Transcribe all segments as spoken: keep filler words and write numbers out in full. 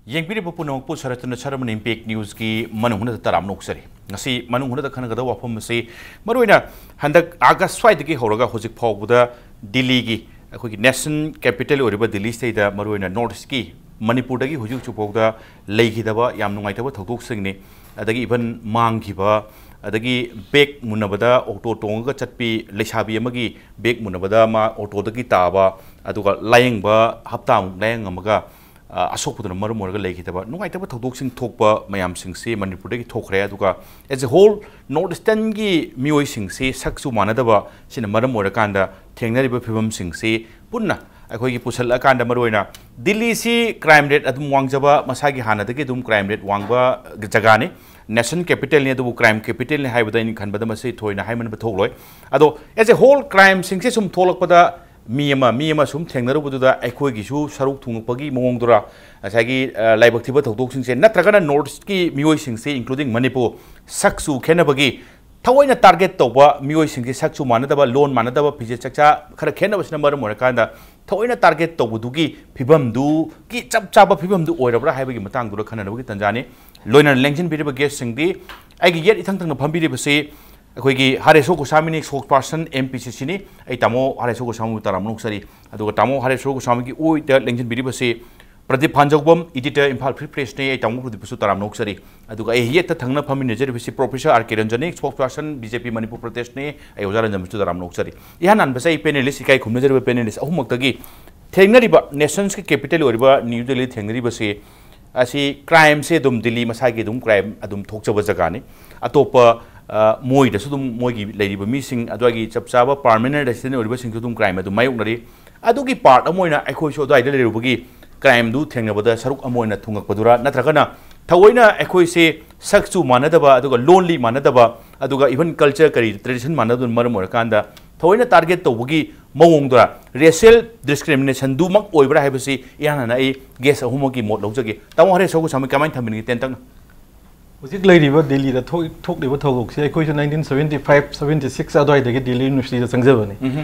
ꯌꯦꯡꯕꯤꯔꯤꯕ ꯄꯨꯝꯅꯃꯛꯄꯨ ꯁꯔꯠꯇꯨꯅ ꯁꯔꯃꯟ ꯏꯝꯄꯦꯛ ꯅ꯭ꯌꯨꯁꯀꯤ ꯃꯅꯨꯡ ꯍꯨꯠꯅ ꯇꯔꯥꯝꯅ ꯑꯣꯛꯆꯔꯤ꯫ ꯉꯁꯤ ꯃꯅꯨꯡ ꯍꯨꯠꯅ ꯈꯟꯅꯒꯗꯕ ꯋꯥꯐꯝ ꯑꯁꯤ ꯃꯔꯨꯑꯣꯏꯅ ꯍꯟꯗꯛ ꯑꯥꯒꯁ ꯁ꯭ꯋꯥꯏꯗꯒꯤ ꯍꯧꯔꯒ ꯍꯧꯖꯤꯛ ꯐꯥꯎꯕꯗ ꯗꯤꯜꯂꯤꯒꯤ, ꯑꯩꯈꯣꯏꯒꯤ ꯅꯦꯁꯟ ꯀꯦꯄꯤꯇꯦꯜ ꯑꯣꯏꯔꯤꯕ ꯗꯤꯜꯂꯤ ꯁꯤꯗꯩꯗ ꯃꯔꯨꯑꯣꯏꯅ ꯅꯣꯔꯠ ꯏꯁꯀꯤ ꯃꯅꯤꯄꯨꯔꯗꯒꯤ ꯍꯧꯖꯤꯛ ꯍꯧꯖꯤꯛ ꯐꯥꯎꯗ ꯂꯩꯈꯤꯗꯕ ꯌꯥꯝ ꯅꯨꯡꯉꯥꯏꯇꯕ ꯊꯧꯗꯣꯛꯁꯤꯡꯅꯤ꯫ ꯑꯗꯒꯤ ꯏꯚꯟ ꯃꯥꯡꯈꯤꯕ, ꯑꯗꯒꯤ ꯕꯦꯛ ꯃꯨꯟꯅꯕꯗ ꯑꯣꯇꯣ ꯇꯣꯡꯉꯒ ꯆꯠꯄꯤ ꯂꯩꯁꯥꯕꯤ ꯑꯃꯒꯤ ꯕꯦꯛ ꯃꯨꯟꯅꯕꯗ ꯃꯥ ꯑꯣꯇꯣꯗꯒꯤ ꯇꯥꯕ, ꯑꯗꯨꯒ ꯂꯥꯌꯦꯡꯕ ꯍꯞꯇꯥꯃꯨꯛ ꯂꯥꯌꯦꯡꯉꯝꯃꯒ ꯑ, ꯑꯁꯣꯛꯄꯗꯨꯅ ꯃꯔꯝ ꯑꯣꯏꯔꯒ ꯂꯩꯈꯤꯗꯕ ꯅꯨꯡꯉꯥꯏꯇꯕ ꯊꯧꯗꯣꯛꯁꯤꯡ ꯊꯣꯛꯄ ꯃꯌꯥꯝꯁꯤꯡꯁꯤ ꯃꯅꯤꯄꯨꯔꯗꯒꯤ ꯊꯣꯛꯈ꯭ꯔꯦ꯫ ꯑꯗꯨꯒ as a whole ꯅꯣꯔꯠ ꯏꯁꯇꯔꯟꯒꯤ ꯃꯤꯑꯣꯏꯁꯤꯡꯁꯤ ꯁꯛꯁꯨ ꯃꯥꯟꯅꯗꯕ ꯁꯤꯅ ꯃꯔꯝ ꯑꯣꯏꯔꯀꯥꯟꯗ ꯊꯦꯡꯅꯔꯤꯕ ꯐꯤꯕꯝꯁꯤꯡꯁꯤ ꯄꯨꯟꯅ ꯑꯩꯈꯣꯏꯒꯤ ꯄꯨꯁꯜꯂꯛꯑꯀꯥꯟꯗ ꯃꯔꯨꯑꯣꯏꯅ ꯗꯤꯜꯂꯤꯁꯤ ꯀ꯭ꯔꯥꯏꯝ ꯔꯦꯠ ꯑꯗꯨꯝ ꯋꯥꯡꯖꯕ, ꯃꯁꯥꯒꯤ ꯍꯥꯟꯅꯗꯒꯤ ꯑꯗꯨꯝ ꯀ꯭ꯔꯥꯏꯝ ꯔꯦꯠ ꯋꯥꯡꯕ ꯖꯒꯥꯅꯤ꯫ ꯅꯦꯁꯟ ꯀꯦꯄꯤꯇꯦꯜꯅꯤ, ꯑꯗꯨꯕꯨ ꯀ꯭ꯔꯥꯏꯝ ꯀꯦꯄꯤꯇꯦꯜꯅꯤ ꯍꯥꯏꯕꯗ ꯑꯩꯅ ꯈꯟꯕꯗ ꯃꯁꯤ ꯊꯣꯏꯅ ꯍꯥꯏꯃꯟꯕ ꯊꯣꯛꯂꯣꯏ꯫ ꯑꯗꯣ as a whole ꯀ꯭ꯔꯥꯏꯝꯁꯤꯡꯁꯦ ꯁꯨꯝ ꯊꯣꯛꯂꯛꯄꯗ ꯃꯤ ꯑꯃ ꯃꯤ ꯑꯃ ꯁꯨꯝ ꯊꯦꯡꯅꯔꯨꯕꯗꯨꯗ ꯑꯩꯈꯣꯏꯒꯤꯁꯨ ꯁꯔꯨꯛ ꯊꯨꯡꯉꯛꯄꯒꯤ ꯃꯑꯣꯡꯗꯨꯔ, ꯉꯁꯥꯏꯒꯤ ꯑ, ꯂꯥꯏꯕꯛ ꯊꯤꯕ ꯊꯧꯗꯣꯛꯁꯤꯡꯁꯦ ꯅꯠꯇ꯭ꯔꯒꯅ ꯅꯣꯔꯠ ꯏꯁꯀꯤ ꯃꯤꯑꯣꯏꯁꯤꯡꯁꯦ including ꯃꯅꯤꯄꯨꯔ ꯁꯛꯁꯨ ꯈꯦꯠꯅꯕꯒꯤ ꯊꯑꯣꯏꯅ ꯇꯥꯔꯒꯦꯠ ꯇꯧꯕ ꯃꯤꯑꯣꯏꯁꯤꯡꯁꯦ ꯁꯛꯁꯨ ꯃꯥꯟꯅꯗꯕ, ꯂꯣꯟ ꯃꯥꯟꯅꯗꯕ, ꯐꯤꯖꯦꯠ ꯆꯛꯆꯥ ꯈꯔ ꯈꯦꯠꯅꯕꯁꯤꯅ ꯃꯔꯝ ꯑꯣꯏꯔꯀꯥꯟꯗ ꯊꯑꯣꯏꯅ ꯇꯥꯔꯒꯦꯠ ꯇꯧꯕꯗꯨꯒꯤ ꯐꯤꯕꯝꯗꯨꯒꯤ ꯆꯞ ꯆꯥꯕ ꯐꯤꯕꯝꯗꯨ ꯑꯣꯏꯔꯕ꯭ꯔꯥ ꯍꯥꯏꯕꯒꯤ ꯃꯇꯥꯡꯗꯨꯗ ꯈꯟꯅꯅꯕꯒꯤ ꯇꯥꯟꯖꯥꯅꯤ꯫ ꯂꯣꯏꯅꯅ ꯂꯦꯡꯁꯤꯟꯕꯤꯔꯤꯕ ꯒꯦꯁꯁꯤꯡꯗꯤ ꯑꯩꯒꯤ ꯌꯦꯠ ꯏꯊꯪ ꯊꯪꯅ ꯐꯝꯕꯤꯔꯤꯕꯁꯤ ꯑꯩꯈꯣꯏꯒꯤ ꯍꯔꯦꯁꯣ ꯒꯣꯁꯥꯃꯤꯅꯤ, ꯁ꯭ꯄꯣꯛꯁ ꯄꯥꯔꯁꯟ ꯑꯦꯝ ꯄꯤ ꯁꯤ ꯁꯤꯅꯤ꯫ ꯑꯩ ꯇꯥꯃꯣ ꯍꯔꯦꯁꯣ ꯒꯣꯁꯥꯃꯤꯕꯨ ꯇꯔꯥꯝꯅ ꯑꯣꯛꯆꯔꯤ꯫ ꯑꯗꯨꯒ ꯇꯥꯃꯣ ꯍꯔꯦꯁꯣ ꯒꯣꯁꯥꯃꯤꯒꯤ ꯑꯣꯏꯗ ꯂꯦꯡꯁꯤꯟꯕꯤꯔꯤꯕꯁꯤ ꯄ꯭ꯔꯗꯤꯞ ꯐꯥꯟꯖꯧꯕꯝ, ꯏꯗꯤꯇꯔ, ꯏꯝꯐꯥꯜ ꯐ꯭ꯔꯤ ꯄ꯭ꯔꯦꯁꯅꯤ꯫ ꯑꯩ ꯇꯥꯃꯣ ꯄ꯭ꯔꯗꯤꯞꯄꯨꯁꯨ ꯇꯔꯥꯝꯅ ꯑꯣꯛꯆꯔꯤ꯫ ꯑꯗꯨꯒ ꯑꯩ ꯌꯦꯠꯇ ꯊꯪꯅ ꯐꯝꯃꯤꯟꯅꯖꯔꯤꯕꯁꯤ ꯄ꯭ꯔꯣꯐꯦꯁꯔ ꯑꯥꯔ ꯀꯦ ꯔꯟꯖꯟꯅꯤ, ꯁ꯭ꯄꯣꯛꯁ ꯄꯥꯔꯁꯟ ꯕꯤ ꯖꯦ ꯄꯤ ꯃꯅꯤꯄꯨꯔ ꯄ꯭ꯔꯗꯦꯁꯅꯤ꯫ ꯑꯩ ꯑꯣꯖꯥ ꯔꯟꯖꯟꯕꯨꯁꯨ ꯇꯔꯥꯝꯅ ꯑꯣꯛꯆꯔꯤ꯫ ꯏꯍꯥꯟ ꯍꯥꯟꯕꯁꯦ ꯑꯩ ꯄꯦꯅꯦꯂꯤꯁ ꯏꯀꯥꯏ ꯈꯨꯝꯅꯖꯔꯤꯕ ꯄꯦꯅꯦꯂꯤꯁ ꯑꯍꯨꯝꯃꯛꯇꯒꯤ ꯊꯦꯡꯅꯔꯤꯕ, ꯅꯦꯁꯟꯁꯀꯤ ꯀꯦꯄꯤꯇꯦꯜ ꯑꯣꯏꯔꯤꯕ ꯅ꯭ꯌꯨ ꯗꯦꯜꯂꯤ ꯊꯦꯡꯅꯔꯤꯕꯁꯤ ꯑꯁꯤ ꯀ꯭ꯔꯥꯏꯝꯁꯦ ꯑꯗꯨꯝ ꯗꯤꯜꯂꯤ ꯃꯁꯥꯒꯤ ꯑꯗꯨꯝ ꯀ꯭ꯔꯥꯏꯝ ꯑꯗꯨꯝ ꯊꯣꯛꯆꯕ ꯖꯒꯥꯅꯤ꯫ ꯑꯇꯣꯞꯄ, ꯑ, ꯃꯣꯏꯗꯁꯨ ꯑꯗꯨꯝ ꯃꯣꯏꯒꯤ ꯂꯩꯔꯤꯕ ꯃꯤꯁꯤꯡ, ꯑꯗꯨꯋꯥꯏꯒꯤ ꯆꯞ ꯆꯥꯕ ꯄꯥꯔꯃꯦꯅꯦꯟ ꯔꯦꯁꯤꯗꯦꯟ ꯑꯣꯏꯔꯤꯕꯁꯤꯡꯁꯨ ꯑꯗꯨꯝ ꯀ꯭ꯔꯥꯏꯝ ꯑꯗꯨꯝ ꯃꯥꯌꯣꯛꯅꯔꯤ꯫ ꯑꯗꯨꯒꯤ ꯄꯥꯔꯠ ꯑꯃ ꯑꯣꯏꯅ ꯑꯩꯈꯣꯏꯁꯨ ꯑꯗꯨꯋꯥꯏꯗ ꯂꯩꯔꯨꯕꯒꯤ ꯀ꯭ꯔꯥꯏꯝꯗꯨ ꯊꯦꯡꯅꯕꯗ ꯁꯔꯨꯛ ꯑꯃ ꯑꯣꯏꯅ ꯊꯨꯡꯉꯛꯄꯗꯨꯔꯥ, ꯅꯠꯇ꯭ꯔꯒꯅ ꯊꯑꯣꯏꯅ ꯑꯩꯈꯣꯏꯁꯦ ꯁꯛꯁꯨ ꯃꯥꯟꯅꯗꯕ, ꯑꯗꯨꯒ ꯂꯣꯟꯂꯤ ꯃꯥꯟꯅꯗꯕ, ꯑꯗꯨꯒ ꯏꯚꯟ ꯀꯜꯆꯔ ꯀꯔꯤ ꯇ꯭ꯔꯦꯗꯤꯁꯟ ꯃꯥꯟꯅꯗꯕꯅ ꯃꯔꯝ ꯑꯣꯏꯔꯀꯥꯟꯗ ꯊꯑꯣꯏꯅ ꯇꯥꯔꯒꯦꯠ ꯇꯧꯕꯒꯤ ꯃꯑꯣꯡꯗꯨꯔꯥ, ꯔꯦꯁꯤꯌꯦꯜ ꯗꯤꯁꯀ꯭ꯔꯤꯃꯤꯅꯦꯁꯟꯗꯨꯃꯛ ꯑꯣꯏꯕ꯭ꯔꯥ ꯍꯥꯏꯕꯁꯤ ꯏꯍꯥꯟ ꯍꯥꯟꯅ ꯑꯩ ꯒꯦꯁ ꯑꯍꯨꯝꯃꯛꯀꯤ ꯃꯣꯠ ꯂꯧꯖꯒꯦ꯫ ꯇꯥꯃꯣ ꯍꯔꯦꯁꯣ ꯒꯣꯁꯥꯃꯤ, ꯀꯃꯥꯏꯅ ꯊꯝꯕꯤꯅꯤꯡꯉꯤ ꯇꯦꯟꯇꯛꯅ? ꯍꯧꯖꯤꯛ ꯂꯩꯔꯤꯕ ꯗꯦꯜꯂꯤꯗ ꯊꯣꯛ- ꯊꯣꯛꯂꯤꯕ ꯊꯧꯗꯣꯛꯁꯤ ꯑꯩꯈꯣꯏꯁꯨ nineteen seventy five seventy six ꯑꯗꯨꯋꯥꯏꯗꯒꯤ ꯗꯦꯜꯂꯤ ꯌꯨꯅꯤꯚꯔꯁꯤꯇꯤꯗ ꯆꯪꯖꯕꯅꯤ꯫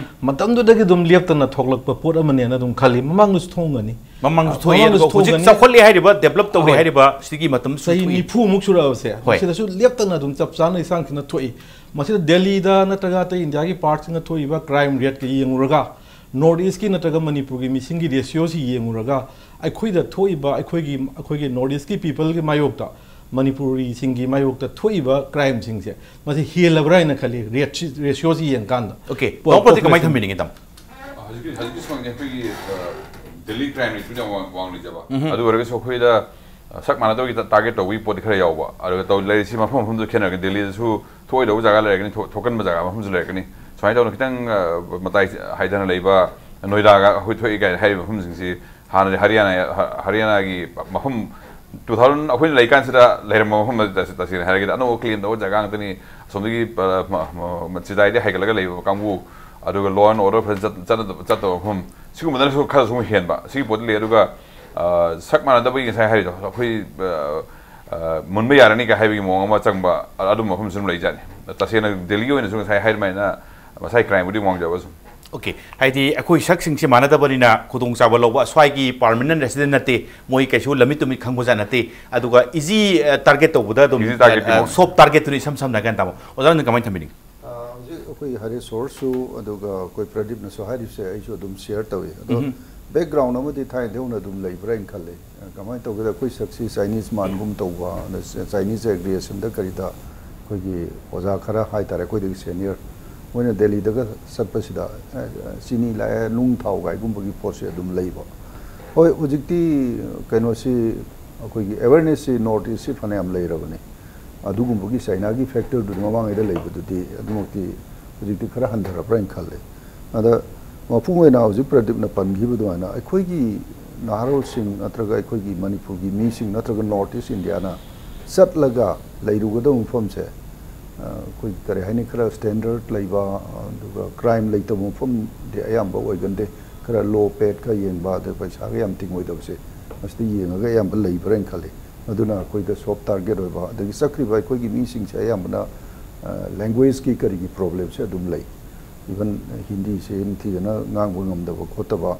ꯃꯇꯝꯗꯨꯗꯒꯤ ꯑꯗꯨꯝ ꯂꯦꯞꯇꯅ ꯊꯣꯛꯂꯛꯄ ꯄꯣꯠ ꯑꯃꯅꯦꯅ ꯑꯗꯨꯝ ꯈꯜꯂꯤ꯫ ꯃꯃꯥꯡꯗꯁꯨ ꯊꯣꯛꯑꯝꯒꯅꯤ꯫ ꯃꯃꯥꯡꯁꯨ ꯑ, ꯊꯣꯛꯏ, ꯃꯃꯥꯡꯗꯁꯨ ꯑꯗꯨꯒ ꯍꯧꯖꯤꯛ ꯊꯣꯛꯑꯝꯒꯅꯤ꯫ ꯆꯥꯎꯈꯠꯂꯦ ꯍꯥꯏꯔꯤꯕ, ꯗꯦꯕꯂꯞ ꯇꯧꯔꯦ ꯍꯣꯏ꯫ ꯍꯥꯏꯔꯤꯕ ꯁꯤꯒꯤ ꯃꯇꯝꯁꯨ ꯆꯍꯤ ꯊꯣꯛꯏ꯫ ꯅꯤꯐꯨꯃꯨꯛ ꯁꯨꯔꯛꯑꯕꯁꯦ, ꯍꯣꯏ꯫ ꯃꯁꯤꯗꯁꯨ ꯂꯦꯞꯇꯅ ꯑꯗꯨꯝ ꯆꯞ ꯆꯥꯅ ꯏꯆꯥꯡ ꯊꯤꯅ ꯊꯣꯛꯏ꯫ ꯃꯁꯤꯗ ꯗꯦꯜꯂꯤꯗ ꯅꯠꯇ꯭ꯔꯒ ꯑꯇꯩ ꯏꯟꯗꯤꯌꯥꯒꯤ ꯄꯥꯔꯠꯁꯤꯡꯗ ꯊꯣꯛꯏꯕ ꯀ꯭ꯔꯥꯏꯝ ꯔꯦꯠꯀ ꯌꯦꯡꯉꯨꯔꯒ, ꯅꯣꯔꯠ ꯏꯁꯀꯤ ꯅꯠꯇ꯭ꯔꯒ ꯃꯅꯤꯄꯨꯔꯒꯤ ꯃꯤꯁꯤꯡꯒꯤ ꯔꯦꯁꯤꯌꯣꯁꯤ ꯌꯦꯡꯉꯨꯔꯒ, ꯑꯩꯈꯣꯏꯗ ꯊꯣꯛꯏꯕ, ꯑꯩꯈꯣꯏꯒꯤ, ꯑꯩꯈꯣꯏꯒꯤ ꯅꯣꯔꯠ ꯏꯁꯀꯤ ꯄꯤꯄꯜꯒꯤ ꯃꯥꯌꯣꯛꯇ, ꯃꯅꯤꯄꯨꯔꯤꯁꯤꯡꯒꯤ ꯃꯥꯌꯣꯛꯇ ꯊꯣꯛꯏꯕ ꯀ꯭ꯔꯥꯏꯝꯁꯤꯡꯁꯦ, ꯃꯁꯤ ꯍꯦꯜꯂꯕ꯭ꯔꯥ ꯍꯥꯏꯅ ꯈꯜꯂꯤ, ꯔꯦꯠꯁꯤ, ꯔꯦꯁꯤꯌꯣꯁꯤ ꯌꯦꯡꯀꯥꯟꯗ꯫ ꯑꯣꯀꯦ, ꯄꯣ-, ꯇꯥꯃꯣ ꯄꯣꯠꯁꯦ ꯀꯃꯥꯏꯅ ꯄꯣꯄꯨꯂꯦꯁꯟ ꯊꯝꯕꯤꯅꯤꯡꯉꯤ, ꯇꯥꯃꯣ? ꯍꯧꯖꯤꯛꯀꯤ, ꯍꯧꯖꯤꯛꯀꯤ ꯁꯣꯝꯒꯤ ꯑꯩꯈꯣꯏꯒꯤ, ꯑ, ꯗꯦꯜꯂꯤ ꯀ꯭ꯔꯥꯏꯝ ꯔꯦꯠꯄꯨꯗꯤ ꯌꯥꯝ ꯋꯥꯡ-, ꯋꯥꯡꯂꯤꯖꯕ꯫ ꯎꯝꯍꯨꯝ꯫ ꯑꯗꯨ ꯑꯣꯏꯔꯒꯁꯨ ꯑꯩꯈꯣꯏꯗ, ꯑ, ꯁꯛ ꯃꯥꯟꯅꯗꯕꯒꯤ ꯇꯥ-, ꯇꯥꯔꯒꯦꯠ ꯇꯧꯕꯒꯤ ꯄꯣꯠꯇꯤ ꯈꯔ ꯌꯥꯎꯕ꯫ ꯑꯗꯨꯒ ꯇꯧ-, ꯂꯩꯔꯤꯁꯤ ꯃꯐꯝ ꯃꯐꯝꯗꯨ ꯈꯦꯠꯅꯔꯒꯅꯤ꯫ ꯗꯦꯜꯂꯤꯗꯁꯨ ꯊꯣꯛꯑꯣꯏꯗꯧꯕ ꯖꯒꯥ ꯂꯩꯔꯛꯀꯅꯤ, ꯊꯣꯛ-, ꯊꯣꯛꯀꯟꯕ ꯖꯒꯥ ꯃꯐꯝꯁꯨ ꯂꯩꯔꯛꯀꯅꯤ꯫ ꯁꯨꯃꯥꯏꯅ ꯇꯧꯗꯅ ꯈꯤꯇꯪ, ꯑ, ꯃꯇꯥꯏ ꯍꯥꯏꯗꯅ ꯂꯩꯕ, ꯅꯣꯏꯗꯥꯒ ꯑꯩꯈꯣꯏ ꯊꯣꯛꯏ ꯀꯥꯏꯅ ꯍꯥꯏꯔꯤꯕ ꯃꯐꯝꯁꯤꯡꯁꯤ ꯍꯥꯟꯅꯗꯤ ꯍꯔꯤꯌꯥꯅꯥ, ꯍ-, ꯍꯔꯤꯌꯥꯅꯥꯒꯤ ꯃꯐꯝ two thousand ꯑꯩꯈꯣꯏꯅ ꯂꯩꯀꯥꯟꯁꯤꯗ ꯂꯩꯔꯝꯕ ꯃꯐꯝ ꯅꯠꯇꯦ, ꯇꯁꯦ-, ꯇꯁꯦꯡꯅ ꯍꯥꯏꯔꯒꯗꯤ ꯑꯅꯧꯕ ꯀ꯭ꯂꯤꯟ ꯇꯧꯕ ꯖꯒꯥ ꯉꯥꯛꯇꯅꯤ꯫ ꯑꯁꯣꯝꯗꯒꯤ, ꯑ, ꯃ-, ꯃ-, ꯃ-, ꯆꯤꯗꯥꯏꯗꯒꯤ ꯍꯥꯏꯒꯠꯂꯒ ꯂꯩꯕ ꯀꯥꯡꯕꯨ, ꯑꯗꯨꯒ law and order ꯐꯖꯅ ꯆꯠ-, ꯆꯠꯅꯗꯕ, ꯆꯠꯇꯕ ꯃꯐꯝ, ꯁꯤꯒꯨꯝꯕꯗꯅꯁꯨ ꯈꯔꯁꯨ ꯑꯃꯨꯛ ꯍꯦꯟꯕ꯫ ꯁꯤꯒꯤ ꯄꯣꯠꯇꯤ ꯂꯩ꯫ ꯑꯗꯨꯒ, ꯑ, ꯁꯛ ꯃꯥꯟꯅꯗꯕꯒꯤ ꯉꯁꯥꯏ ꯍꯥꯏꯔꯤꯗꯣ, ꯑꯩꯈꯣꯏ, ꯑ, ꯑ, ꯃꯨꯟꯕ ꯌꯥꯔꯅꯤꯒ ꯍꯥꯏꯕꯒꯤ ꯃꯑꯣꯡ ꯑꯃ ꯆꯪꯕ, ꯑ-, ꯑꯗꯨꯝꯕ ꯃꯐꯝꯁꯨ ꯑꯗꯨꯝ ꯂꯩꯖꯥꯠꯅꯤ꯫ ꯇꯁꯦꯡꯅ ꯗꯦꯜꯂꯤꯒꯤ ꯑꯣꯏꯅꯁꯨ ꯉꯁꯥꯏ ꯍꯥꯏꯔꯃꯥꯏꯅ ꯃꯁꯥꯏ ꯀ꯭ꯔꯥꯏꯝꯕꯨꯗꯤ ꯋꯥꯡꯖꯕ ꯁꯨꯝ꯫ ꯑꯣꯀꯦ, ꯍꯥꯏꯗꯤ ꯑꯩꯈꯣꯏ ꯁꯛꯁꯤꯡꯁꯦ ꯃꯥꯟꯅꯗꯕꯅꯤꯅ ꯈꯨꯗꯣꯡꯆꯥꯕ ꯂꯧꯕ, ꯁ꯭ꯋꯥꯏꯒꯤ ꯄꯥꯔꯃꯤꯅꯦꯟ ꯔꯦꯁꯤꯗꯦꯟ ꯅꯠꯇꯦ, ꯃꯣꯏ ꯀꯩꯁꯨ ꯂꯝꯃꯤꯠ ꯇꯨꯃꯤꯠ ꯈꯪꯕꯖꯥꯠ ꯅꯠꯇꯦ꯫ ꯑꯗꯨꯒ ꯏꯖꯤ, ꯑ, ꯇꯥꯔꯒꯦꯠ ꯇꯧꯕꯗ ꯑꯗꯨꯝ, ꯏꯖꯤ ꯇꯥꯔꯒꯦꯠꯇꯤ ꯑ, ꯃꯣꯏ꯫ ꯁꯣꯐ ꯇꯥꯔꯒꯦꯠꯇꯨꯅ ꯏꯁꯝ ꯁꯝꯅ ꯍꯥꯏꯀꯥꯟꯗ, ꯇꯥꯃꯣ, ꯑꯣꯖꯥꯅ ꯀꯃꯥꯏꯅ ꯊꯝꯕꯤꯅꯤꯡꯉꯤ? ꯑ, ꯍꯧꯖꯤꯛ ꯑꯩꯈꯣꯏ ꯍꯔꯦꯁ ꯁꯣꯔꯁꯁꯨ ꯑꯗꯨꯒ ꯑꯩꯈꯣꯏ ꯄ꯭ꯔꯗꯤꯞꯅꯁꯨ ꯍꯥꯏꯔꯤꯕꯁꯦ ꯑꯩꯁꯨ ꯑꯗꯨꯝ ꯁꯤꯌꯔ ꯇꯧꯏ꯫ ꯑꯗꯣ ꯎꯝꯍꯨꯝ꯫ ꯕꯦꯛꯒ꯭ꯔꯥꯎꯟ ꯑꯃꯗꯤ ꯊꯥꯏꯅꯗꯒꯤ ꯍꯧꯅ ꯑꯗꯨꯝ ꯂꯩꯕ꯭ꯔꯥ ꯍꯥꯏꯅ ꯈꯜꯂꯤ꯫ ꯑ, ꯀꯃꯥꯏꯅ ꯇꯧꯒꯦꯗ, ꯑꯩꯈꯣꯏ ꯁꯛꯁꯤ ꯆꯥꯏꯅꯤꯁ ꯃꯥꯟꯒꯨꯝ ꯇꯧꯕ, ꯑꯗ ꯆ-, ꯆꯥꯏꯅꯤꯁ ꯑꯦꯒ꯭ꯔꯤꯌꯦꯁꯟꯗ ꯀꯔꯤꯗ ꯑꯩꯈꯣꯏꯒꯤ ꯑꯣꯖꯥ ꯈꯔ ꯍꯥꯏ ꯇꯥꯔꯦ, ꯑꯩꯈꯣꯏꯗꯒꯤ ꯁꯦꯅꯤꯌꯔ, ꯃꯣꯏꯅ ꯗꯦꯜꯂꯤꯗꯒ ꯆꯠꯄꯁꯤꯗ, ꯑ, ꯆꯤꯅꯤ ꯂꯥꯛꯑꯦ, ꯅꯨꯡ ꯊꯥꯎ ꯀꯥꯏꯒꯨꯝꯕꯒꯤ ꯄꯣꯠꯁꯦ ꯑꯗꯨꯝ ꯂꯩꯕ꯫ ꯍꯣꯏ, ꯍꯧꯖꯤꯛꯇꯤ ꯀꯩꯅꯣꯁꯤ, ꯑꯩꯈꯣꯏꯒꯤ ꯑꯦꯋꯦꯔꯅꯦꯁꯁꯤ ꯅꯣꯔꯠ ꯏꯁꯁꯤ ꯐꯅꯌꯥꯝ ꯂꯩꯔꯕꯅꯤ꯫ ꯑꯗꯨꯒꯨꯝꯕꯒꯤ ꯆꯥꯏꯅꯥꯒꯤ ꯐꯦꯛꯇꯔꯗꯨꯗꯤ ꯃꯃꯥꯡꯉꯩꯗ ꯂꯩꯕꯗꯨꯗꯤ ꯑꯗꯨꯃꯛꯇꯤ ꯍꯧꯖꯤꯛꯇꯤ ꯈꯔ ꯍꯟꯊꯔꯕ꯭ꯔꯥ ꯍꯥꯏꯅ ꯈꯜꯂꯦ꯫ ꯑꯗ ꯃꯄꯨꯡ ꯑꯣꯏꯅ ꯍꯧꯖꯤꯛ ꯄ꯭ꯔꯗꯤꯞꯅ ꯄꯟꯈꯤꯕ ꯑꯗꯨꯃꯥꯏꯅ ꯑꯩꯈꯣꯏꯒꯤ ꯅꯍꯥꯔꯣꯜꯁꯤꯡ ꯅꯠꯇ꯭ꯔꯒ ꯑꯩꯈꯣꯏꯒꯤ ꯃꯅꯤꯄꯨꯔꯒꯤ ꯃꯤꯁꯤꯡ ꯅꯠꯇ꯭ꯔꯒ ꯅꯣꯔꯠ ꯏꯁ ꯏꯟꯗꯤꯌꯥꯅ ꯆꯠꯂꯒ ꯂꯩꯔꯨꯒꯗꯕ ꯃꯐꯝꯁꯦ, ꯑ, ꯑꯩꯈꯣꯏ ꯀꯔꯤ ꯍꯥꯏꯅꯤ, ꯈꯔ ꯁ꯭ꯇꯦꯟꯗꯔꯠ ꯂꯩꯕ, ꯑꯗꯨꯒ ꯀ꯭ꯔꯥꯏꯝ ꯂꯩꯇꯕ ꯃꯐꯝꯗꯤ ꯑꯌꯥꯝꯕ ꯑꯣꯏꯒꯟꯗꯦ꯫ ꯈꯔ ꯂꯣ ꯄꯦꯠꯀ ꯌꯦꯡꯕ, ꯑꯗ ꯄꯩꯁꯥꯒ ꯌꯥꯝ ꯇꯤꯡꯉꯣꯏꯗꯕꯁꯦ, ꯃꯁꯤꯗ ꯌꯦꯡꯉꯒ ꯑꯌꯥꯝꯕ ꯂꯩꯕ꯭ꯔꯥ ꯍꯥꯏꯅ ꯈꯜꯂꯤ꯫ ꯑꯗꯨꯅ ꯑꯩꯈꯣꯏꯗ ꯁꯣꯐ ꯇꯥꯔꯒꯦꯠ ꯑꯣꯏꯕ, ꯑꯗꯒꯤ ꯆꯠꯈ꯭ꯔꯤꯕ ꯑꯩꯈꯣꯏꯒꯤ ꯃꯤꯁꯤꯡꯁꯦ ꯑꯌꯥꯝꯕꯅ ꯂꯦꯡꯒ꯭ꯋꯦꯖꯀꯤ ꯀꯔꯤꯒꯤ ꯄ꯭ꯔꯣꯕ꯭ꯂꯦꯝꯁꯦ ꯑꯗꯨꯝ ꯂꯩ꯫ ꯏꯚꯟ ꯍꯤꯟꯗꯤꯁꯦ ꯅꯤꯡꯊꯤꯖꯅ ꯉꯥꯡꯕ ꯉꯝꯗꯕ ꯈꯣꯠꯇꯕ,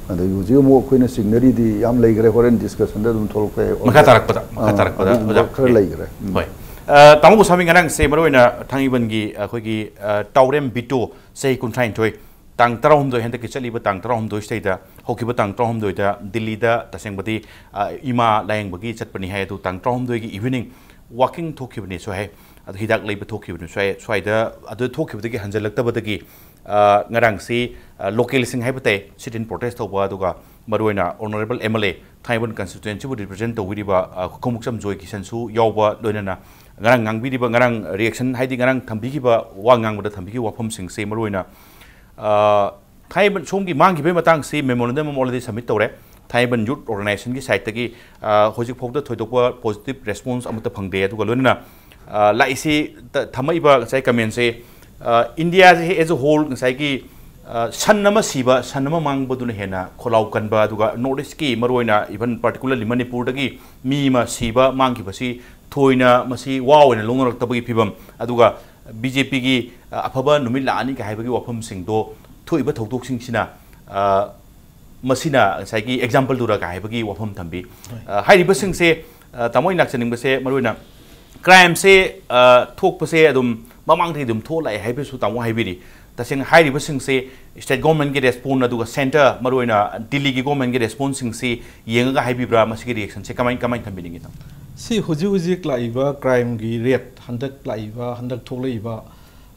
ꯑꯗꯒꯤ ꯍꯧꯖꯤꯛ ꯑꯃꯨꯛ ꯑꯩꯈꯣꯏꯅ ꯆꯤꯡꯅꯔꯤꯗꯤ ꯌꯥꯝ ꯂꯩꯈ꯭ꯔꯦ, ꯍꯣꯔꯦꯟ ꯗꯤꯁꯀꯁꯟꯗ ꯑꯗꯨꯝ ꯊꯣꯛꯂꯛꯄ ꯌꯥꯏ꯫ ꯃꯈꯥ ꯇꯥꯔꯛꯄꯗ ꯃꯈꯥ ꯑꯥ, ꯇꯥꯔꯛꯄꯗ ꯑꯗꯨꯒꯨꯝꯕ ꯑꯣꯖꯥ ꯈꯔ ꯂꯩꯈ꯭ꯔꯦ꯫ ꯎꯝ꯫ ꯍꯣꯏ꯫ ꯑ, ꯇꯥꯃꯣ ꯒꯣꯁꯥꯃꯤ, ꯉꯔꯥꯡꯁꯦ ꯃꯔꯨꯑꯣꯏꯅ ꯊꯥꯡꯃꯩꯕꯟꯒꯤ ꯑꯩꯈꯣꯏꯒꯤ ꯑ, ꯇꯥꯎꯔꯦꯝ ꯕꯤꯇꯣ, ꯆꯍꯤ ꯀꯨꯟꯊ꯭ꯔꯥꯅꯤꯊꯣꯏ, ꯇꯥꯡ ꯇꯔꯥꯍꯨꯝꯗꯣꯏ, ꯍꯟꯗꯛꯀꯤ ꯆꯠꯂꯤꯕ ꯇꯥꯡ ꯇꯔꯥꯍꯨꯝꯗꯣꯏꯁꯤꯗꯩꯗ, ꯍꯧꯈꯤꯕ ꯇꯥꯡ ꯇꯔꯥꯍꯨꯝꯗꯣꯏꯗ ꯗꯤꯜꯂꯤꯗ ꯇꯁꯦꯡꯕꯗꯤ ꯑ, ꯏꯃꯥ ꯂꯥꯌꯦꯡꯕꯒꯤ ꯆꯠꯄꯅꯤ ꯍꯥꯏ꯫ ꯑꯗꯨ ꯇꯥꯡ ꯇꯔꯥꯍꯨꯝꯗꯣꯏꯒꯤ ꯏꯚꯤꯅꯤꯡ ꯋꯥꯀꯤꯡ ꯊꯣꯛꯈꯤꯕꯅꯤ ꯁꯨꯍꯥꯏ꯫ ꯑꯗꯨ ꯍꯤꯗꯥꯛ ꯂꯩꯕ ꯊꯣꯛꯈꯤꯕꯅꯤ ꯁꯨꯍꯥꯏ꯫ ꯁ꯭ꯋꯥꯏꯗ ꯑꯗꯨ ꯊꯣꯛꯈꯤꯕꯗꯒꯤ ꯍꯟꯖꯜꯂꯛꯇꯕꯗꯒꯤ ꯑ, ꯉꯔꯥꯡꯁꯤ ꯑ, ꯂꯣꯀꯦꯜꯁꯤꯡ ꯍꯥꯏꯕ ꯇꯥꯏ, ꯁꯤꯠ ꯏꯟ ꯄ꯭ꯔꯣꯇꯦꯁ ꯇꯧꯕ, ꯑꯗꯨꯒ ꯃꯔꯨꯑꯣꯏꯅ ꯑꯣꯅꯔꯦꯕꯜ ꯑꯦꯝ ꯑꯦꯜ ꯑꯦ, ꯊꯥꯡꯃꯩꯕꯟ ꯀꯟꯁꯇꯤꯇ꯭ꯋꯦꯟꯁꯤꯕꯨ ꯔꯤꯄ꯭ꯔꯖꯦꯟ ꯇꯧꯕꯤꯔꯤꯕ ꯑ, ꯈꯣꯡꯎꯞꯆꯝ ꯖꯣꯏ ꯀꯤꯁꯟꯁꯨ ꯌꯥꯎꯕ, ꯂꯣꯏꯅꯅ ꯉꯔꯥꯡ ꯉꯥꯡꯕꯤꯔꯤꯕ, ꯉꯔꯥꯡ ꯔꯤꯌꯦꯛꯁꯟ ꯍꯥꯏꯗꯤ ꯉꯔꯥꯡ ꯊꯝꯕꯤꯈꯤꯕ, ꯋꯥ ꯉꯥꯡꯕꯗ ꯊꯝꯕꯤꯈꯤꯕ ꯋꯥꯐꯝꯁꯤꯡꯁꯦ ꯃꯔꯨꯑꯣꯏꯅ ꯑ, ꯊꯥꯡꯃꯩꯕꯟ ꯁꯣꯝꯒꯤ ꯃꯥꯡꯈꯤꯕꯒꯤ ꯃꯇꯥꯡꯁꯤ ꯃꯦꯃꯣꯔꯦꯟꯗꯝ ꯑꯃ ꯑꯣꯜꯔꯦꯗꯤ ꯁꯕꯃꯤꯠ ꯇꯧꯔꯦ꯫ ꯊꯥꯡꯃꯩꯕꯟ ꯌꯨꯠ ꯑꯣꯔꯒꯅꯥꯏꯖꯦꯁꯟꯒꯤ ꯁꯥꯏꯠꯇꯒꯤ ꯑ, ꯍꯧꯖꯤꯛ ꯐꯥꯎꯗ ꯊꯣꯏꯗꯣꯛꯄ ꯄꯣꯖꯤꯇꯤꯚ ꯔꯦꯁꯄꯣꯟꯁ ꯑꯃꯠꯇ ꯐꯪꯗꯦ꯫ ꯑꯗꯨꯒ ꯂꯣꯏꯅꯅ ꯑ, ꯂꯥꯛꯏꯁꯤ ꯇ- ꯊꯝꯃꯛꯏꯕ ꯉꯁꯥꯏ ꯀꯃꯦꯟꯁꯦ, ꯑ, ꯏꯟꯗꯤꯌꯥꯁꯦ ꯑꯦꯖ ꯑ ꯍꯣꯜ ꯉꯁꯥꯏꯒꯤ ꯑ, ꯁꯟ ꯑꯃ ꯁꯤꯕ, ꯁꯟ ꯑꯃ ꯃꯥꯡꯕꯗꯨꯅ ꯍꯦꯟꯅ ꯈꯣꯜꯂꯥꯎ ꯀꯟꯕ, ꯑꯗꯨꯒ ꯅꯣꯔꯠ ꯏꯁꯀꯤ ꯃꯔꯨꯑꯣꯏꯅ ꯏꯚꯟ ꯄꯥꯔꯇꯤꯀꯨꯂꯔꯂꯤ ꯃꯅꯤꯄꯨꯔꯗꯒꯤ ꯃꯤ ꯑꯃ ꯁꯤꯕ ꯃꯥꯡꯈꯤꯕꯁꯤ ꯊꯣꯏꯅ ꯃꯁꯤ ꯋꯥ ꯑꯣꯏꯅ ꯂꯧꯅꯔꯛꯇꯕꯒꯤ ꯐꯤꯕꯝ, ꯑꯗꯨꯒ ꯕꯤ ꯖꯦ ꯄꯤꯒꯤ ꯑꯐꯕ ꯅꯨꯃꯤꯠ ꯂꯥꯛꯑꯅꯤ ꯀꯥꯏ ꯍꯥꯏꯕꯒꯤ ꯋꯥꯐꯝꯁꯤꯡꯗꯣ ꯊꯣꯛꯏꯕ ꯊꯧꯗꯣꯛꯁꯤꯡꯁꯤꯅ ꯑ, ꯃꯁꯤꯅ ꯉꯁꯥꯏꯒꯤ ꯑꯦꯛꯖꯥꯝꯄꯜꯗꯨꯔ ꯀꯥꯏ ꯍꯥꯏꯕꯒꯤ ꯋꯥꯐꯝ ꯊꯝꯕꯤ꯫ ꯑ, ꯍꯥꯏꯔꯤꯕꯁꯤꯡꯁꯦ, ꯑ, ꯇꯥꯃꯣ ꯑꯩꯅ ꯂꯥꯛꯆꯅꯤꯡꯕꯁꯦ ꯃꯔꯨꯑꯣꯏꯅ ꯀ꯭ꯔꯥꯏꯝꯁꯦ ꯑ, ꯊꯣꯛꯄꯁꯦ ꯑꯗꯨꯝ ꯃꯃꯥꯡꯗꯒꯤ ꯑꯗꯨꯝ ꯊꯣꯛꯂꯛꯑꯦ ꯍꯥꯏꯕꯁꯨ ꯇꯥꯃꯣ ꯍꯥꯏꯕꯤꯔꯤ꯫ ꯇꯁꯦꯡꯅ ꯍꯥꯏꯔꯤꯕꯁꯤꯡꯁꯦ ꯁ꯭ꯇꯦꯠ ꯒꯣꯔꯃꯦꯟꯒꯤ ꯔꯦꯁꯄꯣꯟ ꯑꯗꯨꯒ ꯁꯦꯟꯇꯔ ꯃꯔꯨꯑꯣꯏꯅ ꯗꯤꯜꯂꯤꯒꯤ ꯒꯣꯔꯃꯦꯟꯒꯤ ꯔꯦꯁꯄꯣꯟꯁꯤꯡꯁꯤ ꯌꯦꯡꯉꯒ ꯍꯥꯏꯕꯤꯕ꯭ꯔꯥ? ꯃꯁꯤꯒꯤ ꯔꯤꯌꯦꯛꯁꯟꯁꯦ ꯀꯃꯥꯏ ꯀꯃꯥꯏꯅ ꯊꯝꯕꯤꯅꯤꯡꯉꯤ ꯇꯥꯃꯣ? ꯁꯤ ꯍꯧꯖꯤꯛ ꯍꯧꯖꯤꯛ ꯂꯥꯛꯏꯕ ꯀ꯭ꯔꯥꯏꯝꯒꯤ ꯔꯦꯠ, ꯍꯟꯗꯛ ꯂꯥꯛꯏꯕ, ꯍꯟꯗꯛ ꯊꯣꯛꯂꯛꯏꯕ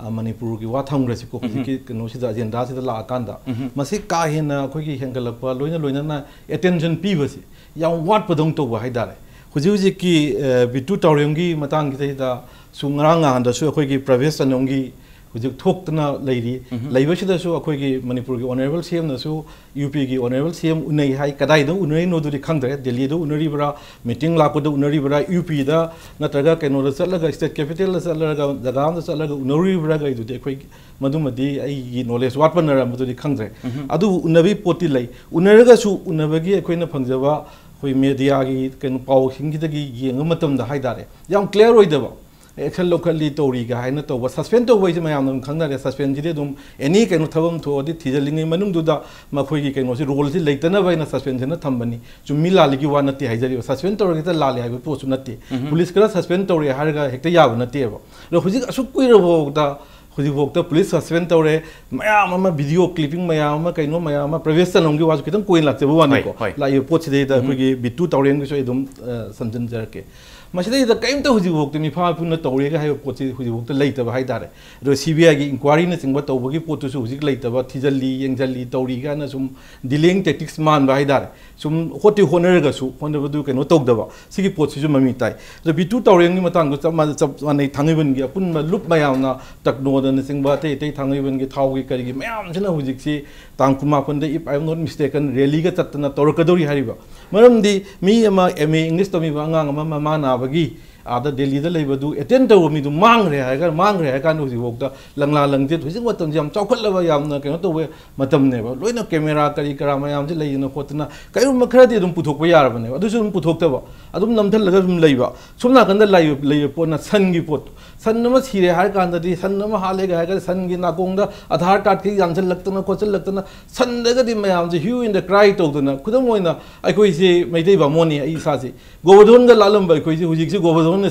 ꯑ, ꯃꯅꯤꯄꯨꯔꯒꯤ ꯋꯥ ꯊꯝꯈ꯭ꯔꯁꯤꯀꯣ, ꯍꯧꯖꯤꯛꯀꯤ ꯀꯩꯅꯣꯁꯤꯗ, ꯑꯦꯖꯦꯟꯗꯥꯁꯤꯗ ꯂꯥꯛꯑꯀꯥꯟꯗ ꯃꯁꯤ ꯀꯥ ꯍꯦꯟꯅ ꯑꯩꯈꯣꯏꯒꯤ ꯍꯦꯟꯒꯠꯂꯛꯄ, ꯂꯣꯏꯅ ꯂꯣꯏꯅꯅ ꯑꯦꯇꯦꯟꯁꯟ ꯄꯤꯕꯁꯤ ꯌꯥꯝ ꯋꯥꯠꯄꯗꯧꯅ ꯇꯧꯕ ꯍꯥꯏꯇꯥꯔꯦ꯫ ꯍꯧꯖꯤꯛ ꯍꯧꯖꯤꯛꯀꯤ ꯑ, ꯕꯤꯇꯨ ꯇꯥꯎꯔꯦꯝꯒꯤ ꯃꯇꯥꯡꯁꯤꯗꯩꯗꯁꯨ ꯉꯔꯥꯡ ꯅꯍꯥꯟꯗꯁꯨ ꯑꯩꯈꯣꯏꯒꯤ ꯄ꯭ꯔꯚꯦꯁ ꯆꯅꯣꯝꯒꯤ ꯍꯧꯖꯤꯛ ꯊꯣꯛꯇꯅ ꯂꯩꯔꯤ꯫ ꯂꯩꯕꯁꯤꯗꯁꯨ ꯑꯩꯈꯣꯏꯒꯤ ꯃꯅꯤꯄꯨꯔꯒꯤ ꯑꯣꯅꯔꯦꯕꯜ ꯁꯤ ꯑꯦꯝꯅꯁꯨ ꯌꯨ ꯄꯤꯒꯤ ꯑꯣꯅꯔꯦꯕꯜ ꯁꯤ ꯑꯦꯝ ꯎꯅꯩ ꯍꯥꯏ꯫ ꯀꯗꯥꯏꯗ ꯎꯅꯔꯤꯅꯣꯗꯨꯗꯤ ꯈꯪꯗ꯭ꯔꯦ, ꯗꯦꯜꯂꯤꯗ ꯎꯅꯔꯤꯕ꯭ꯔꯥ, ꯃꯤꯇꯤꯡ ꯂꯥꯛꯄꯗ ꯎꯅꯔꯤꯕ꯭ꯔꯥ, ꯌꯨ ꯄꯤꯗ ꯅꯠꯇ꯭ꯔꯒ ꯀꯩꯅꯣꯗ ꯆꯠꯂꯒ, ꯁ꯭ꯇꯦꯠ ꯀꯦꯄꯤꯇꯦꯜꯗ ꯆꯠꯂꯒ, ꯖꯒꯥ ꯑꯃꯗ ꯆꯠꯂꯒ ꯎꯅꯔꯨꯔꯤꯕ꯭ꯔꯥ ꯀꯩꯗꯨꯗꯤ ꯑꯩꯈꯣꯏ, ꯃꯗꯨꯃꯗꯤ ꯑꯩꯒꯤ ꯅꯣꯂꯦꯖ ꯋꯥꯠꯄꯅꯔ ꯃꯗꯨꯗꯤ ꯈꯪꯗ꯭ꯔꯦ꯫ ꯑꯗꯨꯕꯨ ꯎꯅꯕꯒꯤ ꯄꯣꯠꯇꯤ ꯂꯩ꯫ ꯎꯅꯔꯒꯁꯨ ꯎꯅꯕꯒꯤ ꯑꯩꯈꯣꯏꯅ ꯐꯪꯖꯕ ꯑꯩꯈꯣꯏ ꯃꯦꯗꯤꯌꯥꯒꯤ ꯀꯩꯅꯣ ꯄꯥꯎꯁꯤꯡꯁꯤꯗꯒꯤ ꯌꯦꯡꯕ ꯃꯇꯝꯗ ꯍꯥꯏꯇꯥꯔꯦ, ꯌꯥꯝ ꯀ꯭ꯂꯤꯌꯥꯔ ꯑꯣꯏꯗꯕ꯫ ꯑꯦꯛꯁꯟ ꯂꯧꯈꯠꯂꯤ, ꯇꯧꯔꯤ ꯀꯥꯏꯅ ꯇꯧꯕ꯫ ꯁꯁꯄꯦꯟ ꯇꯧꯕ ꯍꯥꯏꯁꯦ ꯃꯌꯥꯝꯅ ꯑꯗꯨꯝ ꯈꯪꯅꯔꯦ꯫ ꯁꯁꯄꯦꯟꯁꯤꯗꯤ ꯑꯗꯨꯝ ꯑꯦꯅꯤ ꯀꯩꯅꯣ ꯊꯕꯛ ꯑꯃ ꯊꯣꯛꯑꯗꯤ ꯊꯤꯖꯤꯜꯂꯤꯉꯩ ꯃꯅꯨꯡꯗꯨꯗ ꯃꯈꯣꯏꯒꯤ ꯀꯩꯅꯣꯁꯤ, ꯔꯣꯜꯁꯤ ꯂꯩꯇꯅꯕ ꯍꯥꯏꯅ ꯁꯁꯄꯦꯟꯁꯤꯅ ꯊꯝꯕꯅꯤ꯫ ꯆꯨꯝꯃꯤ ꯂꯥꯜꯂꯤꯒꯤ ꯋꯥ ꯅꯠꯇꯦ ꯍꯥꯏꯖꯔꯤꯕ꯫ ꯁꯁꯄꯦꯟ ꯇꯧꯔꯒ ꯍꯦꯛꯇ ꯂꯥꯜꯂꯦ ꯍꯥꯏꯕ ꯄꯣꯠꯁꯨ ꯅꯠꯇꯦ꯫ ꯄꯨꯂꯤꯁ ꯈꯔ ꯁꯁꯄꯦꯟ ꯇꯧꯔꯦ ꯍꯥꯏꯔꯒ ꯍꯦꯛꯇ ꯌꯥꯕ ꯅꯠꯇꯦꯕ꯫ ꯑꯗꯣ ꯍꯧꯖꯤꯛ ꯑꯁꯨꯛ ꯀꯨꯏꯔꯕꯐꯥꯎꯗ, ꯍꯧꯖꯤꯛꯐꯥꯎꯗ ꯄꯨꯂꯤꯁ ꯁꯁꯄꯦꯟ ꯇꯧꯔꯦ, ꯃꯌꯥꯝ ꯑꯃ ꯚꯤꯗꯤꯑꯣ ꯀ꯭ꯂꯤꯞꯄꯤꯡ ꯃꯌꯥꯝ ꯑꯃ, ꯀꯩꯅꯣ ꯃꯌꯥꯝ ꯑꯃ, ꯄ꯭ꯔꯚꯦꯁ ꯆꯅꯝꯒꯤ ꯋꯥꯁꯨ ꯈꯤꯇꯪ ꯀꯣꯏꯅ ꯂꯥꯛꯆꯕ ꯋꯥꯅꯤꯀꯣ꯫ ꯍꯣꯏ, ꯍꯣꯏ꯫ ꯂꯥꯛꯏꯕ ꯄꯣꯠꯁꯤꯗꯩꯗ ꯑꯩꯈꯣꯏꯒꯤ ꯕꯤꯇꯨ ꯇꯥꯎꯔꯦꯟꯒꯤꯁꯨ ꯑꯩ ꯑꯗꯨꯝ ꯑ, ꯁꯝꯖꯤꯟꯖꯔꯛꯀꯦ꯫ ꯃꯁꯤꯗꯩꯗ ꯀꯔꯤꯝꯇ ꯍꯧꯖꯤꯛꯐꯥꯎꯗ ꯃꯤꯐꯥ ꯃꯤꯄꯨꯅ ꯇꯧꯔꯦꯒ ꯍꯥꯏꯕ ꯄꯣꯠꯁꯤ ꯍꯧꯖꯤꯛꯐꯥꯎꯗ ꯂꯩꯇꯕ ꯍꯥꯏꯇꯥꯔꯦ꯫ ꯑꯗꯣ ꯁꯤ ꯕꯤ ꯑꯥꯏꯒꯤ ꯏꯟꯀ꯭ꯋꯥꯏꯔꯤꯅꯆꯤꯡꯕ ꯇꯧꯕꯒꯤ ꯄꯣꯠꯇꯨꯁꯨ ꯍꯧꯖꯤꯛ ꯂꯩꯇꯕ, ꯊꯤꯖꯤꯜꯂꯤ, ꯌꯦꯡꯁꯤꯜꯂꯤ, ꯇꯧꯔꯤ ꯀꯥꯏꯅ ꯁꯨꯝ ꯗꯤꯂꯦꯌꯤꯡ ꯇꯦꯛꯇꯤꯛꯁ ꯃꯥꯟꯕ ꯍꯥꯏꯇꯥꯔꯦ꯫ ꯁꯨꯝ ꯍꯣꯠꯇꯤ ꯍꯣꯠꯅꯔꯒꯁꯨ ꯍꯣꯠꯅꯕꯗꯨ ꯀꯩꯅꯣ ꯇꯧꯗꯕ, ꯁꯤꯒꯤ ꯄꯣꯠꯁꯤꯁꯨ ꯃꯃꯤ ꯇꯥꯏ꯫ ꯑꯗꯣ ꯕꯤꯇꯨ ꯇꯥꯎꯔꯦꯟꯒꯤ ꯃꯇꯥꯡꯗ ꯆꯞ ꯃꯥꯟꯅ, ꯆꯞ ꯃꯥꯟꯅꯩ꯫ ꯊꯥꯡꯃꯩꯕꯟꯒꯤ ꯑꯄꯨꯟꯕ ꯂꯨꯞ ꯃꯌꯥꯝꯅ, ꯇꯛꯅꯣꯗꯅꯆꯤꯡꯕ, ꯑꯇꯩ ꯑꯇꯩ ꯊꯥꯡꯃꯩꯕꯟꯒꯤ ꯊꯥꯎꯒꯤ ꯀꯔꯤꯒꯤ ꯃꯌꯥꯝꯁꯤꯅ ꯍꯧꯖꯤꯛꯁꯤ ꯇꯥꯡ ꯀꯨꯟꯃꯥꯄꯟꯗ, if I am not mistaken, ꯔꯦꯂꯤꯒ ꯆꯠꯇꯅ ꯇꯧꯔꯛꯀꯗꯧꯔꯤ ꯍꯥꯏꯔꯤꯕ꯫ ꯃꯔꯝꯗꯤ ꯃꯤ ꯑꯃ ꯑꯦꯝ ꯑꯦ ꯏꯪꯂꯤꯁ ꯇꯝꯃꯤꯕ ꯑꯉꯥꯡ ꯑꯃ ꯃꯃꯥ ꯅꯥꯕꯒꯤ ꯑꯥꯗ ꯗꯦꯜꯂꯤꯗ ꯂꯩꯕꯗꯨ ꯑꯦꯇꯦꯟ ꯇꯧꯕ ꯃꯤꯗꯨ ꯃꯥꯡꯈ꯭ꯔꯦ ꯍꯥꯏꯔꯒ, ꯃꯥꯡꯈ꯭ꯔꯦ ꯍꯥꯏꯔ ꯀꯥꯟꯗ ꯍꯧꯖꯤꯛꯐꯥꯎꯗ ꯂꯪꯂꯥ ꯂꯪꯖꯦꯠ, ꯍꯧꯖꯤꯛ ꯃꯇꯝꯁꯤ ꯌꯥꯝ ꯆꯥꯎꯈꯠꯂꯕ, ꯌꯥꯝꯅ ꯀꯩꯅꯣ ꯇꯧꯕ ꯃꯇꯝꯅꯦꯕ꯫ ꯂꯣꯏꯅ ꯀꯦꯃꯦꯔꯥ ꯀꯔꯤ ꯀꯔꯥ ꯃꯌꯥꯝꯁꯤ ꯂꯩꯗꯅ ꯈꯣꯠꯇꯅ ꯀꯔꯤꯒꯨꯝꯕ ꯈꯔꯗꯤ ꯑꯗꯨꯝ ꯄꯨꯊꯣꯛꯄ ꯌꯥꯔꯕꯅꯦꯕ꯫ ꯑꯗꯨꯁꯨ ꯑꯗꯨꯝ ꯄꯨꯊꯣꯛꯇꯕ, ꯑꯗꯨꯝ ꯅꯝꯊꯜꯂꯒ ꯑꯗꯨꯝ ꯂꯩꯕ꯫ ꯁꯣꯝ ꯅꯥꯀꯟꯗ ꯂꯩꯕ, ꯂꯩꯕ ꯄꯣꯠꯅ ꯁꯟꯒꯤ ꯄꯣꯠꯇꯣ꯫ ꯁꯟ ꯑꯃ ꯁꯤꯔꯦ ꯍꯥꯏꯔ ꯀꯥꯟꯗꯗꯤ, ꯁꯟ ꯑꯃ ꯍꯥꯠꯂꯦꯒ ꯍꯥꯏꯔ ꯀꯥꯟꯗ ꯁꯟꯒꯤ ꯅꯥꯀꯣꯡꯗ ꯑꯙꯥꯔ ꯀꯥꯔꯗꯀꯤ ꯌꯥꯟꯁꯤꯜꯂꯛꯇꯅ ꯈꯣꯠꯆꯜꯂꯛꯇꯅ, ꯁꯟꯗꯒꯗꯤ ꯃꯌꯥꯝꯁꯦ hue and cry ꯇꯧꯗꯅ, ꯈꯨꯗꯝ ꯑꯣꯏꯅ ꯑꯩꯈꯣꯏꯁꯦ ꯃꯩꯇꯩ ꯕꯥꯃꯣꯟꯅꯤ, ꯑꯩ ꯏꯁꯥꯁꯦ ꯒꯣꯕꯔꯙꯣꯟꯒ ꯂꯥꯠꯂꯝꯕ ꯑꯩꯈꯣꯏꯁꯦ ꯍꯧꯖꯤꯛꯁꯦ ꯒꯣꯕꯔꯙꯣꯟꯅ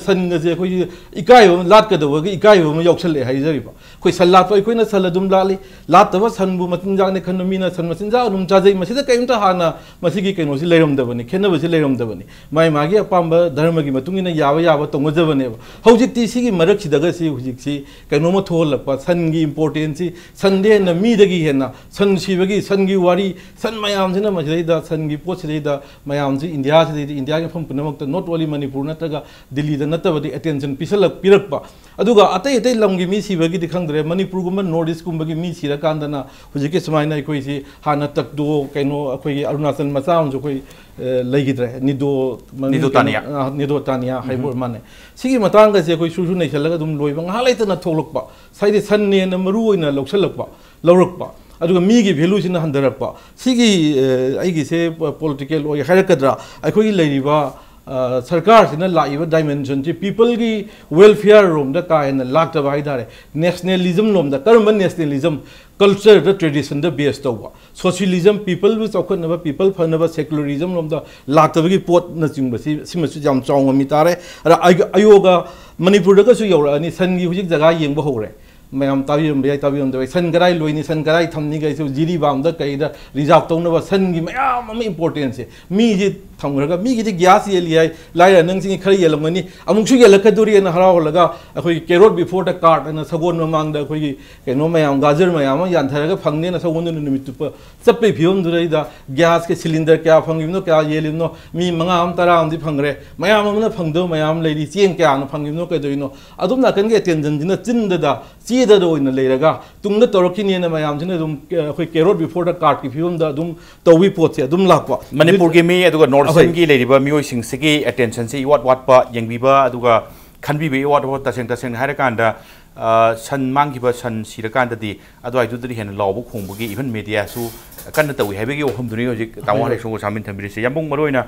ꯁꯟꯒꯁꯦ ꯑꯩꯈꯣꯏꯁꯦ ꯏꯀꯥꯏꯕ ꯑꯃ, ꯂꯥꯠꯀꯗꯕꯒꯤ ꯏꯀꯥꯏꯕ ꯑꯃ ꯌꯥꯎꯁꯜꯂꯛꯑꯦ ꯍꯥꯏꯖꯔꯤꯕ꯫ ꯑꯩꯈꯣꯏ ꯁꯟ ꯂꯥꯠꯄ ꯑꯩꯈꯣꯏꯅ ꯁꯟ ꯑꯗꯨꯝ ꯂꯥꯠꯂꯤ, ꯂꯥꯠꯇꯕ ꯁꯟꯕꯨ ꯃꯆꯤꯟꯖꯥꯛꯅꯤ ꯈꯟꯕ ꯃꯤꯅ ꯁꯟ ꯃꯆꯤꯟꯖꯥꯛ ꯑꯗꯨꯝ ꯆꯥꯖꯩ꯫ ꯃꯁꯤꯗ ꯀꯔꯤꯝꯇ ꯍꯥꯟꯅ ꯃꯁꯤꯒꯤ ꯀꯩꯅꯣꯁꯤ ꯂꯩꯔꯝꯗꯕꯅꯤ, ꯈꯦꯠꯅꯕꯁꯤ ꯂꯩꯔꯝꯗꯕꯅꯤ꯫ ꯃꯥꯏ ꯃꯥꯒꯤ ꯑꯄꯥꯝꯕ ꯙꯔꯃꯒꯤ ꯃꯇꯨꯡ ꯏꯟꯅ ꯌꯥꯕ ꯌꯥꯕ ꯇꯧꯅꯖꯕꯅꯦꯕ꯫ ꯍꯧꯖꯤꯛꯇꯤ ꯁꯤꯒꯤ ꯃꯔꯛꯁꯤꯗꯒ ꯁꯤ ꯍꯧꯖꯤꯛꯁꯤ ꯀꯩꯅꯣꯝꯃ ꯊꯣꯛꯍꯜꯂꯛꯄ, ꯁꯟꯒꯤ ꯏꯝꯄꯣꯔꯇꯦꯟꯁꯁꯤ, ꯁꯟꯗꯤ ꯍꯦꯟꯅ ꯃꯤꯗꯒꯤ ꯍꯦꯟꯅ ꯁꯟ ꯁꯤꯕꯒꯤ, ꯁꯟꯒꯤ ꯋꯥꯔꯤ, ꯁꯟ ꯃꯌꯥꯝꯁꯤꯅ ꯃꯁꯤꯗꯩꯗ, ꯁꯟꯒꯤ ꯄꯣꯠꯁꯤꯗꯩꯗ ꯃꯌꯥꯝꯁꯤ ꯏꯟꯗꯤꯌꯥꯁꯤꯗꯩꯗ, ꯏꯟꯗꯤꯌꯥꯒꯤ ꯃꯐꯝ ꯄꯨꯝꯅꯃꯛꯇ, not only ꯃꯅꯤꯄꯨꯔ ꯅꯠꯇ꯭ꯔꯒ ꯗꯤꯜꯂꯤꯗ ꯅꯠꯇꯕꯗꯤ ꯑꯦꯇꯦꯟꯁꯟ ꯄꯤꯁꯜꯂꯛ-, ꯄꯤꯔꯛꯄ꯫ ꯑꯗꯨꯒ ꯑꯇꯩ ꯑꯇꯩ ꯂꯝꯒꯤ ꯃꯤ ꯁꯤꯕꯒꯤꯗꯤ ꯈꯪꯗ꯭ꯔꯦ, ꯃꯅꯤꯄꯨꯔꯒꯨꯝꯕ ꯅꯣꯔꯠ ꯏꯁꯀꯨꯝꯕꯒꯤ ꯃꯤ ꯁꯤꯔꯀꯥꯟꯗꯅ ꯍꯧꯖꯤꯛꯀꯤ ꯁꯨꯃꯥꯏꯅ ꯑꯩꯈꯣꯏꯁꯤ ꯍꯥꯟꯅ ꯇꯛꯇꯣ, ꯀꯩꯅꯣ, ꯑꯩꯈꯣꯏꯒꯤ ꯑꯔꯨꯅꯥꯆꯜ ꯃꯆꯥ ꯑꯃꯁꯨ ꯑꯩꯈꯣꯏ, ꯑ, ꯂꯩꯈꯤꯗ꯭ꯔꯦ, ꯅꯤꯗꯣ, ꯃꯃꯤꯡ ꯅꯤꯗꯣ ꯀꯩꯅꯣ? ꯇꯥꯅꯤꯌꯥ꯫ ꯑ, ꯅꯤꯗꯣ ꯇꯥꯅꯤꯌꯥ ꯍꯥꯏꯕ ꯑꯣꯏꯔ ꯃꯥꯜꯂꯦ꯫ ꯁꯤꯒꯤ ꯃꯇꯥꯡꯗꯁꯦ ꯑꯩꯈꯣꯏ ꯁꯨꯔ ꯁꯨꯔ ꯅꯩꯁꯜꯂꯒ ꯑꯗꯨꯝ ꯂꯣꯏꯕ, ꯉꯥꯏꯍꯥꯛ ꯂꯩꯇꯅ ꯊꯣꯛꯂꯛꯄ, ꯉꯁꯥꯏꯗꯤ ꯁꯟꯅꯦꯅ ꯃꯔꯨ ꯑꯣꯏꯅ ꯂꯧꯁꯜꯂꯛꯄ, ꯂꯧꯔꯛꯄ꯫ ꯑꯗꯨꯒ ꯃꯤꯒꯤ ꯚꯦꯂꯨꯁꯤꯅ ꯍꯟꯊꯔꯛꯄ꯫ ꯁꯤꯒꯤ ꯑ, ꯑꯩꯒꯤꯁꯦ ꯄꯣꯂꯤꯇꯤꯀꯦꯜ ꯑꯣꯏ ꯍꯥꯏꯔꯛꯀꯗ꯭ꯔꯥ, ꯑꯩꯈꯣꯏꯒꯤ ꯂꯩꯔꯤꯕ ꯑ, ꯁꯔꯀꯥꯔꯁꯤꯅ ꯂꯥꯛꯏꯕ ꯗꯥꯏꯃꯦꯟꯁꯟꯁꯤ ꯄꯤꯄꯜꯒꯤ ꯋꯦꯜꯐꯤꯌꯔ ꯔꯣꯝꯗ ꯀꯥ ꯍꯦꯟꯅ ꯂꯥꯛꯇꯕ ꯍꯥꯏꯇꯥꯔꯦ꯫ ꯅꯦꯁꯅꯦꯂꯤꯖꯝ ꯂꯣꯝꯗ, ꯀꯔꯝꯕ ꯅꯦꯁꯅꯦꯂꯤꯖꯝ? ꯀꯜꯆꯔꯗ, ꯇ꯭ꯔꯦꯗꯤꯁꯟꯗ ꯕꯦꯁ ꯇꯧꯕ, ꯁꯣꯁꯤꯌꯦꯂꯤꯖꯝ, ꯄꯤꯄꯜꯕꯨ ꯆꯥꯎꯈꯠꯅꯕ, ꯄꯤꯄꯜ ꯐꯅꯕ, ꯁꯦꯀꯨꯂꯔꯤꯖꯝ ꯂꯣꯝꯗ ꯂꯥꯛꯇꯕꯒꯤ ꯄꯣꯠꯅꯆꯤꯡꯕꯁꯤ, ꯁꯤꯃꯁꯨ ꯌꯥꯝ ꯆꯥꯎꯅ ꯃꯤ ꯇꯥꯔꯦ꯫ ꯑꯗ ꯑꯌꯣ- ꯑꯌꯣꯒ ꯃꯅꯤꯄꯨꯔꯗꯒꯁꯨ ꯌꯧꯔꯛꯑꯅꯤ꯫ ꯁꯟꯒꯤ ꯍꯧꯖꯤꯛ ꯖꯒꯥ ꯌꯦꯡꯕ ꯍꯧꯔꯦ꯫ ꯃꯌꯥꯝ ꯇꯥꯕꯤꯔꯝꯕ ꯌꯥꯏ, ꯇꯥꯕꯤꯔꯝꯗꯕ ꯌꯥꯏ꯫ ꯁꯟ ꯀꯗꯥꯏ ꯂꯣꯏꯅꯤ, ꯁꯟ ꯀꯗꯥꯏ ꯊꯝꯅꯤ ꯀꯥꯏꯁꯨ, ꯖꯤꯔꯤꯕꯥꯝꯗ ꯀꯩꯗ ꯔꯤꯖꯥꯔꯚ ꯇꯧꯅꯕ ꯁꯟꯒꯤ ꯃꯌꯥꯝ ꯑꯃ ꯏꯝꯄꯣꯔꯇꯦꯟꯁꯁꯦ꯫ ꯃꯤꯁꯦ ꯊꯝꯈ꯭ꯔꯒ, ꯃꯤꯒꯤꯗꯤ ꯒ꯭ꯌꯥꯁ ꯌꯦꯜꯂꯤ ꯍꯥꯏ, ꯂꯥꯏꯔ ꯅꯪꯁꯤꯡꯒꯤ ꯈꯔ ꯌꯦꯜꯂꯝꯒꯅꯤ, ꯑꯃꯨꯛꯁꯨ ꯌꯦꯜꯂꯛꯀꯗꯣꯔꯤꯅ ꯍꯔꯥꯎꯍꯜꯂꯒ, ꯑꯩꯈꯣꯏꯒꯤ carrot before the cart ꯍꯥꯏꯅ ꯁꯒꯣꯜ ꯃꯃꯥꯡꯗ ꯑꯩꯈꯣꯏꯒꯤ ꯀꯩꯅꯣ ꯃꯌꯥꯝ, ꯒꯥꯖꯔ ꯃꯌꯥꯝ ꯑꯃ ꯌꯥꯟꯊꯔꯒ ꯐꯪꯅꯦꯅ ꯁꯒꯣꯜꯗꯨꯅ ꯅꯨꯃꯤꯠ ꯆꯨꯞꯄ ꯆꯠꯄꯒꯤ ꯐꯤꯕꯝꯗꯨꯗꯩꯗ ꯒ꯭ꯌꯥꯁꯀꯤ ꯁꯤꯂꯤꯟꯗꯔ ꯀꯌꯥ ꯐꯪꯉꯤꯕꯅꯣ, ꯀꯌꯥ ꯌꯦꯜꯂꯤꯕꯅꯣ, ꯃꯤ ꯃꯉꯥ ꯑꯃ, ꯇꯔꯥ ꯑꯃꯗꯤ ꯐꯪꯈ꯭ꯔꯦ, ꯃꯌꯥꯝ ꯑꯃꯅ ꯐꯪꯗꯕ ꯃꯌꯥꯝ ꯂꯩꯔꯤ, ꯆꯦꯡ ꯀꯌꯥꯅ ꯐꯪꯉꯤꯕꯅꯣ, ꯀꯩꯗꯧꯔꯤꯅꯣ? ꯑꯗꯨꯝ ꯅꯥꯀꯟꯒꯤ ꯑꯦꯇꯦꯟꯁꯟꯁꯤꯅ ꯆꯤꯟꯗꯗ, ꯆꯦꯗꯗ ꯑꯣꯏꯅ ꯂꯩꯔꯒ, ꯇꯨꯡꯗ ꯇꯧꯔꯛꯈꯤꯅꯦꯅ ꯃꯌꯥꯝꯁꯤꯅ ꯑꯗꯨꯝ, ꯑ, ꯑꯩꯈꯣꯏ carrot before the cartꯀꯤ ꯐꯤꯕꯝꯗ ꯑꯗꯨꯝ ꯇꯧꯕꯒꯤ ꯄꯣꯠꯁꯦ ꯑꯗꯨꯝ ꯂꯥꯛꯄ꯫ ꯃꯅꯤꯄꯨꯔꯒꯤ ꯃꯤ ꯑꯗꯨꯒ ꯅꯣꯔꯠ ꯑꯩꯈꯣꯏ ꯏꯁꯔꯟꯒꯤ ꯂꯩꯔꯤꯕ ꯃꯤꯑꯣꯏꯁꯤꯡꯁꯤꯒꯤ ꯑꯦꯇꯦꯟꯁꯟꯁꯤ ꯏꯋꯥꯠ ꯋꯥꯠꯄ, ꯌꯦꯡꯕꯤꯕ ꯑꯗꯨꯒ ꯈꯟꯕꯤꯕ ꯏꯋꯥꯠ ꯋꯥꯠꯄ, ꯇꯁꯦꯡ ꯇꯁꯦꯡꯅ ꯍꯥꯏꯔꯀꯥꯟꯗ, ꯑ, ꯁꯟ ꯃꯥꯡꯈꯤꯕ, ꯁꯟ ꯁꯤꯔꯀꯥꯟꯗꯗꯤ ꯑꯗꯨꯋꯥꯏꯗꯨꯗꯗꯤ ꯍꯦꯟꯅ ꯂꯥꯎꯕ ꯈꯣꯡꯕꯒꯤ, ꯏꯚꯟ ꯃꯦꯗꯤꯌꯥꯁꯨ ꯀꯟꯅ ꯇꯧꯏ ꯍꯥꯏꯕꯒꯤ ꯋꯥꯐꯝꯗꯨꯅꯤ ꯍꯧꯖꯤꯛ ꯇꯥꯃꯣ ꯍꯣꯏ, ꯍꯣꯏ꯫ ꯍꯔꯤꯁꯣꯡꯒ ꯁꯥꯃꯤꯟ ꯊꯝꯕꯤꯔꯤꯁꯦ꯫ ꯌꯥꯝꯕꯨꯡ, ꯃꯔꯨ ꯑꯣꯏꯅ,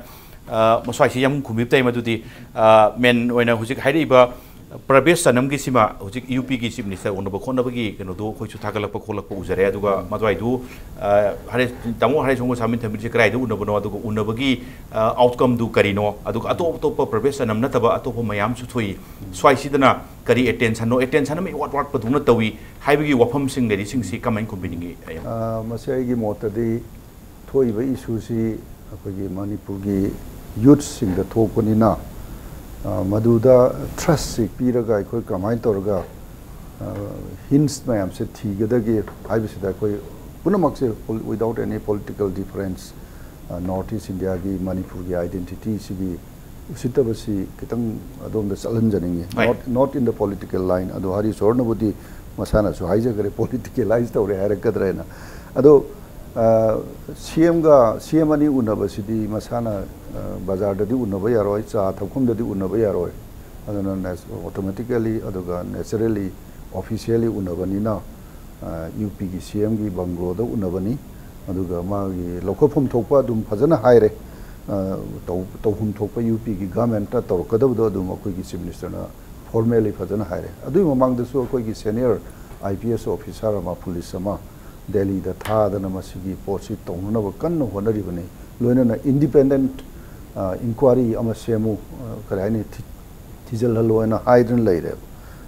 ꯑ, ꯃꯁ꯭ꯋꯥꯏꯁꯤ ꯌꯥꯝꯕꯨꯡ ꯈꯨꯝꯕꯤꯕ ꯇꯥꯏ, ꯃꯗꯨꯗꯤ, ꯑ, ꯃꯦꯟ ꯑꯣꯏꯅ ꯍꯧꯖꯤꯛ ꯍꯥꯏꯔꯛꯏꯕ ꯄ꯭ꯔꯚꯦꯁ ꯆꯅꯝꯒꯤꯁꯤꯃ ꯍꯧꯖꯤꯛ ꯌꯨ ꯄꯤꯒꯤ ꯆꯤꯐ ꯃꯤꯅꯤꯁꯇꯔ ꯎꯅꯕ ꯈꯣꯠꯅꯕꯒꯤ ꯀꯩꯅꯣꯗꯣ ꯑꯩꯈꯣꯏꯁꯨ ꯊꯥꯒꯠꯂꯛꯄ ꯈꯣꯠꯂꯛꯄ ꯎꯖꯔꯦ꯫ ꯑꯗꯨꯒ ꯃꯗꯨꯋꯥꯏꯗꯨ, ꯑ, ꯍꯔꯦ-, ꯇꯥꯃꯣ ꯍꯔꯤꯁꯣꯡꯒ ꯁꯥꯃꯤꯟ ꯊꯝꯕꯤꯔꯤꯁꯦ ꯀꯗꯥꯏꯗ ꯎꯅꯕꯅꯣ, ꯑꯗꯨꯒ ꯎꯅꯕꯒꯤ, ꯑ, ꯑꯥꯎꯠꯀꯝꯗꯨ ꯀꯔꯤꯅꯣ, ꯑꯗꯨꯒ ꯑꯇꯣꯞ ꯑꯇꯣꯞꯄ ꯄ꯭ꯔꯚꯦꯁ ꯆꯅꯝ ꯅꯠꯇꯕ ꯑꯇꯣꯞꯄ ꯃꯌꯥꯝꯁꯨ ꯊꯣꯛꯏ꯫ ꯁ꯭ꯋꯥꯏꯁꯤꯗꯅ ꯀꯔꯤ ꯑꯦꯇꯦꯟꯁꯟꯅꯣ, ꯑꯦꯇꯦꯟꯁꯟ ꯑꯃ ꯏꯋꯥꯠ ꯋꯥꯠꯄꯗꯧꯅ ꯇꯧꯏ ꯍꯥꯏꯕꯒꯤ ꯋꯥꯐꯝꯁꯤꯡ ꯂꯩꯔꯤꯁꯤꯡꯁꯤ ꯀꯃꯥꯏꯅ ꯈꯨꯝꯕꯤꯅꯤꯡꯉꯤ, ꯑꯌꯥꯝꯕ? ꯑ, ꯃꯁꯤ ꯑꯩꯒꯤ ꯃꯣꯠꯇꯗꯤ ꯊꯣꯛꯏꯕ ꯏꯁꯨꯁꯤ ꯑꯩꯈꯣꯏꯒꯤ ꯃꯅꯤꯄꯨꯔꯒꯤ ꯌꯨꯠꯁꯤꯡꯗ ꯊꯣꯛꯄꯅꯤꯅ, ꯑ, ꯃꯗꯨꯗ ꯇ꯭ꯔꯁꯁꯤ ꯄꯤꯔꯒ ꯑꯩꯈꯣꯏ ꯀꯃꯥꯏꯅ ꯇꯧꯔꯒ, ꯑ, ꯍꯤꯟꯁ ꯃꯌꯥꯝꯁꯦ ꯊꯤꯒꯗꯒꯦ ꯍꯥꯏꯕꯁꯤꯗ ꯑꯩꯈꯣꯏ ꯄꯨꯝꯅꯃꯛꯁꯦ without any political difference, ꯑ, ꯅꯣꯔꯠ ꯏꯁ ꯏꯟꯗꯤꯌꯥꯒꯤ ꯃꯅꯤꯄꯨꯔꯒꯤ ꯑꯥꯏꯗꯦꯟꯇꯤꯇꯤꯁꯤꯒꯤ ꯎꯁꯤꯠꯇꯕꯁꯤ ꯈꯤꯇꯪ ꯑꯗꯣꯝꯗ ꯆꯠꯍꯟꯖꯅꯤꯡꯉꯤ꯫ ꯍꯣꯏ꯫ Not, not in the political line꯫ ꯑꯗꯣ ꯍꯔꯤꯁꯣꯔꯅꯕꯨꯗꯤ ꯃꯁꯥꯅꯁꯨ ꯍꯥꯏꯖꯈ꯭ꯔꯦ, ꯄꯣꯂꯤꯇꯤꯀꯦꯂꯥꯏꯁ ꯇꯧꯔꯦ ꯍꯥꯏꯔꯛꯀꯗ꯭ꯔꯥ ꯍꯥꯏꯅ꯫ ꯑꯗꯣ, ꯑ, ꯁꯤ ꯑꯦꯝꯒ, ꯁꯤ ꯑꯦꯝ ꯑꯅꯤ ꯎꯅꯕꯁꯤꯗꯤ ꯃꯁꯥꯅ, ꯑ, ꯕꯖꯥꯔꯗꯗꯤ ꯎꯅꯕ ꯌꯥꯔꯣꯏ, ꯆꯥ ꯊꯛꯐꯝꯗꯗꯤ ꯎꯅꯕ ꯌꯥꯔꯣꯏ꯫ ꯑꯗꯨꯅ ꯅꯦꯁ-, automatically ꯑꯗꯨꯒ naturally, officially ꯎꯅꯕꯅꯤꯅ, ꯌꯨ ꯄꯤꯒꯤ ꯁꯤ ꯑꯦꯝꯒꯤ ꯕꯪꯒ꯭ꯂꯣꯗ ꯎꯅꯕꯅꯤ꯫ ꯑꯗꯨꯒ ꯃꯥꯒꯤ ꯂꯧꯈꯠꯐꯝ ꯊꯣꯛꯄ ꯑꯗꯨꯝ ꯐꯖꯅ ꯍꯥꯏꯔꯦ꯫ ꯇꯧꯐꯝ ꯊꯣꯛꯄ ꯌꯨ ꯄꯤꯒꯤ ꯒꯃꯦꯟꯠꯅ ꯇꯧꯔꯛꯀꯗꯕꯗꯣ ꯑꯗꯨꯝ ꯑꯩꯈꯣꯏꯒꯤ ꯆꯤꯐ ꯃꯤꯅꯤꯁꯇꯔꯅ ꯐꯣꯔꯃꯦꯜꯂꯤ ꯐꯖꯅ ꯍꯥꯏꯔꯦ꯫ ꯑꯗꯨꯒꯤ ꯃꯃꯥꯡꯗꯁꯨ ꯑꯩꯈꯣꯏꯒꯤ senior I P S officer ꯑꯃ, ꯄꯨꯂꯤꯁ ꯑꯃ ꯗꯦꯜꯂꯤꯗ ꯊꯥꯗꯅ ꯃꯁꯤꯒꯤ ꯄꯣꯠꯁꯤ ꯇꯧꯅꯅꯕ ꯀꯟꯅ ꯍꯣꯠꯅꯔꯤꯕꯅꯤ꯫ ꯂꯣꯏꯅꯅ ꯏꯟꯗꯤꯄꯦꯟꯗꯦꯟꯠ ꯏꯟꯀ꯭ꯋꯥꯏꯔꯤ ꯑꯃ ꯁꯦꯝꯃꯨ, ꯀꯔꯤ ꯍꯥꯏꯅꯤ, ꯊꯤꯖꯤꯜꯍꯜꯂꯣ ꯍꯥꯏꯅ ꯍꯥꯏꯗꯨꯅ ꯂꯩꯔꯦꯕ꯫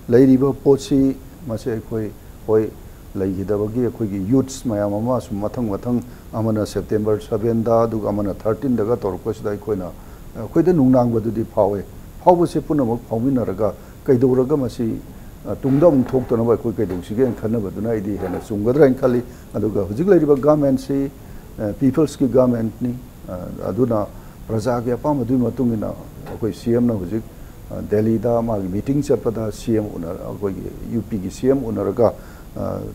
ꯂꯩꯔꯤꯕ ꯄꯣꯠꯁꯤ ꯃꯁꯤ ꯑꯩꯈꯣꯏ, ꯍꯣꯏ, ꯂꯩꯈꯤꯗꯕꯒꯤ ꯑꯩꯈꯣꯏꯒꯤ ꯌꯨꯠꯁ ꯃꯌꯥꯝ ꯑꯃ ꯁꯨꯝ ꯃꯊꯪ ꯃꯊꯪ, ꯑꯃꯅ ꯁꯦꯞꯇꯦꯝꯕꯔ ꯁꯕꯦꯟꯗ, ꯑꯗꯨꯒ ꯑꯃꯅ ꯊꯥꯔꯇꯤꯟꯗꯒ ꯇꯧꯔꯛꯄꯁꯤꯗ ꯑꯩꯈꯣꯏꯅ, ꯑꯩꯈꯣꯏꯗ ꯅꯨꯡꯅꯥꯡꯕꯗꯨꯗꯤ ꯐꯥꯎꯋꯦ꯫ ꯐꯥꯎꯕꯁꯦ ꯄꯨꯝꯅꯃꯛ ꯐꯥꯎꯃꯤꯟꯅꯔꯒ ꯀꯩꯗꯧꯔꯒ ꯃꯁꯤ ꯇꯨꯡꯗ ꯑꯃꯨꯛ ꯊꯣꯛꯇꯅꯕ ꯑꯩꯈꯣꯏ ꯀꯩꯗꯧꯁꯤꯒꯦꯅ ꯈꯟꯅꯕꯗꯨꯅ ꯑꯩꯗꯤ ꯍꯦꯟꯅ ꯆꯨꯝꯒꯗ꯭ꯔꯥ ꯍꯥꯏꯅ ꯈꯜꯂꯤ꯫ ꯑꯗꯨꯒ ꯍꯧꯖꯤꯛ ꯂꯩꯔꯤꯕ ꯒꯃꯦꯟꯠꯁꯤ ꯄꯤꯄꯜꯁꯀꯤ ꯒꯃꯦꯟꯠꯅꯤ꯫ ꯑꯗꯨꯅ ꯄ꯭ꯔꯖꯥꯒꯤ ꯑꯄꯥꯝꯕꯗꯨꯒꯤ ꯃꯇꯨꯡ ꯏꯟꯅ ꯑꯩꯈꯣꯏ ꯁꯤ ꯑꯦꯝꯅ ꯍꯧꯖꯤꯛ ꯗꯦꯜꯂꯤꯗ ꯃꯥꯒꯤ ꯃꯤꯇꯤꯡ ꯆꯠꯄꯗ ꯁꯤ ꯑꯦꯝ ꯎꯅ-, ꯑꯩꯈꯣꯏꯒꯤ ꯌꯨ ꯄꯤꯒꯤ ꯁꯤ ꯑꯦꯝ ꯎꯅꯔꯒ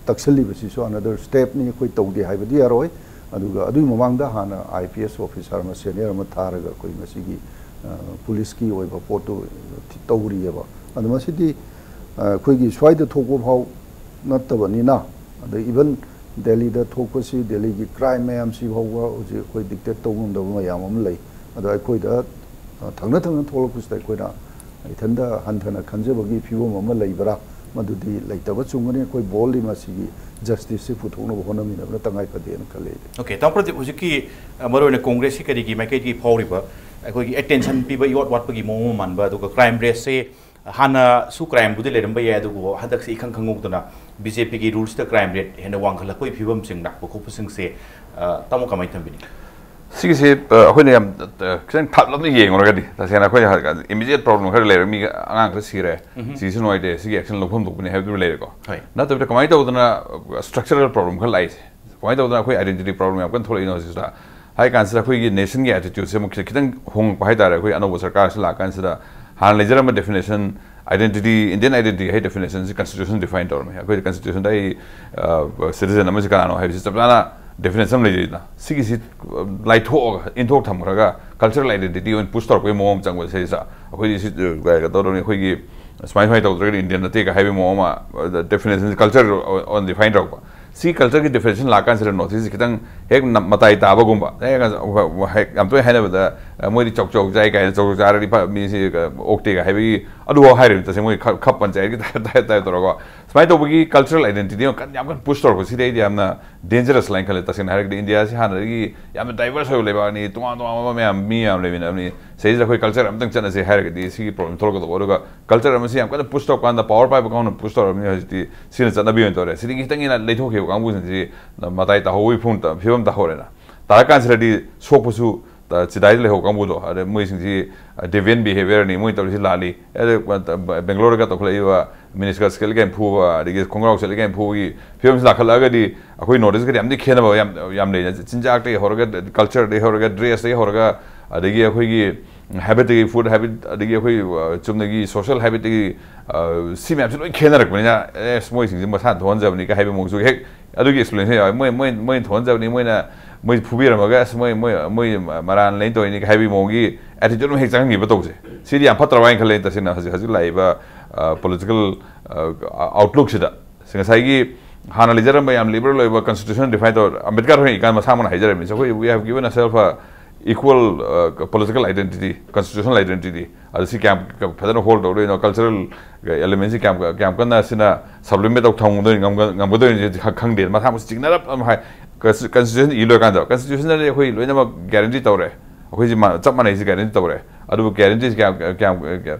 ꯇꯛꯁꯜꯂꯤꯕꯁꯤꯁꯨ ꯑꯅꯗꯔ ꯁ꯭ꯇꯦꯞꯅꯤ꯫ ꯑꯩꯈꯣꯏ ꯇꯧꯗꯦ ꯍꯥꯏꯕꯗꯤ ꯌꯥꯔꯣꯏ꯫ ꯑꯗꯨꯒ ꯑꯗꯨꯒꯤ ꯃꯃꯥꯡꯗ ꯍꯥꯟꯅ ꯑꯥꯏ ꯄꯤ ꯑꯦꯁ ꯑꯣꯐꯤꯁꯥꯔ ꯑꯃ, ꯁꯦꯅꯤꯌꯔ ꯑꯃ ꯊꯥꯔꯒ ꯑꯩꯈꯣꯏ ꯃꯁꯤꯒꯤ ꯄꯨꯂꯤꯁꯀꯤ ꯑꯣꯏꯕ ꯄꯣꯠꯇꯨ ꯇꯧꯔꯤꯑꯕ꯫ ꯑꯗꯨ ꯃꯁꯤꯗꯤ ꯑꯩꯈꯣꯏꯒꯤ ꯁ꯭ꯋꯥꯏꯗ ꯊꯣꯛꯄ ꯐꯥꯎ ꯅꯠꯇꯕꯅꯤꯅ, ꯑꯗ ꯏꯚꯟ ꯗꯦꯜꯂꯤꯗ ꯊꯣꯛꯄꯁꯤ, ꯗꯦꯜꯂꯤꯒꯤ ꯀ꯭ꯔꯥꯏꯝ ꯃꯌꯥꯝꯁꯤ ꯐꯥꯎꯕ ꯍꯧꯖꯤꯛ ꯑꯩꯈꯣꯏ ꯗꯤꯛꯇꯦꯠ ꯇꯧꯕ ꯉꯝꯗꯕ ꯃꯌꯥꯝ ꯑꯃ ꯂꯩ꯫ ꯑꯗꯣ ꯑꯩꯈꯣꯏꯗ ꯊꯪꯅ ꯊꯪꯅ ꯊꯣꯛꯂꯛꯄꯁꯤꯗ ꯑꯩꯈꯣꯏꯅ ꯏꯊꯟꯗ ꯍꯟꯊꯅ ꯈꯟꯖꯕꯒꯤ ꯐꯤꯕꯝ ꯑꯃ ꯂꯩꯕ꯭ꯔꯥ? ꯃꯗꯨꯗꯤ ꯂꯩꯇꯕ ꯆꯨꯝꯒꯅꯤ꯫ ꯑꯩꯈꯣꯏ ꯕꯣꯜꯗꯤ ꯃꯁꯤꯒꯤ ꯖꯁꯇꯤꯁꯁꯤ ꯄꯨꯊꯣꯛꯅꯕ ꯍꯣꯠꯅꯃꯤꯟꯅꯕꯅ ꯇꯉꯥꯏ ꯐꯗꯦꯅ ꯈꯜꯂꯤ ꯑꯩꯗꯤ꯫ ꯑꯣꯀꯦ, ꯇꯥꯃꯣ ꯄ꯭ꯔꯗꯤꯞ, ꯍꯧꯖꯤꯛꯀꯤ ꯃꯔꯨꯑꯣꯏꯅ ꯀꯣꯡꯒ꯭ꯔꯦꯁꯀꯤ ꯀꯔꯤꯒꯤ ꯃꯥꯏꯀꯩꯗꯒꯤ ꯐꯥꯎꯔꯤꯕ ꯑꯩꯈꯣꯏꯒꯤ ꯑꯦꯇꯦꯟꯁꯟ ꯄꯤꯕ ꯏꯋꯥꯠ ꯋꯥꯠꯄꯒꯤ ꯃꯑꯣꯡ ꯑꯃ ꯃꯥꯟꯕ, ꯑꯗꯨꯒ ꯀ꯭ꯔꯥꯏꯝ ꯔꯦꯠꯁꯦ ꯍꯥꯟꯅꯁꯨ ꯀ꯭ꯔꯥꯏꯝꯕꯨꯗꯤ ꯂꯩꯔꯝꯕ ꯌꯥꯏ, ꯑꯗꯨꯕꯨ ꯍꯟꯗꯛꯁꯤ ꯏꯈꯪ ꯈꯪꯍꯧꯗꯅ ꯕꯤ ꯖꯦ ꯄꯤꯒꯤ ꯔꯨꯜꯁꯇ ꯀ꯭ꯔꯥꯏꯝ ꯔꯦꯠ ꯍꯦꯟꯅ ꯋꯥꯡꯈꯠꯂꯛꯄꯒꯤ ꯐꯤꯕꯝꯁꯤꯡ ꯂꯥꯛꯄ ꯈꯣꯠꯄꯁꯤꯡꯁꯦ, ꯑ, ꯇꯥꯃꯣ ꯀꯃꯥꯏꯅ ꯊꯝꯕꯤꯅꯤ? ꯁꯤꯒꯤꯁꯤ, ꯑ, ꯑꯩꯈꯣꯏꯅ ꯌꯥꯝ, ꯑ, ꯈꯤꯇꯪ ꯊꯥꯞꯂꯞꯅ ꯌꯦꯡꯉꯨꯔꯒꯗꯤ, ꯇꯁꯦꯡꯅ ꯑꯩꯈꯣꯏ ꯏꯃꯤꯗꯤꯌꯦꯠ ꯄ꯭ꯔꯣꯕ꯭ꯂꯦꯝ ꯈꯔ ꯂꯩꯔꯦ, ꯃꯤ ꯑꯉꯥꯡ ꯈꯔ ꯁꯤꯔꯦ, ꯁꯤꯁꯨ ꯅꯨꯡꯉꯥꯏꯇꯦ, ꯁꯤꯒꯤ ꯑꯦꯛꯁꯟ ꯂꯧꯐꯝ ꯊꯣꯛꯄꯅꯤ ꯍꯥꯏꯕꯗꯨ ꯂꯩꯔꯦꯀꯣ꯫ ꯍꯣꯏ꯫ ꯅꯠꯇꯕꯤꯗ ꯀꯃꯥꯏꯅ ꯇꯧꯗꯅ ꯁ꯭ꯇ꯭ꯔꯛꯆꯔꯦꯜ ꯄ꯭ꯔꯣꯕ꯭ꯂꯦꯝ ꯈꯔ ꯂꯥꯛꯏꯁꯦ, ꯀꯃꯥꯏꯅ ꯇꯧꯗꯅ ꯑꯩꯈꯣꯏ ꯑꯥꯏꯗꯦꯟꯇꯤꯇꯤ ꯄ꯭ꯔꯣꯕ꯭ꯂꯦꯝ ꯌꯥꯝ ꯀꯟꯅ ꯊꯣꯛꯂꯛꯏꯅꯣ ꯍꯧꯖꯤꯛꯁꯤꯗ ꯍꯥꯏ ꯀꯥꯟꯁꯤꯗ, ꯑꯩꯈꯣꯏꯒꯤ ꯅꯦꯁꯟꯒꯤ ꯑꯦꯇꯤꯇ꯭ꯌꯨꯠꯁꯦ ꯑꯃꯨꯛ ꯈꯤꯇꯪ ꯍꯣꯡꯉꯛꯄ ꯍꯥꯏ ꯇꯥꯔꯦ꯫ ꯑꯩꯈꯣꯏ ꯑꯅꯧꯕ ꯁꯔꯀꯥꯔꯁꯤ ꯂꯥꯛꯀꯥꯟꯁꯤꯗ ꯍꯥꯟꯅ ꯂꯩꯖꯔꯝꯕ ꯗꯦꯐꯤꯅꯦꯁꯟ, ꯑꯥꯏꯗꯦꯟꯇꯤꯇꯤ, ꯏꯟꯗꯤꯌꯟ ꯑꯥꯏꯗꯦꯟꯇꯤꯇꯤ ꯍꯥꯏ ꯗꯦꯐꯤꯅꯦꯁꯟꯁꯤ ꯀꯟꯁꯇꯤꯇ꯭ꯌꯨꯁꯟ ꯗꯤꯐꯥꯏꯟ ꯇꯧꯔꯝꯃꯤ꯫ ꯑꯩꯈꯣꯏ ꯀꯟꯁꯇꯤꯇ꯭ꯌꯨꯁꯟꯗ ꯑꯩ ꯁꯤꯇꯤꯖꯟ ꯑꯃꯁꯤ ꯀꯅꯥꯅꯣ ꯍꯥꯏꯕꯁꯤ ꯆꯞ ꯆꯥꯅ ꯗꯦꯐꯤꯅꯦꯁꯟ ꯑꯃ ꯂꯩꯖꯩꯗꯅ, ꯁꯤꯒꯤꯁꯤ ꯂꯥꯏꯊꯣꯛꯑꯒ, ꯏꯟꯊꯣꯛ ꯊꯝꯈ꯭ꯔꯒ ꯀꯜꯆꯔꯦꯜ ꯑꯥꯏꯗꯦꯟꯇꯤꯇꯤ ꯑꯣꯏꯅ ꯄꯨꯁ ꯇꯧꯔꯛꯄꯒꯤ ꯃꯑꯣꯡ ꯑꯃ ꯆꯪꯕ ꯁꯤꯗꯩꯁꯤꯗ ꯑꯩꯈꯣꯏꯗꯤ ꯁꯤ ꯀꯩ ꯇꯧꯔꯅꯤ, ꯑꯩꯈꯣꯏꯒꯤ ꯁꯨꯃꯥꯏ ꯁꯨꯃꯥꯏꯅ ꯇꯧꯗ꯭ꯔꯒꯗꯤ ꯏꯟꯗꯤꯌꯟ ꯅꯠꯇꯦꯒ ꯍꯥꯏꯕꯒꯤ ꯃꯑꯣꯡ ꯑꯃ, ꯗꯦꯐꯤꯅꯦꯁꯟ, ꯀꯜꯆꯔ ꯑꯣꯏꯅ ꯗꯤꯐꯥꯏꯟ ꯇꯧꯔꯛꯄ꯫ ꯁꯤ ꯀꯜꯆꯔꯒꯤ ꯗꯤꯐꯤꯅꯦꯁꯟ ꯂꯥꯛꯀꯥꯟꯁꯤꯗ ꯅꯣꯔꯠ ꯏꯁꯁꯤ ꯈꯤꯇꯪ ꯍꯦꯛ ꯅ-, ꯃꯇꯥꯏ ꯇꯥꯕꯒꯨꯝꯕ, ꯍꯦꯛ, ꯍꯦꯛ ꯌꯥꯝ ꯇꯣꯏꯅ ꯍꯥꯏꯅꯕꯗ, "ꯑ, ꯃꯣꯏꯗꯤ ꯆꯧ ꯆꯧ ꯆꯥꯏ" ꯀꯥꯏꯅ, "ꯆꯧ ꯆꯧ ꯆꯥꯔꯗꯤ ꯐ-, ꯃꯤꯁꯤ, ꯑ, ꯑꯣꯛꯇꯦꯒ" ꯍꯥꯏꯕꯒꯤ ꯑꯗꯨꯐꯥꯎ ꯍꯥꯏꯔꯤꯕꯅꯤ꯫ ꯇꯁꯦꯡꯅ ꯃꯣꯏ ꯈ-, ꯈꯞ ꯄꯟꯆꯥꯌꯠꯀꯤ ꯇꯥꯏꯞ, ꯇꯥꯏꯞ, ꯇꯥꯏꯞ ꯇꯧꯔꯒ ꯁꯨꯃꯥꯏꯅ ꯇꯧꯕꯒꯤ ꯀꯜꯆꯔꯦꯜ ꯑꯥꯏꯗꯦꯟꯇꯤꯇꯤ ꯑꯃ ꯀꯟ-, ꯌꯥꯝ ꯀꯟꯅ ꯄꯨꯁ ꯇꯧꯔꯛꯄ꯫ ꯁꯤꯗꯤ ꯑꯩꯗꯤ ꯌꯥꯝꯅ ꯗꯦꯟꯖꯔꯁ ꯂꯥꯏꯟ ꯈꯜꯂꯦ꯫ ꯇꯁꯦꯡꯅ ꯍꯥꯏꯔꯒꯗꯤ ꯏꯟꯗꯤꯌꯥꯁꯤ ꯍꯥꯟꯅꯗꯒꯤ ꯌꯥꯝꯅ ꯗꯥꯏꯚꯔꯁ ꯑꯣꯏꯕ ꯂꯩꯕꯥꯛꯅꯤ, ꯇꯣꯉꯥꯟ ꯇꯣꯉꯥꯟꯕ ꯃꯌꯥꯝ, ꯃꯤ ꯌꯥꯝ ꯂꯩꯃꯤꯟꯅꯕꯅꯤ꯫ ꯁꯤꯗꯩꯁꯤꯗ ꯑꯩꯈꯣꯏ ꯀꯜꯆꯔ ꯑꯃꯇꯪ ꯆꯠꯅꯁꯦ ꯍꯥꯏꯔꯒꯗꯤ ꯁꯤꯒꯤ ꯄ꯭ꯔꯣꯕ꯭ꯂꯦꯝ ꯊꯣꯛꯂꯛꯀꯗꯧꯕ꯫ ꯑꯗꯨꯒ ꯀꯜꯆꯔ ꯑꯃꯁꯤ ꯌꯥꯝ ꯀꯟꯅ ꯄꯨꯁ ꯇꯧꯔꯀꯥꯟꯗ ꯄꯋꯥꯔ ꯄꯥꯏꯕ ꯀꯥꯡꯕꯨꯅ ꯄꯨꯁ ꯇꯧꯔꯕꯅꯤꯅ ꯍꯧꯖꯤꯛꯇꯤ ꯁꯤꯅ ꯆꯠꯅꯕꯤ ꯑꯣꯏꯅ ꯇꯧꯔꯦ꯫ ꯁꯤꯗꯒꯤ ꯈꯤꯇꯪ ꯍꯦꯟꯅ ꯂꯩꯊꯣꯛꯈꯤꯕ ꯀꯥꯡꯕꯨꯁꯤꯡꯁꯤ ꯃꯇꯥꯏ ꯇꯥꯍꯧꯕꯒꯤ ꯐꯤꯕꯝ ꯇ-, ꯐꯤꯕꯝ ꯇꯥꯍꯧꯔꯦꯅ꯫ ꯇꯥꯔꯀꯥꯟꯁꯤꯗꯗꯤ ꯁꯣꯛꯄꯁꯨ, ꯇ-, ꯆꯤꯗꯥꯏꯗ ꯂꯩꯍꯧꯕ ꯀꯥꯡꯕꯨꯗꯣ, ꯑꯗ ꯃꯣꯏꯁꯤꯡꯁꯤ, ꯑ, ꯗꯦꯚꯤꯌꯟ ꯕꯤꯍꯦꯕꯤꯌꯔꯅꯤ, ꯃꯣꯏ ꯇꯧꯔꯤꯁꯤ ꯂꯥꯜꯂꯤ꯫ ꯑꯗ, ꯑ, ꯕꯦꯡꯒ꯭ꯂꯣꯔꯗꯒ ꯇꯧꯈꯠꯂꯛꯏꯕ ꯃꯤꯅꯤꯁꯀꯔꯠ ꯁꯦꯠꯂꯤ ꯀꯥꯏꯅ ꯐꯨꯕ, ꯑꯗꯒꯤ ꯈꯣꯡꯒ꯭ꯔꯥꯎ ꯁꯦꯠꯂꯤ ꯀꯥꯏꯅ ꯐꯨꯕꯒꯤ ꯐꯤꯕꯝꯁꯤ ꯂꯥꯛꯈꯠꯂꯛꯑꯒꯗꯤ ꯑꯩꯈꯣꯏ ꯅꯣꯔꯠ ꯏꯁꯀꯗꯤ ꯌꯥꯝꯗꯤ ꯈꯦꯠꯅꯕ ꯌꯥꯝ, ꯌꯥꯝ ꯂꯩꯅ꯫ ꯆꯤꯟꯖꯥꯛꯇꯒꯤ ꯍꯧꯔꯒ, ꯀꯜꯆꯔꯗꯒꯤ ꯍꯧꯔꯒ, ꯗ꯭ꯔꯦꯁꯇꯒꯤ ꯍꯧꯔꯒ, ꯑꯗꯒꯤ ꯑꯩꯈꯣꯏꯒꯤ ꯍꯦꯕꯤꯠꯇꯒꯤ, ꯐꯨꯗ ꯍꯦꯕꯤꯠ, ꯑꯗꯒꯤ ꯑꯩꯈꯣꯏ, ꯑ, ꯆꯨꯝꯅꯒꯤ ꯁꯣꯁꯤꯌꯦꯜ ꯍꯦꯕꯤꯠꯇꯒꯤ, ꯑ, ꯁꯤ ꯃꯌꯥꯝꯁꯤ ꯂꯣꯏ ꯈꯦꯠꯅꯔꯛꯄꯅꯤꯅ, "ꯑꯦꯁ, ꯃꯣꯏꯁꯤꯡꯁꯤ ꯃꯁꯥꯅ ꯊꯣꯛꯍꯟꯖꯕꯅꯤ" ꯀ ꯍꯥꯏꯕ ꯃꯑꯣꯡꯁꯨ ꯍꯦꯛ ꯑꯗꯨꯒꯤ ꯑꯦꯛꯁꯄ꯭ꯂꯦꯅꯦꯁꯟ ꯌꯥꯎꯋꯦ꯫ "ꯃꯣꯏ, ꯃꯣꯏ, ꯃꯣꯏꯅ ꯊꯣꯛꯍꯟꯖꯕꯅꯤ, ꯃꯣꯏꯅ, ꯃꯣꯏ ꯐꯨꯕꯤꯔꯝꯃꯒ, ꯑꯁ, ꯃꯣꯏ, ꯃꯣꯏ, ꯃꯣꯏ ꯃꯔꯥꯟ ꯂꯩ ꯇꯧꯔꯤꯅꯤ" ꯀ ꯍꯥꯏꯕꯒꯤ ꯃꯑꯣꯡꯒꯤ ꯑꯦꯇꯤꯇ꯭ꯌꯨꯠ ꯑꯃ ꯍꯦꯛ ꯆꯪꯍꯟꯈꯤꯕ ꯇꯧꯁꯦ꯫ ꯁꯤꯗꯤ ꯌꯥꯝ ꯐꯠꯇ꯭ꯔꯕ ꯍꯥꯏꯅ ꯈꯜꯂꯦ꯫ ꯇꯁꯦꯡꯅ ꯍꯧꯖꯤꯛ, ꯍꯧꯖꯤꯛ ꯂꯥꯛꯏꯕ, ꯑ, ꯄꯣꯂꯤꯇꯤꯀꯦꯜ, ꯑ, ꯑꯥꯎꯠꯂꯨꯛꯁꯤꯗ꯫ ꯉꯁꯥꯏꯒꯤ ꯍꯥꯟꯅ ꯂꯩꯖꯔꯝꯕ ꯌꯥꯝ ꯂꯤꯕꯔꯦꯜ ꯑꯣꯏꯕ ꯀꯟꯁꯇꯤꯇ꯭ꯌꯨꯁꯟ ꯗꯤꯐꯥꯏꯟ ꯇꯧꯔ, ꯑꯝꯕꯦꯗꯀꯔ ꯍꯣꯏꯅ ꯏꯀꯥꯟ ꯃꯁꯥꯃꯛꯅ ꯍꯥꯏꯖꯔꯝꯃꯤ, "ꯑꯩꯈꯣꯏ, we have given ourselves a equal, ꯑ, political identity, constitutional identity." ꯑꯗꯨ ꯁꯤ ꯀꯌꯥꯝ ꯐꯖꯅ ꯍꯣꯜ ꯇꯧꯗꯣꯏꯅꯣ? ꯀꯜꯆꯔꯦꯜ ꯑꯦꯂꯤꯃꯦꯟꯁꯤ ꯀꯌꯥꯝ, ꯀꯌꯥꯝ ꯀꯟꯅ ꯁꯤꯅ ꯁꯕꯂꯤꯃꯦꯠ ꯇꯧ ꯊꯝꯒꯗꯣꯏꯅꯣ, ꯉꯝꯒ-, ꯉꯝꯒꯗꯣꯏꯅꯣ ꯁꯤ ꯈ-, ꯈꯪꯗꯦ꯫ ꯃꯁꯥ ꯃꯁꯥ ꯆꯤꯡꯅꯔꯞ ꯑꯃ ꯍꯥꯏ꯫ ꯀꯟꯁꯇꯤꯇ꯭ꯌꯨꯁꯟ ꯏ ꯂꯣꯏꯔꯀꯥꯟꯗ, ꯀꯟꯁꯇꯤꯇ꯭ꯌꯨꯁꯟꯗꯗꯤ ꯑꯩꯈꯣꯏ ꯂꯣꯏꯅꯃꯛ ꯒꯦꯔꯦꯟꯇꯤ ꯇꯧꯔꯦ꯫ ꯑꯩꯈꯣꯏꯁꯤ ꯃꯥ-, ꯆꯞ ꯃꯥꯟꯅꯩ, ꯁꯤ ꯒꯦꯔꯦꯟꯇꯤ ꯇꯧꯔꯦ꯫ ꯑꯗꯨꯕꯨ ꯒꯦꯔꯦꯟꯇꯤꯁꯤ ꯀꯌꯥꯝ, ꯀꯌꯥꯝ,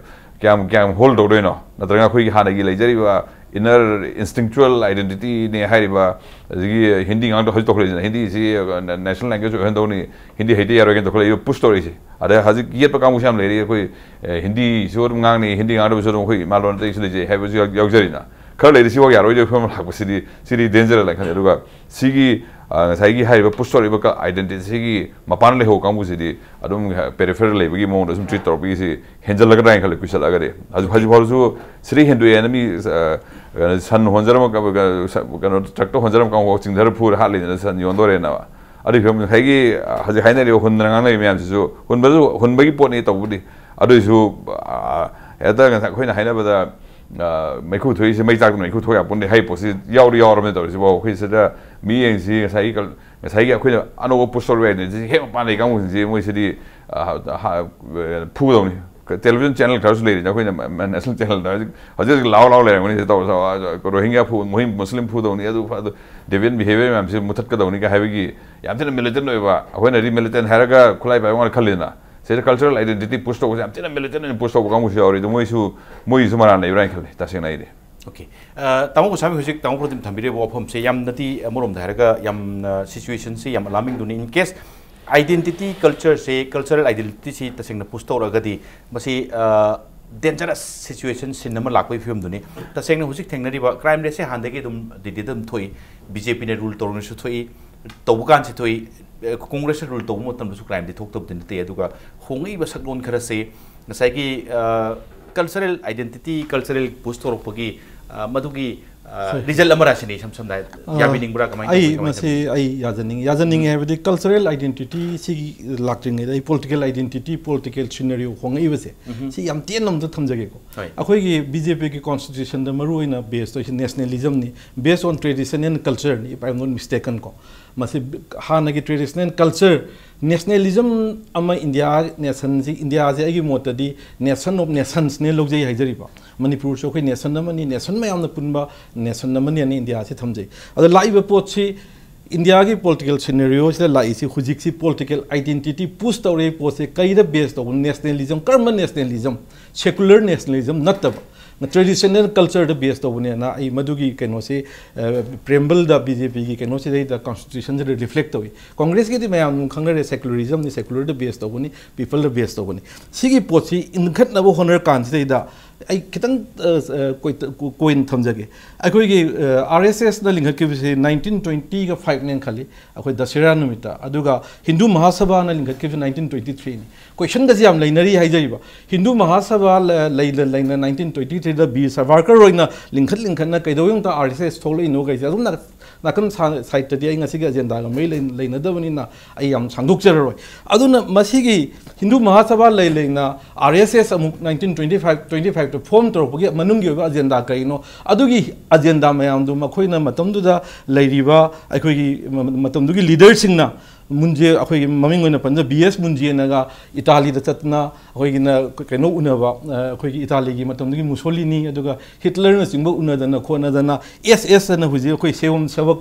ꯀꯌꯥꯝ, ꯀꯌꯥꯝ ꯍꯣꯜ ꯇꯧꯗꯣꯏꯅꯣ? ꯅꯠꯇ꯭ꯔꯒꯅ ꯑꯩꯈꯣꯏꯒꯤ ꯍꯥꯟꯅꯒꯤ ꯂꯩꯖꯔꯤꯕ ꯏꯟꯅꯔ ꯏꯟꯁꯇꯤꯡꯆꯨꯋꯦꯜ ꯑꯥꯏꯗꯦꯟꯇꯤꯇꯤꯅꯦ ꯍꯥꯏꯔꯤꯕ, ꯑꯗꯒꯤ ꯍꯤꯟꯗꯤ ꯉꯥꯡꯗ ꯍꯧꯖꯤꯛ ꯇꯧꯈꯠꯂꯛꯏꯁꯤꯅ, ꯍꯤꯟꯗꯤꯁꯤ ꯅꯦꯁꯅꯦꯜ ꯂꯦꯡꯒ꯭ꯋꯦꯖ ꯑꯣꯏꯍꯟꯗꯧꯅꯤ, ꯍꯤꯟꯗꯤ ꯍꯩꯇ ꯌꯥꯔꯣꯏ ꯀꯥꯏꯅ ꯇꯧꯈꯠꯂꯛꯏꯕ, ꯄꯨꯁ ꯇꯧꯔꯛꯏꯁꯦ꯫ ꯑꯗ ꯍꯧꯖꯤꯛ ꯌꯦꯠꯄ ꯀꯥꯡꯕꯨꯁꯨ ꯌꯥꯝ ꯂꯩꯔꯤ꯫ ꯑꯩꯈꯣꯏ, ꯑꯦ, ꯍꯤꯟꯗꯤꯁꯨ ꯑꯗꯨꯝ ꯉꯥꯡꯅꯤ, ꯍꯤꯟꯗꯤ ꯉꯥꯡꯗꯕꯁꯨ ꯑꯗꯨꯝ ꯑꯩꯈꯣꯏ ꯏꯃꯥ ꯂꯣꯟ ꯑꯇꯩꯁꯨ ꯂꯩꯖꯩ ꯍꯥꯏꯕꯁꯨ ꯌꯥꯎ-, ꯌꯥꯎꯖꯔꯤꯅ꯫ ꯈꯔ ꯂꯩꯔꯤ ꯁꯤꯐꯥꯎ ꯌꯥꯔꯣꯏꯗꯕ ꯐꯤꯕꯝ ꯂꯥꯛꯄꯁꯤꯗꯤ, ꯁꯤꯗꯤ ꯗꯦꯟꯖꯔ ꯂꯩꯅ ꯈꯜꯂꯤ꯫ ꯑꯗꯨꯒ ꯁꯤꯒꯤ, ꯑ, ꯉꯁꯥꯏꯒꯤ ꯍꯥꯏꯔꯤꯕ ꯄꯨꯁ ꯇꯧꯔꯛꯏꯕ ꯀ-, ꯑꯥꯏꯗꯦꯟꯇꯤꯇꯤꯁꯤꯒꯤ ꯃꯄꯥꯟꯗ ꯂꯩꯍꯧꯕ ꯀꯥꯡꯕꯨꯁꯤꯗꯤ ꯑꯗꯨꯝ ꯄꯦꯔꯤꯐꯦꯔꯦꯜ ꯂꯩꯕꯒꯤ ꯃꯑꯣꯡꯗ ꯁꯨꯝ ꯇ꯭ꯔꯤꯠ ꯇꯧꯔꯛꯄꯒꯤꯁꯤ ꯍꯦꯟꯖꯜꯂꯒꯗ꯭ꯔꯥ ꯍꯥꯏꯅ ꯈꯜꯂꯦ, ꯀꯨꯏꯁꯜꯂꯛꯑꯒꯗꯤ꯫ ꯍꯧꯖꯤꯛ, ꯍꯧꯖꯤꯛ ꯐꯥꯎꯁꯨ ꯁꯤꯗꯩ ꯍꯦꯟꯗꯣꯛꯑꯦꯅ ꯃꯤ, ꯑ, ꯀꯩꯅꯣ, ꯁꯟ ꯍꯣꯟꯖꯔꯝꯕ ꯀ-, ꯀ-, ꯀꯩꯅꯣ, ꯇ꯭ꯔꯛꯇ ꯍꯣꯟꯖꯔꯝꯕ ꯀꯥꯡꯕꯨ ꯆꯤꯡꯊꯔ ꯐꯨꯔ ꯍꯥꯠꯂꯤꯗꯅ, ꯁꯟ ꯌꯣꯟꯗꯣꯔꯦꯅ꯫ ꯑꯗꯨꯒꯤ ꯐꯤꯕꯝ ꯉꯁꯥꯏꯒꯤ, ꯑ, ꯍꯧꯖꯤꯛ ꯍꯥꯏꯅꯔꯤꯕ ꯍꯨꯟꯗꯅ ꯉꯥꯡꯅꯔꯤꯕ ꯃꯌꯥꯝꯁꯤꯁꯨ ꯍꯨꯟꯕꯁꯨ, ꯍꯨꯟꯕꯒꯤ ꯄꯣꯠꯅꯤ ꯇꯧꯕꯗꯤ꯫ ꯑꯗꯨꯏꯁꯨ, ꯑ, ꯍꯦꯛꯇ ꯉꯁꯥꯏ ꯑꯩꯈꯣꯏꯅ ꯍꯥꯏꯅꯕꯗ, ꯑ, ꯃꯩꯈꯨ ꯊꯣꯛꯏꯁꯦ, ꯃꯩ ꯆꯥꯛꯇꯅ ꯃꯩꯈꯨ ꯊꯣꯛ ꯌꯥꯄꯣꯟꯇꯦ ꯍꯥꯏ ꯄꯣꯠꯁꯤ ꯌꯥꯎꯗꯤ ꯌꯥꯎꯔꯕꯅꯦ ꯇꯧꯔꯤꯁꯤꯕꯣ꯫ ꯑꯩꯈꯣꯏ ꯁꯤꯗ ꯃꯤꯠꯌꯦꯡꯁꯤ ꯉꯁꯥꯏꯒꯤ ꯀꯜ-, ꯉꯁꯥꯏꯒꯤ ꯑꯩꯈꯣꯏꯅ ꯑꯅꯧꯕ ꯄꯨꯁ ꯇꯧꯔꯨ ꯌꯥꯏꯗꯅ, ꯁꯤ ꯍꯦꯛ ꯃꯄꯥꯟ ꯂꯩ ꯀꯥꯡꯕꯨꯁꯤꯡꯁꯤ ꯃꯣꯏꯁꯤꯗꯤ, ꯑ, ꯍ-, ꯍ-, ꯐꯨꯗꯧꯅꯤ꯫ ꯇꯦꯂꯤꯚꯤꯖꯟ ꯆꯦꯅꯦꯜ ꯈꯔꯁꯨ ꯂꯩꯔꯤꯅꯦ ꯑꯩꯈꯣꯏꯅ ꯃ-, ꯃ-, ꯅꯦꯁꯅꯦꯜ ꯆꯦꯅꯦꯜꯗ ꯍꯧꯖꯤꯛ, ꯍꯧꯖꯤꯛ ꯍꯧꯖꯤꯛ ꯂꯥꯎ ꯂꯥꯎ ꯂꯩꯔꯝꯒꯅꯤ ꯁꯤ ꯇꯧꯔꯁꯨ, ꯑ, ꯔꯣꯍꯤꯡꯒ꯭ꯌꯥ ꯐꯨ-, ꯃꯨꯍꯤꯝ ꯃꯨꯁꯂꯤꯝ ꯐꯨꯗꯧꯅꯤ, ꯑꯗꯨ ꯐ-, ꯑꯗꯨ ꯗꯦꯚꯤꯌꯟ ꯕꯤꯍꯦꯕꯤꯌꯔ ꯃꯌꯥꯝꯁꯤ ꯃꯨꯊꯠꯀꯗꯧꯅꯤ ꯀ ꯍꯥꯏꯕꯒꯤ ꯌꯥꯝ ꯊꯤꯅ ꯃꯤꯂꯤꯇꯦꯟ ꯑꯣꯏꯕ, ꯑꯩꯈꯣꯏꯅꯗꯤ ꯃꯤꯂꯤꯇꯦꯟ ꯍꯥꯏꯔꯒ ꯈꯨꯠꯂꯥꯏ ꯄꯥꯏꯕ ꯉꯥꯛꯇ ꯈꯜꯂꯤꯗꯅ, ꯁꯤꯗ ꯀꯜꯆꯔꯦꯜ ꯑꯥꯏꯗꯦꯟꯇꯤꯇꯤ ꯄꯨꯁ ꯇꯧꯕꯁꯦ ꯌꯥꯝ ꯊꯤꯅ ꯃꯤꯂꯤꯇꯦꯟ ꯑꯣꯏꯅ ꯄꯨꯁ ꯇꯧꯕ ꯀꯥꯡꯕꯨꯁꯨ ꯌꯥꯎꯔꯤ꯫ ꯑꯗꯨ ꯃꯣꯏꯁꯨ, ꯃꯣꯏꯒꯤꯁꯨ ꯃꯔꯥꯟ ꯂꯩꯕ꯭ꯔꯥ ꯍꯥꯏꯅ ꯈꯜꯂꯤ ꯇꯁꯦꯡꯅ ꯑꯩꯗꯤ꯫ ꯑꯣꯀꯦ꯫ ꯑ, ꯇꯥꯃꯣ ꯒꯣꯁꯥꯃꯤ, ꯍꯧꯖꯤꯛ ꯇꯥꯃꯣ ꯄ꯭ꯔꯗꯤꯞ ꯊꯝꯕꯤꯔꯤꯕ ꯋꯥꯐꯝꯁꯦ ꯌꯥꯝꯅꯗꯤ, ꯑꯃꯔꯣꯝꯗ ꯍꯥꯏꯔꯒ ꯌꯥꯝꯅ ꯁꯤꯆꯨꯋꯦꯁꯟꯁꯦ ꯌꯥꯝ ꯑꯂꯥꯔꯃꯤꯡꯗꯨꯅꯤ꯫ ꯏꯟ ꯀꯦꯁ ꯑꯥꯏꯗꯦꯟꯇꯤꯇꯤ ꯀꯜꯆꯔꯁꯦ, ꯀꯜꯆꯔꯦꯜ ꯑꯥꯏꯗꯦꯟꯇꯤꯇꯤꯁꯤ ꯇꯁꯦꯡꯅ ꯄꯨꯁ ꯇꯧꯔꯛꯑꯒꯗꯤ ꯃꯁꯤ, ꯑ, ꯗꯦꯟꯖꯔꯁ ꯁꯤꯆꯨꯋꯦꯁꯟ ꯁꯤꯟ ꯑꯃ ꯂꯥꯛꯄꯒꯤ ꯐꯤꯕꯝꯗꯨꯅꯤ꯫ ꯇꯁꯦꯡꯅ ꯍꯧꯖꯤꯛ ꯊꯦꯡꯅꯔꯤꯕ ꯀ꯭ꯔꯥꯏꯝ ꯔꯦꯠꯁꯦ ꯍꯥꯟꯅꯗꯒꯤ ꯑꯗꯨꯝ ꯗꯤꯜꯂꯤꯗ ꯑꯗꯨꯝ ꯊꯣꯛꯏ꯫ ꯕꯤ ꯖꯦ ꯄꯤꯅ ꯔꯨꯜ ꯇꯧꯔꯤꯉꯩꯁꯨ ꯊꯣꯛꯏ, ꯇꯧꯕ ꯀꯥꯟꯁꯤ ꯊꯣꯛꯏ, ꯑ, ꯀꯣꯡꯒ꯭ꯔꯦꯁꯅ ꯔꯨꯜ ꯇꯧꯕ ꯃꯇꯝꯗꯁꯨ ꯀ꯭ꯔꯥꯏꯝꯗꯤ ꯊꯣꯛꯇꯕꯗꯤ ꯅꯠꯇꯦ꯫ ꯑꯗꯨꯒ ꯍꯣꯡꯉꯛꯏꯕ ꯁꯛꯂꯣꯟ ꯈꯔꯁꯦ ꯉꯁꯥꯏꯒꯤ, ꯑ, ꯀꯜꯆꯔꯦꯜ ꯑꯥꯏꯗꯦꯟꯇꯤꯇꯤ, ꯀꯜꯆꯔꯦꯜ ꯄꯨꯁ ꯇꯧꯔꯛꯄꯒꯤ, ꯑ, ꯃꯗꯨꯒꯤ, ꯑ, ꯍꯣꯏ꯫ ꯔꯤꯖꯜ ꯑꯃꯔꯥ ꯁꯤꯅꯤ ꯏꯁꯝ ꯁꯝꯅ ꯍꯥꯏ-, ꯑ, ꯌꯥꯕꯤꯅꯤꯡꯕ꯭ꯔꯥ, ꯀꯃꯥꯏꯅ ꯑꯩ ꯇꯧꯕꯤ, ꯀꯃꯥꯏꯅ ꯃꯁꯤ ꯇꯧꯕꯤ? ꯑꯩ ꯌꯥꯖꯅꯤꯡꯉꯤ꯫ ꯌꯥꯖꯅꯤꯡꯉꯤ ꯍꯥꯏꯕꯗꯤ ꯀꯜꯆꯔꯦꯜ ꯑꯥꯏꯗꯦꯟꯇꯤꯇꯤ ꯁꯤꯒꯤ ꯂꯥꯛꯇ꯭ꯔꯤꯉꯩꯗ ꯑꯩ ꯄꯣꯂꯤꯇꯤꯀꯦꯜ ꯑꯥꯏꯗꯦꯟꯇꯤꯇꯤ, ꯄꯣꯂꯤꯇꯤꯀꯦꯜ ꯁꯤꯅꯔꯤꯑꯣ ꯍꯣꯡꯉꯛꯏꯕꯁꯦ, ꯁꯤ ꯌꯥꯝ ꯇꯦꯟꯅ ꯑꯝꯇ ꯊꯝꯖꯒꯦꯀꯣ꯫ ꯍꯣꯏ꯫ ꯑꯩꯈꯣꯏꯒꯤ ꯕꯤ ꯖꯦ ꯄꯤꯒꯤ ꯀꯣꯟꯁꯇꯤꯇ꯭ꯌꯨꯁꯟꯗ ꯃꯔꯨꯑꯣꯏꯅ ꯕꯦꯁ ꯇꯧꯔꯤꯁꯤ ꯅꯦꯁꯅꯦꯂꯤꯖꯝꯅꯤ, based on tradition and culture ꯅꯤ, if I am not mistaken ꯀꯣ꯫ ꯃꯁꯤ ꯍꯥꯟꯅꯒꯤ ꯇ꯭ꯔꯦꯗꯤꯁꯅꯦꯜ ꯀꯜꯆꯔ, ꯅꯦꯁꯅꯦꯂꯤꯖꯝ ꯑꯃ, ꯏꯟꯗꯤꯌꯥ ꯅꯦꯁꯟꯁꯤ, ꯏꯟꯗꯤꯌꯥꯁꯦ ꯑꯩꯒꯤ ꯃꯣꯠꯇꯗꯤ nation of nationsꯅꯦ ꯂꯧꯖꯩ ꯍꯥꯏꯖꯔꯤꯕ꯫ ꯃꯅꯤꯄꯨꯔꯁꯨ ꯑꯩꯈꯣꯏ ꯅꯦꯁꯟ ꯑꯃꯅꯤ, ꯅꯦꯁꯟ ꯃꯌꯥꯝꯅ ꯄꯨꯟꯕ ꯅꯦꯁꯟ ꯑꯃꯅꯤ ꯍꯥꯏꯅ ꯏꯟꯗꯤꯌꯥꯁꯤ ꯊꯝꯖꯩ꯫ ꯑꯗꯣ ꯂꯥꯛꯏꯕ ꯄꯣꯠꯁꯤ, ꯏꯟꯗꯤꯌꯥꯒꯤ ꯄꯣꯂꯤꯇꯤꯀꯦꯜ ꯁꯤꯅꯔꯤꯑꯣꯁꯤꯗ ꯂꯥꯛꯏꯁꯤ ꯍꯧꯖꯤꯛꯁꯤ ꯄꯣꯂꯤꯇꯤꯀꯦꯜ ꯑꯥꯏꯗꯦꯟꯇꯤꯇꯤ ꯄꯨꯁ ꯇꯧꯔꯛꯏ ꯄꯣꯠꯁꯦ ꯀꯩꯗ ꯕꯦꯁ ꯇꯧꯕꯅꯣ? ꯅꯦꯁꯅꯦꯂꯤꯖꯝ꯫ ꯀꯔꯝꯕ ꯅꯦꯁꯅꯦꯂꯤꯖꯝ? ꯁꯦꯀꯨꯂꯔ ꯅꯦꯁꯅꯦꯂꯤꯖꯝ ꯅꯠꯇꯕ, ꯇ꯭ꯔꯦꯗꯤꯁꯅꯦꯜ ꯀꯜꯆꯔꯗ ꯕꯦꯁ ꯇꯧꯕꯅꯦꯅ ꯑꯩ ꯃꯗꯨꯒꯤ ꯀꯩꯅꯣꯁꯤ, ꯑ, ꯄ꯭ꯔꯦꯝꯕꯜꯗ, ꯕꯤ ꯖꯦ ꯄꯤꯒꯤ ꯀꯩꯅꯣꯁꯤꯗꯩꯗ, ꯀꯣꯟꯁꯇꯤꯇ꯭ꯌꯨꯁꯟꯁꯤꯗ ꯔꯤꯐ꯭ꯂꯦꯛ ꯇꯧꯏ꯫ ꯀꯣꯡꯒ꯭ꯔꯦꯁꯀꯤꯗꯤ ꯃꯌꯥꯝ ꯑꯗꯨꯝ ꯈꯪꯅꯔꯦ, ꯁꯦꯀꯨꯂꯔꯤꯖꯝꯅꯤ, ꯁꯦꯀꯨꯂꯔꯗ ꯕꯦꯁ ꯇꯧꯕꯅꯤ, ꯄꯤꯄꯜꯗ ꯕꯦꯁ ꯇꯧꯕꯅꯤ꯫ ꯁꯤꯒꯤ ꯄꯣꯠꯁꯤ ꯏꯟꯈꯠꯅꯕ ꯍꯣꯠꯅꯔ ꯀꯥꯟꯁꯤꯗꯩꯗ ꯑꯩ ꯈꯤꯇꯪ, ꯑ, ꯑ, ꯀꯣꯏ-, ꯀꯣꯏꯅ ꯊꯝꯖꯒꯦ꯫ ꯑꯩꯈꯣꯏꯒꯤ, ꯑ, ꯑꯥꯔ ꯑꯦꯁ ꯑꯦꯁꯅ ꯂꯤꯡꯈꯠꯈꯤꯕꯁꯤ ꯅꯥꯏꯟꯇꯤꯟ ꯇ꯭ꯋꯦꯟꯇꯤꯒ ꯐꯥꯏꯚꯅꯦꯅ ꯈꯜꯂꯤ, ꯑꯩꯈꯣꯏ ꯗꯁꯦꯔꯥ ꯅꯨꯃꯤꯠꯇ꯫ ꯑꯗꯨꯒ ꯍꯤꯟꯗꯨ ꯃꯍꯥꯁꯚꯥꯅ ꯂꯤꯡꯈꯠꯈꯤꯕꯁꯤ ꯅꯥꯏꯟꯇꯤꯟ ꯇ꯭ꯋꯦꯟꯇꯤ ꯊ꯭ꯔꯤꯅꯤ꯫ ꯀꯣꯏꯁꯟꯒꯁꯤ ꯌꯥꯝ ꯂꯩꯅꯔꯤ ꯍꯥꯏꯖꯔꯤꯕ꯫ ꯍꯤꯟꯗꯨ ꯃꯍꯥꯁꯚꯥ ꯂ-, ꯂꯩꯅ ꯂꯩꯅ ꯅꯥꯏꯟꯇꯤꯟ ꯇ꯭ꯋꯦꯟꯇꯤ ꯊ꯭ꯔꯤꯗ ꯕꯤꯔ ꯁꯥꯚꯥꯔꯀꯔ ꯑꯣꯏꯅ ꯂꯤꯡꯈꯠ ꯂꯤꯡꯈꯠꯅ ꯀꯩꯗꯧꯉꯩꯗ ꯑꯥꯔ ꯑꯦꯁ ꯑꯦꯁ ꯊꯣꯛꯂꯛꯏꯅꯣ ꯀꯩꯁꯦ ꯑꯗꯨꯝꯅ ꯅꯥꯀꯟ ꯁꯥꯏꯠꯇꯗꯤ ꯑꯩ ꯉꯁꯤꯒꯤ ꯑꯖꯦꯟꯗꯥꯒ ꯃꯔꯤ ꯂꯩꯅꯗꯕꯅꯤꯅ ꯑꯩ ꯌꯥꯝ ꯁꯥꯡꯗꯣꯛꯆꯔꯔꯣꯏ꯫ ꯑꯗꯨꯅ ꯃꯁꯤꯒꯤ ꯍꯤꯟꯗꯨ ꯃꯍꯥꯁꯚꯥ ꯂꯩ ꯂꯩꯅ ꯑꯥꯔ ꯑꯦꯁ ꯑꯦꯁ ꯑꯃꯨꯛ ꯅꯥꯏꯟꯇꯤꯟ ꯇ꯭ꯋꯦꯟꯇꯤ ꯐꯥꯏꯚ ꯇ꯭ꯋꯦꯟꯇꯤ ꯐꯥꯏꯚꯇ ꯐꯣꯝ ꯇꯧꯔꯛꯄꯒꯤ ꯃꯅꯨꯡꯒꯤ ꯑꯣꯏꯕ ꯑꯖꯦꯟꯗꯥ ꯀꯔꯤꯅꯣ? ꯑꯗꯨꯒꯤ ꯑꯖꯦꯟꯗꯥ ꯃꯌꯥꯝꯗꯨ ꯃꯈꯣꯏꯅ ꯃꯇꯝꯗꯨꯗ ꯂꯩꯔꯤꯕ ꯑꯩꯈꯣꯏꯒꯤ ꯃꯇꯝꯗꯨꯒꯤ ꯂꯤꯗꯔꯁꯤꯡꯅ ꯃꯨꯟꯖꯦ, ꯑꯩꯈꯣꯏꯒꯤ ꯃꯃꯤꯡ ꯑꯣꯏꯅ ꯄꯟꯖ ꯕꯤ ꯑꯦꯁ ꯃꯨꯟꯖꯦꯅꯒ ꯏꯇꯥꯂꯤꯗ ꯆꯠꯇꯅ ꯑꯩꯈꯣꯏꯒꯤꯅ ꯀꯩꯅꯣ ꯎꯅꯕ, ꯑꯩꯈꯣꯏꯒꯤ ꯏꯇꯥꯂꯤꯒꯤ ꯃꯇꯝꯗꯨꯒꯤ ꯃꯨꯁꯣꯂꯤꯅꯤ ꯑꯗꯨꯒ ꯍꯤꯠꯂꯔꯅꯆꯤꯡꯕ ꯎꯅꯗꯅ ꯈꯣꯠꯅꯗꯅ, ꯑꯦꯁ ꯑꯦꯁ ꯑꯅ ꯍꯧꯖꯤꯛ ꯑꯩꯈꯣꯏ ꯁꯦꯋꯝ ꯁꯕꯛ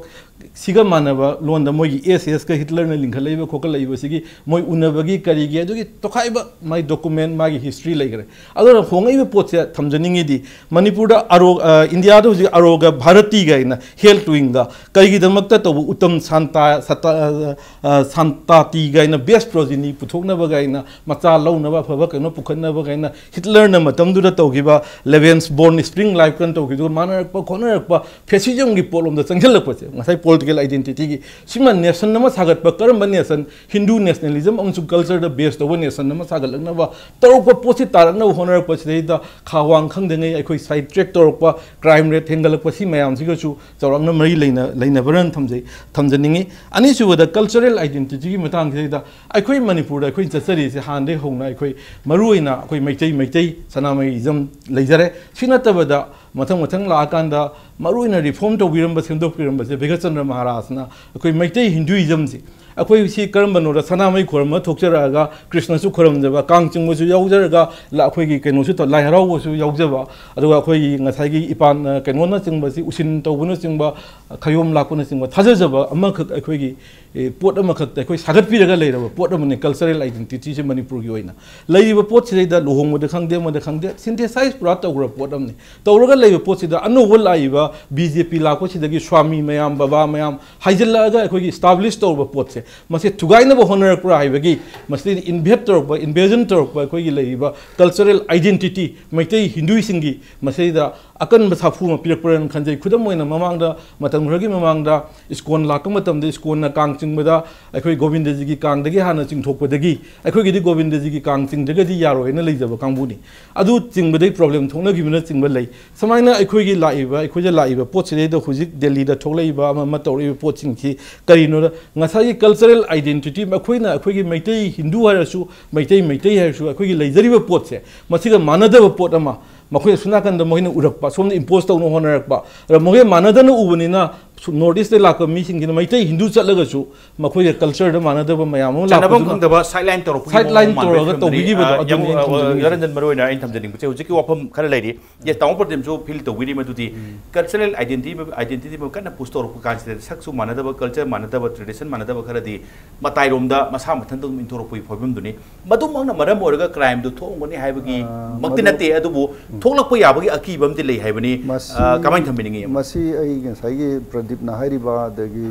ꯁꯤꯒ ꯃꯥꯟꯅꯕ ꯂꯣꯟꯗ ꯃꯣꯏꯒꯤ ꯑꯦꯁ ꯑꯦꯁꯀ ꯍꯤꯠꯂꯔꯅ ꯂꯤꯡꯈꯠꯂꯛꯏꯕ ꯈꯣꯠꯀꯠꯂꯛꯏꯕꯁꯤꯒꯤ ꯃꯣꯏ ꯎꯅꯕꯒꯤ ꯀꯔꯤꯒꯤ ꯑꯗꯨꯒꯤ ꯇꯣꯈꯥꯏꯕ ꯃꯥꯒꯤ ꯗꯣꯀꯨꯃꯦꯟ, ꯃꯥꯒꯤ ꯍꯤꯁꯇ꯭ꯔꯤ ꯂꯩꯈ꯭ꯔꯦ꯫ ꯑꯗꯨꯅ ꯍꯣꯡꯉꯛꯏꯕ ꯄꯣꯠꯁꯦ ꯊꯝꯖꯅꯤꯡꯉꯤꯗꯤ, ꯃꯅꯤꯄꯨꯔꯗ ꯑꯔꯣ-, ꯑ, ꯏꯟꯗꯤꯌꯥꯗ ꯍꯧꯖꯤꯛ ꯑꯔꯣꯒ ꯚꯥꯔꯇꯤ ꯀꯥꯏꯅ ꯍꯦꯜꯠ ꯋꯤꯡꯗ ꯀꯩꯒꯤꯗꯃꯛꯇ ꯇꯧꯕ ꯎꯇꯝ ꯁꯥꯟꯇꯥ-, ꯁꯇꯥ-, ꯑ, ꯁꯥꯟꯇꯥꯇꯤ ꯀꯥꯏꯅ ꯕꯦꯁ ꯄ꯭ꯔꯣꯖꯤꯅꯤ ꯄꯨꯊꯣꯛꯅꯕ ꯀꯥꯏꯅ, ꯃꯆꯥ ꯂꯧꯅꯕ, ꯑꯐꯕ ꯀꯩꯅꯣ ꯄꯨꯈꯠꯅꯕ ꯀꯥꯏꯅ ꯍꯤꯠꯂꯔꯅ ꯃꯇꯝꯗꯨꯗ ꯇꯧꯈꯤꯕ ꯂꯦꯕꯦꯟꯁ ꯕꯣꯔꯟ ꯁ꯭ꯄ꯭ꯔꯤꯡ ꯂꯥꯏꯐ ꯀꯥꯏꯅ ꯇꯧꯈꯤꯕꯗꯨꯒ ꯃꯥꯟꯅꯔꯛꯄ ꯈꯣꯠꯅꯔꯛꯄ ꯐꯦꯁꯤꯖꯝꯒꯤ ꯄꯣꯠꯂꯣꯝꯗ ꯆꯪꯁꯤꯜꯂꯛꯄꯁꯦ, ꯉꯁꯥꯏ ꯄꯣꯂꯤꯇꯤꯀꯦꯜ ꯑꯥꯏꯗꯦꯟꯇꯤꯇꯤꯒꯤ ꯁꯤꯃ ꯅꯦꯁꯟ ꯑꯃ ꯁꯥꯒꯠꯄ, ꯀꯔꯝꯕ ꯅꯦꯁꯟ? ꯍꯤꯟꯗꯨ ꯅꯦꯁꯅꯦꯂꯤꯖꯝ ꯑꯃꯁꯨꯡ ꯀꯜꯆꯔꯗ ꯕꯦꯁ ꯇꯧꯕ ꯅꯦꯁꯟ ꯑꯃ ꯁꯥꯒꯠꯂꯛꯅꯕ ꯇꯧꯔꯛꯄ ꯄꯣꯠꯁꯤ ꯇꯥꯔꯛꯅꯕ ꯍꯣꯠꯅꯔꯛꯄꯁꯤꯗꯩꯗ ꯈꯥ ꯋꯥꯡ ꯈꯪꯗꯉꯩ ꯑꯩꯈꯣꯏ ꯁꯥꯏꯠ ꯇ꯭ꯔꯦꯛ ꯇꯧꯔꯛꯄ, ꯀ꯭ꯔꯥꯏꯝ ꯔꯦꯠ ꯍꯦꯟꯒꯠꯂꯛꯄ, ꯁꯤ ꯃꯌꯥꯝꯁꯤꯒꯁꯨ ꯆꯥꯎꯔꯥꯛꯅ ꯃꯔꯤ ꯂꯩꯅ-, ꯂꯩꯅꯕ꯭ꯔꯅ ꯊꯝꯖꯩ, ꯊꯝꯖꯅꯤꯡꯉꯤ꯫ ꯑꯅꯤꯁꯨꯕꯗ, ꯀꯜꯆꯔꯦꯜ ꯑꯥꯏꯗꯦꯟꯇꯤꯇꯤꯒꯤ ꯃꯇꯥꯡꯁꯤꯗꯩꯗ ꯑꯩꯈꯣꯏ ꯃꯅꯤꯄꯨꯔꯗ ꯑꯩꯈꯣꯏ ꯆꯠꯆꯔꯤꯁꯦ ꯍꯥꯟꯅꯗꯒꯤ ꯍꯧꯅ ꯑꯩꯈꯣꯏ ꯃꯔꯨꯑꯣꯏꯅ ꯑꯩꯈꯣꯏ ꯃꯩꯇꯩ, ꯃꯩꯇꯩ ꯁꯅꯥꯃꯍꯤꯖꯝ ꯂꯩꯖꯔꯦ꯫ ꯁꯤ ꯅꯠꯇꯕꯗ ꯃꯊꯪ ꯃꯊꯪ ꯂꯥꯛꯑꯀꯥꯟꯗ ꯃꯔꯨꯑꯣꯏꯅ ꯔꯤꯐꯣꯔꯝ ꯇꯧꯕꯤꯔꯝꯕ, ꯁꯦꯝꯗꯣꯛꯄꯤꯔꯝꯕꯁꯦ ꯚꯤꯒꯠꯆꯟꯗ꯭ꯔ ꯃꯍꯥꯔꯥꯖꯅ ꯑꯩꯈꯣꯏ ꯃꯩꯇꯩ ꯍꯤꯟꯗꯨꯏꯖꯝꯁꯦ, ꯑꯩꯈꯣꯏ ꯁꯤ ꯀꯔꯝꯕꯅꯣꯗ ꯁꯅꯥꯃꯍꯤ ꯈꯨꯔꯨꯝꯕ ꯊꯣꯛꯆꯔꯛꯑꯒ ꯀ꯭ꯔꯤꯁꯅꯁꯨ ꯈꯨꯔꯨꯝꯖꯕ, ꯀꯥꯡ ꯆꯤꯡꯕꯁꯨ ꯌꯥꯎꯖꯔꯒ ꯂ-, ꯑꯩꯈꯣꯏꯒꯤ ꯀꯩꯅꯣꯁꯨ ꯇꯧ-, ꯂꯥꯏ ꯍꯔꯥꯎꯕꯁꯨ ꯌꯥꯎꯖꯕ, ꯑꯗꯨꯒ ꯑꯩꯈꯣꯏꯒꯤ ꯉꯁꯥꯏꯒꯤ ꯏꯄꯥꯟ, ꯑ, ꯀꯩꯅꯣꯅꯆꯤꯡꯕꯁꯤ, ꯎꯁꯤꯟ ꯇꯧꯕꯅꯆꯤꯡꯕ, ꯈꯌꯣꯝ ꯂꯥꯛꯄꯅꯆꯤꯡꯕ ꯊꯥꯖꯖꯕ ꯑꯃꯈꯛ ꯑꯩꯈꯣꯏꯒꯤ, ꯑꯦ, ꯄꯣꯠ ꯑꯃꯈꯛꯇ ꯑꯩꯈꯣꯏ ꯁꯥꯒꯠꯄꯤꯔꯒ ꯂꯩꯔꯕ ꯄꯣꯠ ꯑꯃꯅꯤ ꯀꯜꯆꯔꯦꯜ ꯑꯥꯏꯗꯦꯟꯇꯤꯇꯤꯁꯦ ꯃꯅꯤꯄꯨꯔꯒꯤ ꯑꯣꯏꯅ꯫ ꯂꯩꯔꯤꯕ ꯄꯣꯠꯁꯤꯗꯩꯗ ꯂꯨꯍꯣꯡꯕꯗ ꯈꯪꯗꯦ, ꯑꯃꯗ ꯈꯪꯗꯦ, ꯁꯤꯟꯊꯦꯁꯥꯏꯁ ꯄꯨꯔꯥ ꯇꯧꯈ꯭ꯔꯕ ꯄꯣꯠ ꯑꯃꯅꯤ꯫ ꯇꯧꯔꯒ ꯂꯩꯕ ꯄꯣꯠꯁꯤꯗ ꯑꯅꯧꯕ ꯂꯥꯛꯏꯕ ꯕꯤ ꯖꯦ ꯄꯤ ꯂꯥꯛꯄꯁꯤꯗꯒꯤ ꯁ꯭ꯋꯥꯃꯤ ꯃꯌꯥꯝ, ꯕꯕꯥ ꯃꯌꯥꯝ ꯍꯥꯏꯖꯤꯜꯂꯛꯑꯒ ꯑꯩꯈꯣꯏꯒꯤ ꯏꯁꯇꯥꯕ꯭ꯂꯤꯁ ꯇꯧꯔꯕ ꯄꯣꯠꯁꯦ, ꯃꯁꯤ ꯊꯨꯒꯥꯏꯅꯕ ꯍꯣꯠꯅꯔꯛꯄ꯭ꯔꯥ ꯍꯥꯏꯕꯒꯤ, ꯃꯁꯤꯗ ꯏꯟꯚꯦꯠ ꯇꯧꯔꯛꯄ, ꯏꯟꯚꯦꯖꯟ ꯇꯧꯔꯛꯄ ꯑꯩꯈꯣꯏꯒꯤ ꯂꯩꯔꯤꯕ ꯀꯜꯆꯔꯦꯜ ꯑꯥꯏꯗꯦꯟꯇꯤꯇꯤ, ꯃꯩꯇꯩ ꯍꯤꯟꯗꯨꯏꯁꯤꯡꯒꯤ ꯃꯁꯤꯗ ꯑꯀꯟꯕ ꯁꯥꯐꯨ ꯑꯃ ꯄꯤꯔꯛꯄ꯭ꯔꯥꯅ ꯈꯟꯖꯩ꯫ ꯈꯨꯗꯝ ꯑꯣꯏꯅ, ꯃꯃꯥꯡꯗ, ꯃꯇꯝ ꯈꯔꯒꯤ ꯃꯃꯥꯡꯗ ꯏꯁꯀꯣꯟ ꯂꯥꯛꯄ ꯃꯇꯝꯗ, ꯏꯁꯀꯣꯟꯅ ꯀꯥꯡ ꯆꯤꯡꯕꯗ ꯑꯩꯈꯣꯏ ꯒꯣꯕꯤꯟꯗꯖꯤꯒꯤ ꯀꯥꯡꯗꯒꯤ ꯍꯥꯟꯅ ꯆꯤꯡꯊꯣꯛꯄꯗꯒꯤ ꯑꯩꯈꯣꯏꯒꯤꯗꯤ ꯒꯣꯕꯤꯟꯗꯖꯤꯒꯤ ꯀꯥꯡ ꯆꯤꯡꯗ꯭ꯔꯒꯗꯤ ꯌꯥꯔꯣꯏꯅ ꯂꯩꯖꯕ ꯀꯥꯡꯕꯨꯅꯤ꯫ ꯑꯗꯨ ꯆꯤꯡꯕꯗꯒꯤ ꯄ꯭ꯔꯣꯕ꯭ꯂꯦꯝ ꯊꯣꯛꯅꯈꯤꯕꯅꯆꯤꯡꯕ ꯂꯩ꯫ ꯁꯨꯃꯥꯏꯅ ꯑꯩꯈꯣꯏꯒꯤ ꯂꯥꯛꯏꯕ, ꯑꯩꯈꯣꯏꯗ ꯂꯥꯛꯏꯕ ꯄꯣꯠꯁꯤꯗꯩꯗ ꯍꯧꯖꯤꯛ ꯗꯦꯜꯂꯤꯗ ꯊꯣꯛꯂꯛꯏꯕ ꯑꯃ ꯑꯃ ꯇꯧꯔꯛꯏꯕ ꯄꯣꯠꯁꯤꯡꯁꯤ ꯀꯔꯤꯅꯣꯗ, ꯉꯁꯥꯏꯒꯤ ꯀꯜꯆꯔꯦꯜ ꯑꯥꯏꯗꯦꯟꯇꯤꯇꯤ, ꯑꯩꯈꯣꯏꯅ, ꯑꯩꯈꯣꯏꯒꯤ ꯃꯩꯇꯩ ꯍꯤꯟꯗꯨ ꯍꯥꯏꯔꯁꯨ, ꯃꯩꯇꯩ ꯃꯩꯇꯩ ꯍꯥꯏꯔꯁꯨ, ꯑꯩꯈꯣꯏꯒꯤ ꯂꯩꯖꯔꯤꯕ ꯄꯣꯠꯁꯦ, ꯃꯁꯤꯒ ꯃꯥꯟꯅꯗꯕ ꯄꯣꯠ ꯑꯃ ꯃꯈꯣꯏꯅ ꯁꯣꯝ ꯅꯥꯀꯟꯗ ꯃꯈꯣꯏꯅ ꯎꯔꯛꯄ, ꯁꯣꯝꯗ ꯏꯝꯄꯣꯁ ꯇꯧꯅ ꯍꯣꯠꯅꯔꯛꯄ, ꯑꯗ ꯃꯈꯣꯏ ꯃꯥꯟꯅꯗꯅ ꯎꯕꯅꯤꯅ, ꯁꯨ-, ꯅꯣꯔꯠ ꯏꯁꯇ ꯂꯥꯛꯄ ꯃꯤꯁꯤꯡꯁꯤꯅ ꯃꯩꯇꯩ ꯍꯤꯟꯗꯨ ꯆꯠꯂꯒꯁꯨ ꯃꯈꯣꯏꯒ ꯀꯜꯆꯔꯗ ꯃꯥꯟꯅꯗꯕ ꯃꯌꯥꯝ ꯑꯃ ꯆꯥꯟꯅꯐꯝ ꯂꯥꯛꯄꯗꯨꯅ ꯈꯪꯗꯕ, ꯁꯥꯏꯠ ꯂꯥꯏꯟ ꯇꯧꯔꯛꯄꯒꯤ ꯁꯥꯏꯠ ꯃꯑꯣꯡ ꯂꯥꯏꯟ ꯑꯃ ꯇꯧꯔꯒ ꯃꯥꯟꯕꯒꯤ ꯇꯧꯕꯤꯈꯤꯕꯗꯣ, ꯑ, ꯑꯗꯨꯅꯤ ꯌꯥꯝ, ꯑꯩꯅ ꯑ, ꯊꯝꯖꯅꯤꯡꯉꯤꯁꯦ꯫ ꯌꯥꯔꯟꯖꯟ, ꯃꯔꯨ ꯑꯣꯏꯅ ꯑꯩꯅ ꯊꯝꯖꯅꯤꯡꯕꯁꯦ, ꯍꯧꯖꯤꯛꯀꯤ ꯋꯥꯐꯝ ꯈꯔ ꯂꯩꯔꯤ꯫ ꯌꯦꯁ, ꯇꯥꯃꯣ ꯄ꯭ꯔꯗꯤꯞꯁꯨ ꯐꯤꯜ ꯇꯧꯕꯤꯔꯤ ꯃꯗꯨꯗꯤ ꯀꯜꯆꯔꯦꯜ ꯑꯥꯏꯗꯦꯟꯇꯤꯇꯤ, ꯑꯥꯏꯗꯦꯟꯇꯤꯇꯤ ꯑꯃ ꯀꯟꯅ ꯄꯨꯁ ꯇꯧꯔꯛꯄ ꯀꯥꯟꯁꯤꯗ ꯁꯛꯁꯨ ꯃꯥꯟꯅꯗꯕ, ꯀꯜꯆꯔ ꯃꯥꯟꯅꯗꯕ, ꯇ꯭ꯔꯦꯗꯤꯁꯟ ꯃꯥꯟꯅꯗꯕ ꯈꯔꯗꯤ ꯃꯇꯥꯏꯔꯣꯝꯗ ꯃꯁꯥ ꯃꯊꯟꯇ ꯑꯗꯨꯝ ꯏꯟꯊꯣꯔꯛꯄꯒꯤ ꯐꯤꯕꯝꯗꯨꯅꯤ꯫ ꯃꯗꯨꯃꯛꯅ ꯃꯔꯝ ꯑꯣꯏꯔꯒ ꯀ꯭ꯔꯥꯏꯝꯗꯨ ꯊꯣꯛꯑꯝꯒꯅꯤ ꯍꯥꯏꯕꯒꯤ ꯑꯥ, ꯃꯛꯇꯤ ꯃꯗꯨ ꯅꯠꯇꯦ, ꯑꯗꯨꯕꯨ ꯎꯝ꯫ ꯊꯣꯛꯂꯛꯄ ꯌꯥꯕꯒꯤ ꯑꯀꯤꯕ ꯑꯃꯗꯤ ꯂꯩ ꯍꯥꯏꯕꯅꯤ꯫ ꯃꯁꯤ, ꯑꯥ, ꯀꯃꯥꯏꯅ ꯊꯝꯕꯤꯅꯤꯡꯉꯤ? ꯃꯁꯤ ꯑꯩ ꯉꯁꯥꯏꯒꯤ ꯄ꯭ꯔꯗꯤꯞꯅ ꯍꯥꯏꯔꯤꯕ, ꯑꯗꯒꯤ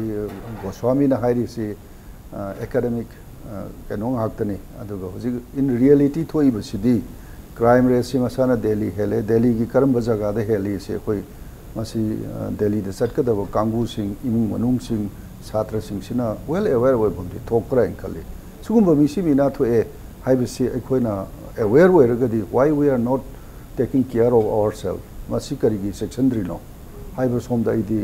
ꯒꯣꯁ꯭ꯋꯥꯃꯤꯅ ꯍꯥꯏꯔꯤꯁꯤ, ꯑ, ꯑꯦꯀꯥꯗꯃꯤꯛ, ꯑ, ꯀꯩꯅꯣ ꯉꯥꯛꯇꯅꯤ꯫ ꯑꯗꯨꯒ ꯍꯧꯖꯤꯛ in reality ꯊꯣꯛꯏꯕꯁꯤꯗꯤ ꯀ꯭ꯔꯥꯏꯝ ꯔꯦꯠꯁꯤ ꯃꯁꯥꯅ ꯗꯦꯜꯂꯤ ꯍꯦꯜꯂꯦ꯫ ꯗꯦꯜꯂꯤꯒꯤ ꯀꯔꯝꯕ ꯖꯒꯥꯗ ꯍꯦꯜꯂꯤ ꯁꯤ ꯑꯩꯈꯣꯏ ꯃꯁꯤ, ꯑ, ꯗꯦꯜꯂꯤꯗ ꯆꯠꯀꯗꯕ ꯀꯥꯡꯕꯨꯁꯤꯡ, ꯏꯃꯨꯡ ꯃꯅꯨꯡꯁꯤꯡ, ꯁꯥꯇ꯭ꯔꯁꯤꯡꯁꯤꯅ well aware ꯑꯣꯏꯕ ꯑꯃꯗꯤ ꯊꯣꯛꯄ꯭ꯔꯥ ꯍꯥꯏꯅ ꯈꯜꯂꯤ꯫ ꯁꯤꯒꯨꯝꯕ ꯃꯤꯁꯤ ꯃꯤꯅꯥ ꯊꯣꯛꯑꯦ ꯍꯥꯏꯕꯁꯤ ꯑꯩꯈꯣꯏꯅ aware ꯑꯣꯏꯔꯒꯗꯤ, why we are not taking care of ourselves? ꯃꯁꯤ ꯀꯔꯤꯒꯤ ꯆꯦꯛꯁꯤꯟꯗ꯭ꯔꯤꯅꯣ ꯍꯥꯏꯕ ꯁꯣꯝꯗ ꯑꯩꯗꯤ,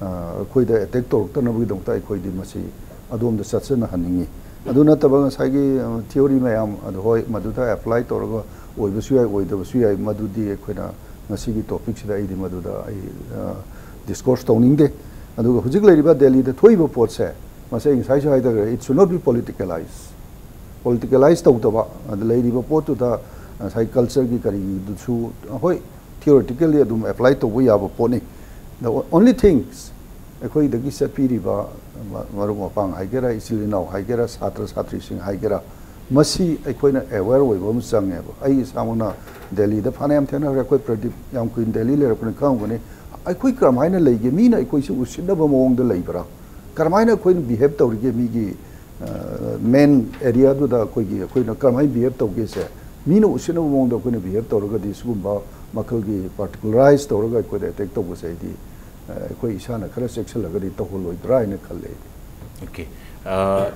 ꯑ, ꯑꯩꯈꯣꯏꯗ ꯑꯦꯇꯦꯛ ꯇꯧꯔꯛꯇꯅꯕꯒꯤꯗꯃꯛꯇ ꯑꯩꯈꯣꯏꯗꯤ ꯃꯁꯤ ꯑꯗꯣꯝꯗ ꯆꯠꯆꯅꯍꯟꯅꯤꯡꯉꯤ꯫ ꯑꯗꯨ ꯅꯠꯇꯕ ꯉꯁꯥꯏꯒꯤ, ꯑ, ꯊꯤꯑꯣꯔꯤ ꯃꯌꯥꯝ ꯑꯗꯨ, ꯍꯣꯏ, ꯃꯗꯨꯗ ꯑꯦꯄ꯭ꯂꯥꯏ ꯇꯧꯔꯒ ꯑꯣꯏꯕꯁꯨ ꯌꯥꯏ, ꯑꯣꯏꯗꯕꯁꯨ ꯌꯥꯏ, ꯃꯗꯨꯗꯤ ꯑꯩꯈꯣꯏꯅ ꯉꯁꯤꯒꯤ ꯇꯣꯄꯤꯛꯁꯤꯗ ꯑꯩꯗꯤ ꯃꯗꯨꯗ ꯑꯩ, ꯑ, ꯗꯤꯁꯀꯣꯔꯁ ꯇꯧꯅꯤꯡꯗꯦ꯫ ꯑꯗꯨꯒ ꯍꯧꯖꯤꯛ ꯂꯩꯔꯤꯕ ꯗꯦꯜꯂꯤꯗ ꯊꯣꯛꯏꯕ ꯄꯣꯠꯁꯦ, ꯃꯁꯤ ꯑꯩ ꯉꯁꯥꯏꯁꯨ ꯍꯥꯏꯖꯈ꯭ꯔꯦ, it should not be politicalized꯫ ꯄꯣꯂꯤꯇꯤꯀꯦꯂꯥꯏꯁ ꯇꯧꯗꯕ, ꯑꯗ ꯂꯩꯔꯤꯕ ꯄꯣꯠꯇꯨꯗ ꯉꯁꯥꯏ ꯀꯜꯆꯔꯒꯤ ꯀꯔꯤꯒꯤꯗꯨꯁꯨ, ꯍꯣꯏ, ꯊꯤꯑꯣꯔꯤꯇꯤꯀꯦꯜꯂꯤ ꯑꯗꯨꯝ ꯑꯦꯄ꯭ꯂꯥꯏ ꯇꯧꯕ ꯌꯥꯕ ꯄꯣꯠꯅꯤ꯫ The only things, ꯑꯩꯈꯣꯏꯗꯒꯤ ꯆꯠꯄꯤꯔꯤꯕ ꯃ-, ꯃꯔꯨꯞ ꯃꯄꯥꯡ ꯍꯥꯏꯒꯦꯔꯥ, ꯏꯆꯤꯜ ꯏꯅꯥꯎ ꯍꯥꯏꯒꯦꯔꯥ, ꯁꯥꯇ꯭ꯔ ꯁꯥꯇ꯭ꯔꯤꯁꯤꯡ ꯍꯥꯏꯒꯦꯔꯥ, ꯃꯁꯤ ꯑꯩꯈꯣꯏꯅ ꯑꯦꯋꯦꯔ ꯑꯣꯏꯕ ꯑꯃ ꯆꯪꯉꯦꯕ꯫ ꯑꯩ ꯏꯁꯥꯃꯛꯅ ꯗꯦꯜꯂꯤꯗ ꯐꯅꯌꯥꯝ ꯊꯦꯡꯅꯈ꯭ꯔꯦ꯫ ꯑꯩꯈꯣꯏ ꯄ꯭ꯔꯗꯤꯞ ꯌꯥꯝ ꯀꯨꯏꯅ ꯗꯦꯜꯂꯤ ꯂꯩꯔꯛꯄꯅꯤ, ꯈꯪꯉꯝꯒꯅꯤ꯫ ꯑꯩꯈꯣꯏ ꯀꯔꯝꯍꯥꯏꯅ ꯂꯩꯒꯦ? ꯃꯤꯅ ꯑꯩꯈꯣꯏꯁꯤ ꯎꯁꯤꯠꯅꯕ ꯃꯑꯣꯡꯗ ꯂꯩꯕ꯭ꯔꯥ? ꯀꯔꯝꯍꯥꯏꯅ ꯑꯩꯈꯣꯏꯅ ꯕꯤꯍꯦꯕ ꯇꯧꯔꯤꯒꯦ? ꯃꯤꯒꯤ, ꯑ, ꯃꯦꯟ ꯑꯦꯔꯤꯌꯥꯗꯨꯗ ꯑꯩꯈꯣꯏꯒꯤ, ꯑꯩꯈꯣꯏꯅ ꯀꯔꯝꯍꯥꯏꯅ ꯕꯤꯍꯦꯕ ꯇꯧꯒꯦꯁꯦ, ꯃꯤꯅ ꯎꯁꯤꯠꯅꯕ ꯃꯑꯣꯡꯗ ꯑꯩꯈꯣꯏꯅ ꯕꯤꯍꯦꯕ ꯇꯧꯔꯒꯗꯤ ꯁꯤꯒꯨꯝꯕ ꯃꯈꯜꯒꯤ ꯄꯥꯔꯇꯤꯀꯨꯂꯔꯥꯏꯁ ꯇꯧꯔꯒ ꯑꯩꯈꯣꯏꯗ ꯑꯦꯇꯦꯛ ꯇꯧꯕꯁꯦ ꯑꯩꯗꯤ ꯑꯩꯈꯣꯏ ꯏꯁꯥꯅ ꯈꯔ ꯆꯦꯛꯁꯤꯜꯂꯒꯗꯤ ꯇꯧꯍꯜꯂꯣꯏꯗ꯭ꯔꯥ ꯍꯥꯏꯅ ꯈꯜꯂꯦ ꯑꯩꯗꯤ꯫ ꯑꯣꯀꯦ꯫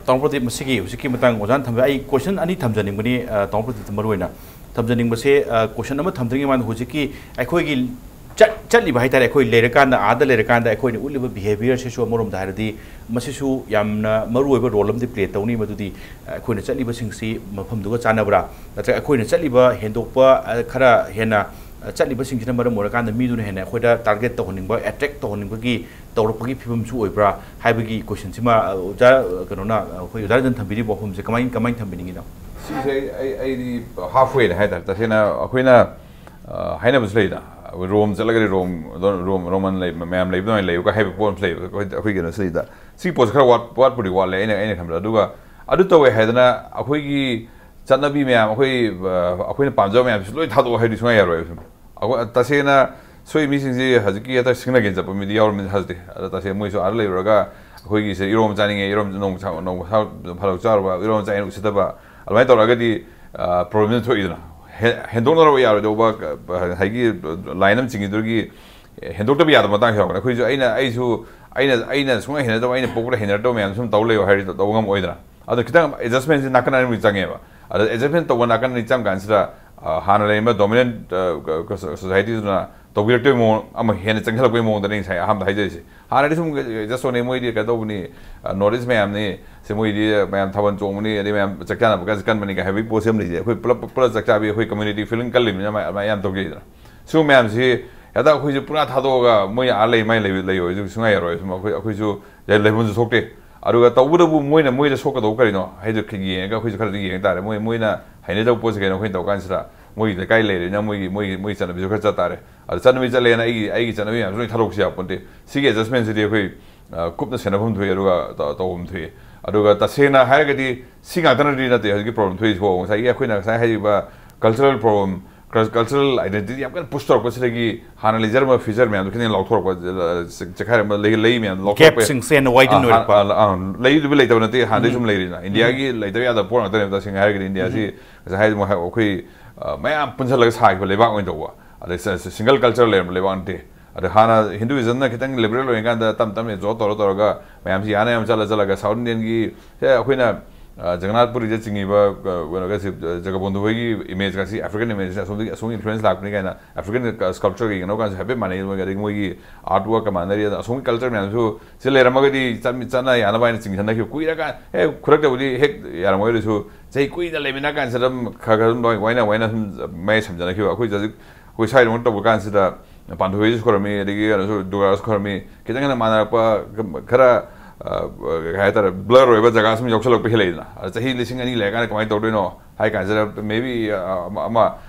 ꯇꯥꯃꯣ ꯄ꯭ꯔꯗꯤꯞ, ꯃꯁꯤꯒꯤ ꯍꯧꯖꯤꯛꯀꯤ ꯃꯇꯥꯡ ꯑꯣꯖꯥꯅ ꯊꯝꯕ, ꯑꯩ ꯀꯣꯏꯁꯟ ꯑꯅꯤ ꯊꯝꯖꯅꯤꯡꯕꯅꯤ꯫ ꯇꯥꯃꯣ ꯄ꯭ꯔꯗꯤꯞꯇ ꯃꯔꯨꯑꯣꯏꯅ ꯊꯝꯖꯅꯤꯡꯕꯁꯦ, ꯀꯣꯏꯁꯟ ꯑꯃ ꯊꯝꯗ꯭ꯔꯤꯉꯩ ꯃꯃꯥꯡꯗ ꯍꯧꯖꯤꯛꯀꯤ ꯑꯩꯈꯣꯏꯒꯤ ꯆꯠ ꯆꯠꯂꯤꯕ ꯍꯥꯏꯇꯥꯔꯦ, ꯑꯩꯈꯣꯏ ꯂꯩꯔꯀꯥꯟꯗ, ꯑꯥꯗ ꯂꯩꯔꯀꯥꯟꯗ ꯑꯩꯈꯣꯏꯅ ꯎꯠꯂꯤꯕ ꯕꯤꯍꯦꯕꯤꯌꯔꯁꯤꯁꯨ ꯑꯃꯔꯣꯝꯗ ꯍꯥꯏꯔꯗꯤ ꯃꯁꯤꯁꯨ ꯌꯥꯝꯅ ꯃꯔꯨꯑꯣꯏꯕ ꯔꯣꯜ ꯑꯃꯗꯤ ꯄ꯭ꯂꯦ ꯇꯧꯅꯤ꯫ ꯃꯗꯨꯗꯤ ꯑꯩꯈꯣꯏꯅ ꯆꯠꯂꯤꯕꯁꯤꯡꯁꯤ ꯃꯐꯝꯗꯨꯒ ꯆꯥꯟꯅꯕ꯭ꯔꯥ, ꯅꯠꯇ꯭ꯔꯒ ꯑꯩꯈꯣꯏꯅ ꯆꯠꯂꯤꯕ ꯍꯦꯟꯗꯣꯛꯄ, ꯈꯔ ꯍꯦꯟꯅ ꯆꯠꯂꯤꯕꯁꯤꯡꯁꯤꯅ ꯃꯔꯝ ꯑꯣꯏꯔꯀꯥꯟꯗ ꯃꯤꯗꯨꯅ ꯍꯦꯟꯅ ꯑꯩꯈꯣꯏꯗ ꯇꯥꯔꯒꯦꯠ ꯇꯧꯍꯟꯅꯤꯡꯕ, ꯑꯦꯇ꯭ꯔꯦꯛ ꯇꯧꯍꯟꯅꯤꯡꯕꯒꯤ ꯇꯧꯔꯛꯄꯒꯤ ꯐꯤꯕꯝꯁꯨ ꯑꯣꯏꯕ꯭ꯔꯥ ꯍꯥꯏꯕꯒꯤ ꯀꯣꯏꯁꯟꯁꯤꯃ, ꯑꯣꯖꯥ, ꯀꯩꯅꯣꯅ, ꯑꯩꯈꯣꯏ ꯑꯣꯖꯥ ꯔꯟꯖꯟ ꯊꯝꯕꯤꯔꯤꯕ ꯋꯥꯐꯝꯁꯦ ꯀꯃꯥꯏ ꯀꯃꯥꯏꯅ ꯊꯝꯕꯤꯅꯤꯡꯉꯤꯅꯣ? ꯁꯤꯁꯦ ꯑꯩ ꯑꯩ ꯑꯩꯗꯤ ꯍꯥꯐ ꯋꯦꯅꯦ ꯍꯥꯏꯇꯥꯔꯦ꯫ ꯇꯁꯦꯡꯅ ꯑꯩꯈꯣꯏꯅ, ꯑ, ꯍꯥꯏꯅꯕꯁꯨ ꯂꯩꯗ, ꯔꯣꯝ ꯆꯠꯂꯒꯗꯤ ꯔꯣꯝ, ꯔꯣꯝ ꯔꯣꯃꯟ ꯂꯩ, ꯃꯌꯥꯝ ꯂꯩꯕ ꯑꯗꯨꯃꯥꯏꯅ ꯂꯩꯌꯨꯒ ꯍꯥꯏꯕ ꯄꯣꯠ ꯑꯃꯁꯨ ꯂꯩꯌꯦꯕ ꯑꯩꯈꯣꯏ ꯑꯩꯈꯣꯏ ꯀꯩꯅꯣꯁꯤꯗꯩꯗ꯫ ꯁꯤꯒꯤ ꯄꯣꯠꯁꯦ ꯈꯔ ꯋꯥꯠ ꯋꯥꯠꯄꯨꯗꯤ ꯋꯥꯠꯂꯦ ꯑꯩꯅ ꯑꯩꯅ ꯈꯟꯕꯗ꯫ ꯑꯗꯨꯒ ꯑꯗꯨ ꯇꯧꯋꯦ ꯍꯥꯏꯗꯅ ꯑꯩꯈꯣꯏꯒꯤ ꯆꯠꯅꯕꯤ ꯃꯌꯥꯝ, ꯑꯩꯈꯣꯏ, ꯑ, ꯑꯩꯈꯣꯏꯅ ꯄꯥꯝꯖꯕ ꯃꯌꯥꯝꯁꯤ ꯂꯣꯏ ꯊꯥꯗꯣꯛꯑꯣ ꯍꯥꯏꯗꯤ ꯁꯨꯡꯌꯥ ꯌꯥꯔꯣꯏꯕ꯫ ꯁꯨꯝ ꯑꯩꯈꯣꯏ ꯇꯁꯦꯡꯅ ꯁꯣꯏ ꯃꯤꯁꯤꯡꯁꯤ ꯍꯧꯖꯤꯛꯀꯤ ꯍꯦꯛꯇ ꯁꯤꯡꯅꯒꯦꯅ ꯆꯠꯄ ꯃꯤꯗꯤ ꯌꯥꯎꯔꯝꯃꯤ ꯍꯧꯖꯤꯛꯇꯤ꯫ ꯑꯗ ꯇꯁꯦꯡꯅ ꯃꯣꯏꯁꯨ ꯑꯥꯗ ꯂꯩꯔꯨꯔꯒ ꯑꯩꯈꯣꯏꯒꯤꯁꯦ ꯏꯔꯣꯝꯕ ꯆꯥꯅꯤꯡꯉꯦ, ꯏꯔꯣꯝꯕ ꯅꯣꯡꯃ ꯁꯥ- ꯅꯣꯡꯃ ꯁꯥ- ꯐꯥꯗꯣꯛ ꯆꯥꯔꯨꯕ, ꯏꯔꯣꯝꯕ ꯆꯥꯅꯤꯡꯉꯦꯅ ꯎꯁꯤꯠꯇꯕ, ꯑꯗꯨꯃꯥꯏꯅ ꯇꯧꯔꯒꯗꯤ ꯄ꯭ꯔꯣꯕ꯭ꯂꯦꯝ ꯊꯣꯛꯏꯗꯅ꯫ ꯍꯦ- ꯍꯦꯟꯗꯣꯛꯅꯔꯕ ꯌꯥꯔꯣꯏꯗꯧꯕ, ꯉꯁꯥꯏꯒꯤ ꯂꯥꯏꯟ ꯑꯃ ꯆꯤꯡꯈꯤꯗꯨꯒꯤ ꯍꯦꯟꯗꯣꯛꯇꯕ ꯌꯥꯗꯕ ꯃꯇꯥꯡꯁꯨ ꯌꯥꯎꯔꯛꯀꯅꯤ꯫ ꯑꯩꯈꯣꯏꯁꯨ, ꯑꯩꯅ ꯑꯩꯁꯨ ꯑꯩꯅ ꯑꯩꯅ ꯁꯨꯡꯍꯩ ꯍꯩꯅꯗꯕ, ꯑꯩꯅ ꯄꯣꯛꯄꯗ ꯍꯩꯅꯔꯛꯇꯕ ꯃꯌꯥꯝꯗꯣ ꯁꯨꯝ ꯇꯧ ꯂꯩꯌꯣ ꯍꯥꯏꯔꯗꯤ ꯇꯧꯕ ꯉꯝꯃꯣꯏꯗꯅ꯫ ꯑꯗꯣ ꯈꯤꯇꯪ ꯑꯦꯗꯖꯁꯃꯦꯟꯁꯤ ꯅꯥꯀꯟ ꯑꯅꯤꯃꯛ ꯆꯪꯉꯦꯕ꯫ ꯑꯗꯣ ꯑꯦꯗꯖꯁꯃꯦꯟ ꯇꯧꯕ ꯅꯥꯀꯟ ꯑꯅꯤ ꯆꯪ ꯀꯥꯟꯁꯤꯗ, ꯑ, ꯍꯥꯟꯅ ꯂꯩꯔꯝꯕ ꯗꯣꯃꯤꯅꯦꯟ ꯁꯣꯁꯥꯏꯇꯤꯗꯨꯅ ꯇꯧꯕꯤꯔꯛꯇꯣꯏꯕ ꯃꯑꯣꯡ ꯑꯃ ꯍꯦꯟꯅ ꯆꯪꯁꯤꯜꯂꯛꯄꯒꯤ ꯃꯑꯣꯡꯗꯅꯦ ꯉꯁꯥꯏ ꯑꯍꯥꯟꯕꯗ ꯍꯥꯏꯖꯔꯤꯁꯦ꯫ ꯍꯥꯟꯅꯗꯤ ꯁꯨꯝ ꯑꯦꯗꯖꯁ ꯇꯧꯅꯩ, ꯃꯣꯏꯗꯤ ꯀꯩꯅꯣ ꯇꯧꯕꯅꯤ, ꯅꯣꯔꯠ ꯏꯁ ꯃꯌꯥꯝꯅꯤ, ꯁꯤ ꯃꯣꯏꯗꯤ ꯃꯌꯥꯝ ꯊꯥꯕꯜ ꯆꯣꯡꯕꯅꯤ, ꯑꯗꯩ ꯃꯌꯥꯝ ꯆꯥꯛ ꯆꯥꯅꯕ ꯀꯥꯟꯁꯤ ꯀꯟꯕꯅꯤ ꯀꯥꯏ ꯍꯥꯏꯕꯒꯤ ꯄꯣꯠꯁꯤ ꯑꯃ ꯂꯩꯖꯩ꯫ ꯑꯩꯈꯣꯏ ꯄꯨꯂꯞ ꯄꯨꯂꯞ ꯆꯥꯛ ꯆꯥꯕꯤ, ꯑꯩꯈꯣꯏ ꯀꯝꯃ꯭ꯌꯨꯅꯤꯇꯤ ꯐꯤꯂꯤꯡ ꯀꯜꯂꯤꯕꯅꯤꯅ ꯃꯌꯥꯝ ꯌꯥꯝ ꯇꯧꯖꯩꯗꯅ꯫ ꯁꯤꯒꯨꯝꯕ ꯃꯌꯥꯝꯁꯤ ꯍꯦꯛꯇ ꯑꯩꯈꯣꯏꯁꯨ ꯄꯨꯔꯥ ꯊꯥꯗꯣꯛꯑꯒ ꯃꯣꯏ ꯑꯥ ꯂꯩ, ꯃꯥꯏ ꯂꯩ, ꯂꯩꯌꯣ ꯍꯥꯏꯁꯨ ꯁꯨꯡꯌꯥ ꯌꯥꯔꯣꯏ꯫ ꯁꯨꯝ ꯑꯩꯈꯣꯏ ꯑꯩꯈꯣꯏꯁꯨ ꯂꯩꯐꯝꯁꯨ ꯊꯣꯛꯇꯦ꯫ ꯑꯗꯨꯒ ꯇꯧꯕꯇꯕꯨ ꯃꯣꯏꯅ ꯃꯣꯏꯗ ꯁꯣꯛꯀꯗꯧꯕ ꯀꯔꯤꯅꯣ ꯍꯥꯏꯗꯣ ꯌꯦꯡꯉꯒ ꯑꯩꯈꯣꯏꯁꯨ ꯈꯔꯗꯤ ꯌꯦꯡ ꯇꯥꯔꯦ꯫ ꯃꯣꯏ ꯃꯣꯏꯅ ꯍꯩꯅꯗꯕ ꯄꯣꯠꯁꯦ ꯀꯩꯅꯣ ꯑꯩꯈꯣꯏꯅ ꯇꯧ ꯀꯥꯟꯁꯤꯗ ꯃꯣꯏꯒꯤ ꯂꯩꯀꯥꯏ ꯂꯩꯔꯦꯅ ꯃꯣꯏꯒꯤ ꯃꯣꯏꯒꯤ ꯃꯣꯏꯒꯤ ꯆꯠꯅꯕꯤꯁꯨ ꯈꯔ ꯆꯠ ꯇꯥꯔꯦ꯫ ꯑꯗꯨ ꯆꯠꯅꯕꯤ ꯆꯠꯂꯦꯅ ꯑꯩꯒꯤ ꯑꯩꯒꯤ ꯆꯠꯅꯕꯤ ꯃꯌꯥꯝꯁꯨ ꯂꯣꯏ ꯊꯥꯗꯣꯛꯄꯁꯨ ꯌꯥꯄꯣꯟꯇꯦ꯫ ꯁꯤꯒꯤ ꯑꯦꯗꯖꯁꯃꯦꯟꯁꯤꯗꯤ ꯑꯩꯈꯣꯏ, ꯑ, ꯀꯨꯞꯅ ꯁꯦꯟꯅꯐꯝ ꯊꯣꯛꯏ, ꯑꯗꯨꯒ ꯇ- ꯇꯧꯐꯝ ꯊꯣꯛꯏ꯫ ꯑꯗꯨꯒ ꯇꯁꯦꯡꯅ ꯍꯥꯏꯔꯒꯗꯤ ꯁꯤ ꯉꯥꯛꯇꯅꯗꯤ ꯅꯠꯇꯦ ꯍꯧꯖꯤꯛꯀꯤ ꯄ꯭ꯔꯣꯕ꯭ꯂꯦꯝ ꯊꯣꯛꯏꯁꯤꯀꯣ꯫ ꯉꯁꯥꯏꯒꯤ ꯑꯩꯈꯣꯏꯅ ꯉꯁꯥꯏ ꯍꯥꯏꯔꯤꯕ ꯀꯜꯆꯔꯦꯜ ꯄ꯭ꯔꯣꯕ꯭ꯂꯦꯝ, ꯀꯜꯆꯔꯦꯜ ꯑꯥꯏꯗꯦꯟꯇꯤꯇꯤ ꯌꯥꯝ ꯀꯟꯅ ꯄꯨꯁ ꯇꯧꯔꯛꯄꯁꯤꯗꯒꯤ ꯍꯥꯟꯅ ꯂꯩꯖꯔꯝꯕ ꯐꯤꯆꯔ ꯃꯌꯥꯝꯗꯣ ꯈꯤꯇꯪ ꯂꯥꯎꯊꯣꯔꯛꯄ, ꯑ, ꯆꯦꯛꯈꯥꯏꯔꯝꯕ ꯂꯩ ꯂꯩ ꯃꯌꯥꯝꯗꯣ ꯂꯥꯎꯊꯣꯔꯛꯄ꯫ ꯒꯦꯞꯁꯤꯡꯁꯦ ꯋꯥꯏꯗꯟ ꯑꯣꯏꯔꯛꯄ꯫ ꯑ, ꯑ, ꯂꯩꯗꯨꯕꯨ ꯂꯩꯇꯕ ꯅꯠꯇꯦ, ꯍꯥꯟꯅꯗꯩ ꯁꯨꯝ ꯂꯩꯔꯤꯅ꯫ ꯏꯟꯗꯤꯌꯥꯒꯤ ꯂꯩꯇꯕ ꯌꯥꯗꯕ ꯄꯣꯠ ꯉꯥꯛꯇꯅꯦꯕ ꯇꯁꯦꯡꯅ ꯍꯥꯏꯔꯒꯗꯤ꯫ ꯏꯟꯗꯤꯌꯥꯁꯤ ꯉꯁꯥꯏ ꯍꯥꯏꯗꯨꯃ ꯑꯩꯈꯣꯏ, ꯑ, ꯃꯌꯥꯝ ꯄꯨꯟꯁꯜꯂꯒ ꯁꯥꯈꯤꯕ ꯂꯩꯕꯥꯛ ꯑꯣꯏꯅ ꯇꯧꯕ꯫ ꯑꯗꯩ ꯁꯤꯡꯒꯜ ꯀꯜꯆꯔ ꯂꯩꯔꯝꯕ ꯂꯩꯕꯥꯛ ꯅꯠꯇꯦ꯫ ꯑꯗ ꯍꯥꯟꯅ ꯍꯤꯟꯗꯨꯏꯖꯝꯅ ꯈꯤꯇꯪ ꯂꯤꯕꯔꯦꯜ ꯑꯣꯏꯔꯤꯀꯥꯟꯗ ꯇꯞ ꯇꯞꯅ ꯑꯦꯕꯖꯣꯔꯞ ꯇꯧꯔ ꯇꯧꯔꯒ ꯃꯌꯥꯝꯁꯤ ꯌꯥꯅ ꯌꯥꯅ ꯆꯠꯂ ꯆꯠꯂꯒ ꯁꯥꯎꯠ ꯏꯟꯗꯤꯌꯟꯒꯤ, ꯁꯦ ꯑꯩꯈꯣꯏꯅ, ꯑ, ꯖꯒꯅꯥꯊ ꯄꯨꯔꯤꯗ ꯆꯤꯡꯉꯤꯕ, ꯑ, ꯀꯩꯅꯣꯒꯁꯤ, ꯑ, ꯖꯒꯕꯣꯟꯙꯨ ꯍꯣꯏꯒꯤ ꯏꯃꯦꯖꯀꯁꯤ ꯑꯦꯐ꯭ꯔꯤꯀꯟ ꯏꯃꯦꯖꯅ ꯑꯁꯣꯝꯗꯒꯤ, ꯑꯁꯣꯝꯒꯤ ꯏꯟꯐ꯭ꯂꯨꯌꯦꯟꯁ ꯂꯥꯛꯄꯅꯤ ꯀꯥꯏꯅ ꯑꯦꯐ꯭ꯔꯤꯀꯟ ꯁ꯭ꯀꯜꯞꯆꯔꯒ ꯌꯦꯡꯅꯕ ꯀꯥꯟꯗꯁꯨ ꯍꯥꯏꯐꯦꯠ ꯃꯥꯟꯅꯩ꯫ ꯃꯣꯏꯒꯤ ꯑꯗꯒꯤ ꯃꯣꯏꯒꯤ ꯑꯥꯔꯠ ꯋꯥꯔꯛꯀ ꯃꯥꯟꯅꯔꯤ꯫ ꯑꯗ ꯑꯁꯣꯝꯒꯤ ꯀꯜꯆꯔ ꯃꯌꯥꯝꯁꯨ ꯁꯤ ꯂꯩꯔꯝꯃꯒꯗꯤ ꯆꯠꯃꯤ-, ꯆꯠꯅ ꯌꯥꯅꯕ ꯍꯥꯏꯅ ꯆꯤꯡꯁꯤꯟꯅꯈꯤꯕ ꯀꯨꯏꯔꯀꯥꯟ, ꯍꯦꯛ ꯈꯨꯗꯛꯇꯕꯨꯗꯤ ꯍꯦꯛ ꯌꯥꯔꯝꯃꯣꯏ꯫ ꯑꯗꯨꯁꯨ ꯆꯍꯤ ꯀꯨꯏꯅ ꯂꯩꯃꯤꯟꯅ ꯀꯥꯟꯁꯤꯗ ꯑꯗꯨꯝ ꯈꯔ ꯈꯔ ꯑꯗꯨꯝ ꯂꯣꯏ ꯋꯥꯏꯅ ꯋꯥꯏꯅ ꯁꯨꯝ ꯃꯌꯥꯏ ꯁꯝꯖꯅꯈꯤꯕ꯫ ꯑꯩꯈꯣꯏꯁꯨ ꯍꯧꯖꯤꯛ ꯑꯩꯈꯣꯏ ꯁ꯭ꯋꯥꯏꯗꯃꯛ ꯇꯧꯕ ꯀꯥꯟꯁꯤꯗ ꯄꯥꯟꯊꯣꯏꯕꯤꯁꯨ ꯈꯣꯏꯔꯝꯃꯤ, ꯑꯗꯒꯤ ꯀꯩꯅꯣꯁꯨ ꯗꯨꯔꯒꯥꯁꯨ ꯈꯣꯏꯔꯝꯃꯤ, ꯈꯤꯇꯪ ꯍꯦꯟꯅ ꯃꯥꯟꯅꯔꯛꯄ ꯈꯔ, ꯑ, ꯀꯩ ꯍꯥꯏꯇꯥꯔꯦ, ꯕ꯭ꯂꯔ ꯑꯣꯏꯕ ꯖꯒꯥ ꯁꯨꯝ ꯌꯥꯎꯁꯜꯂꯛꯄ ꯍꯦꯜꯂꯛꯏꯗꯅ꯫ ꯑꯗ ꯆꯍꯤ ꯂꯤꯁꯤꯡ ꯑꯅꯤ ꯂꯩꯔꯀꯥꯟꯗ ꯀꯃꯥꯏꯅ ꯇꯧꯗꯣꯏꯅꯣ ꯍꯥꯏ ꯀꯥꯟꯁꯤꯗ maybe, ꯑ, ꯑꯃ, ꯑꯃ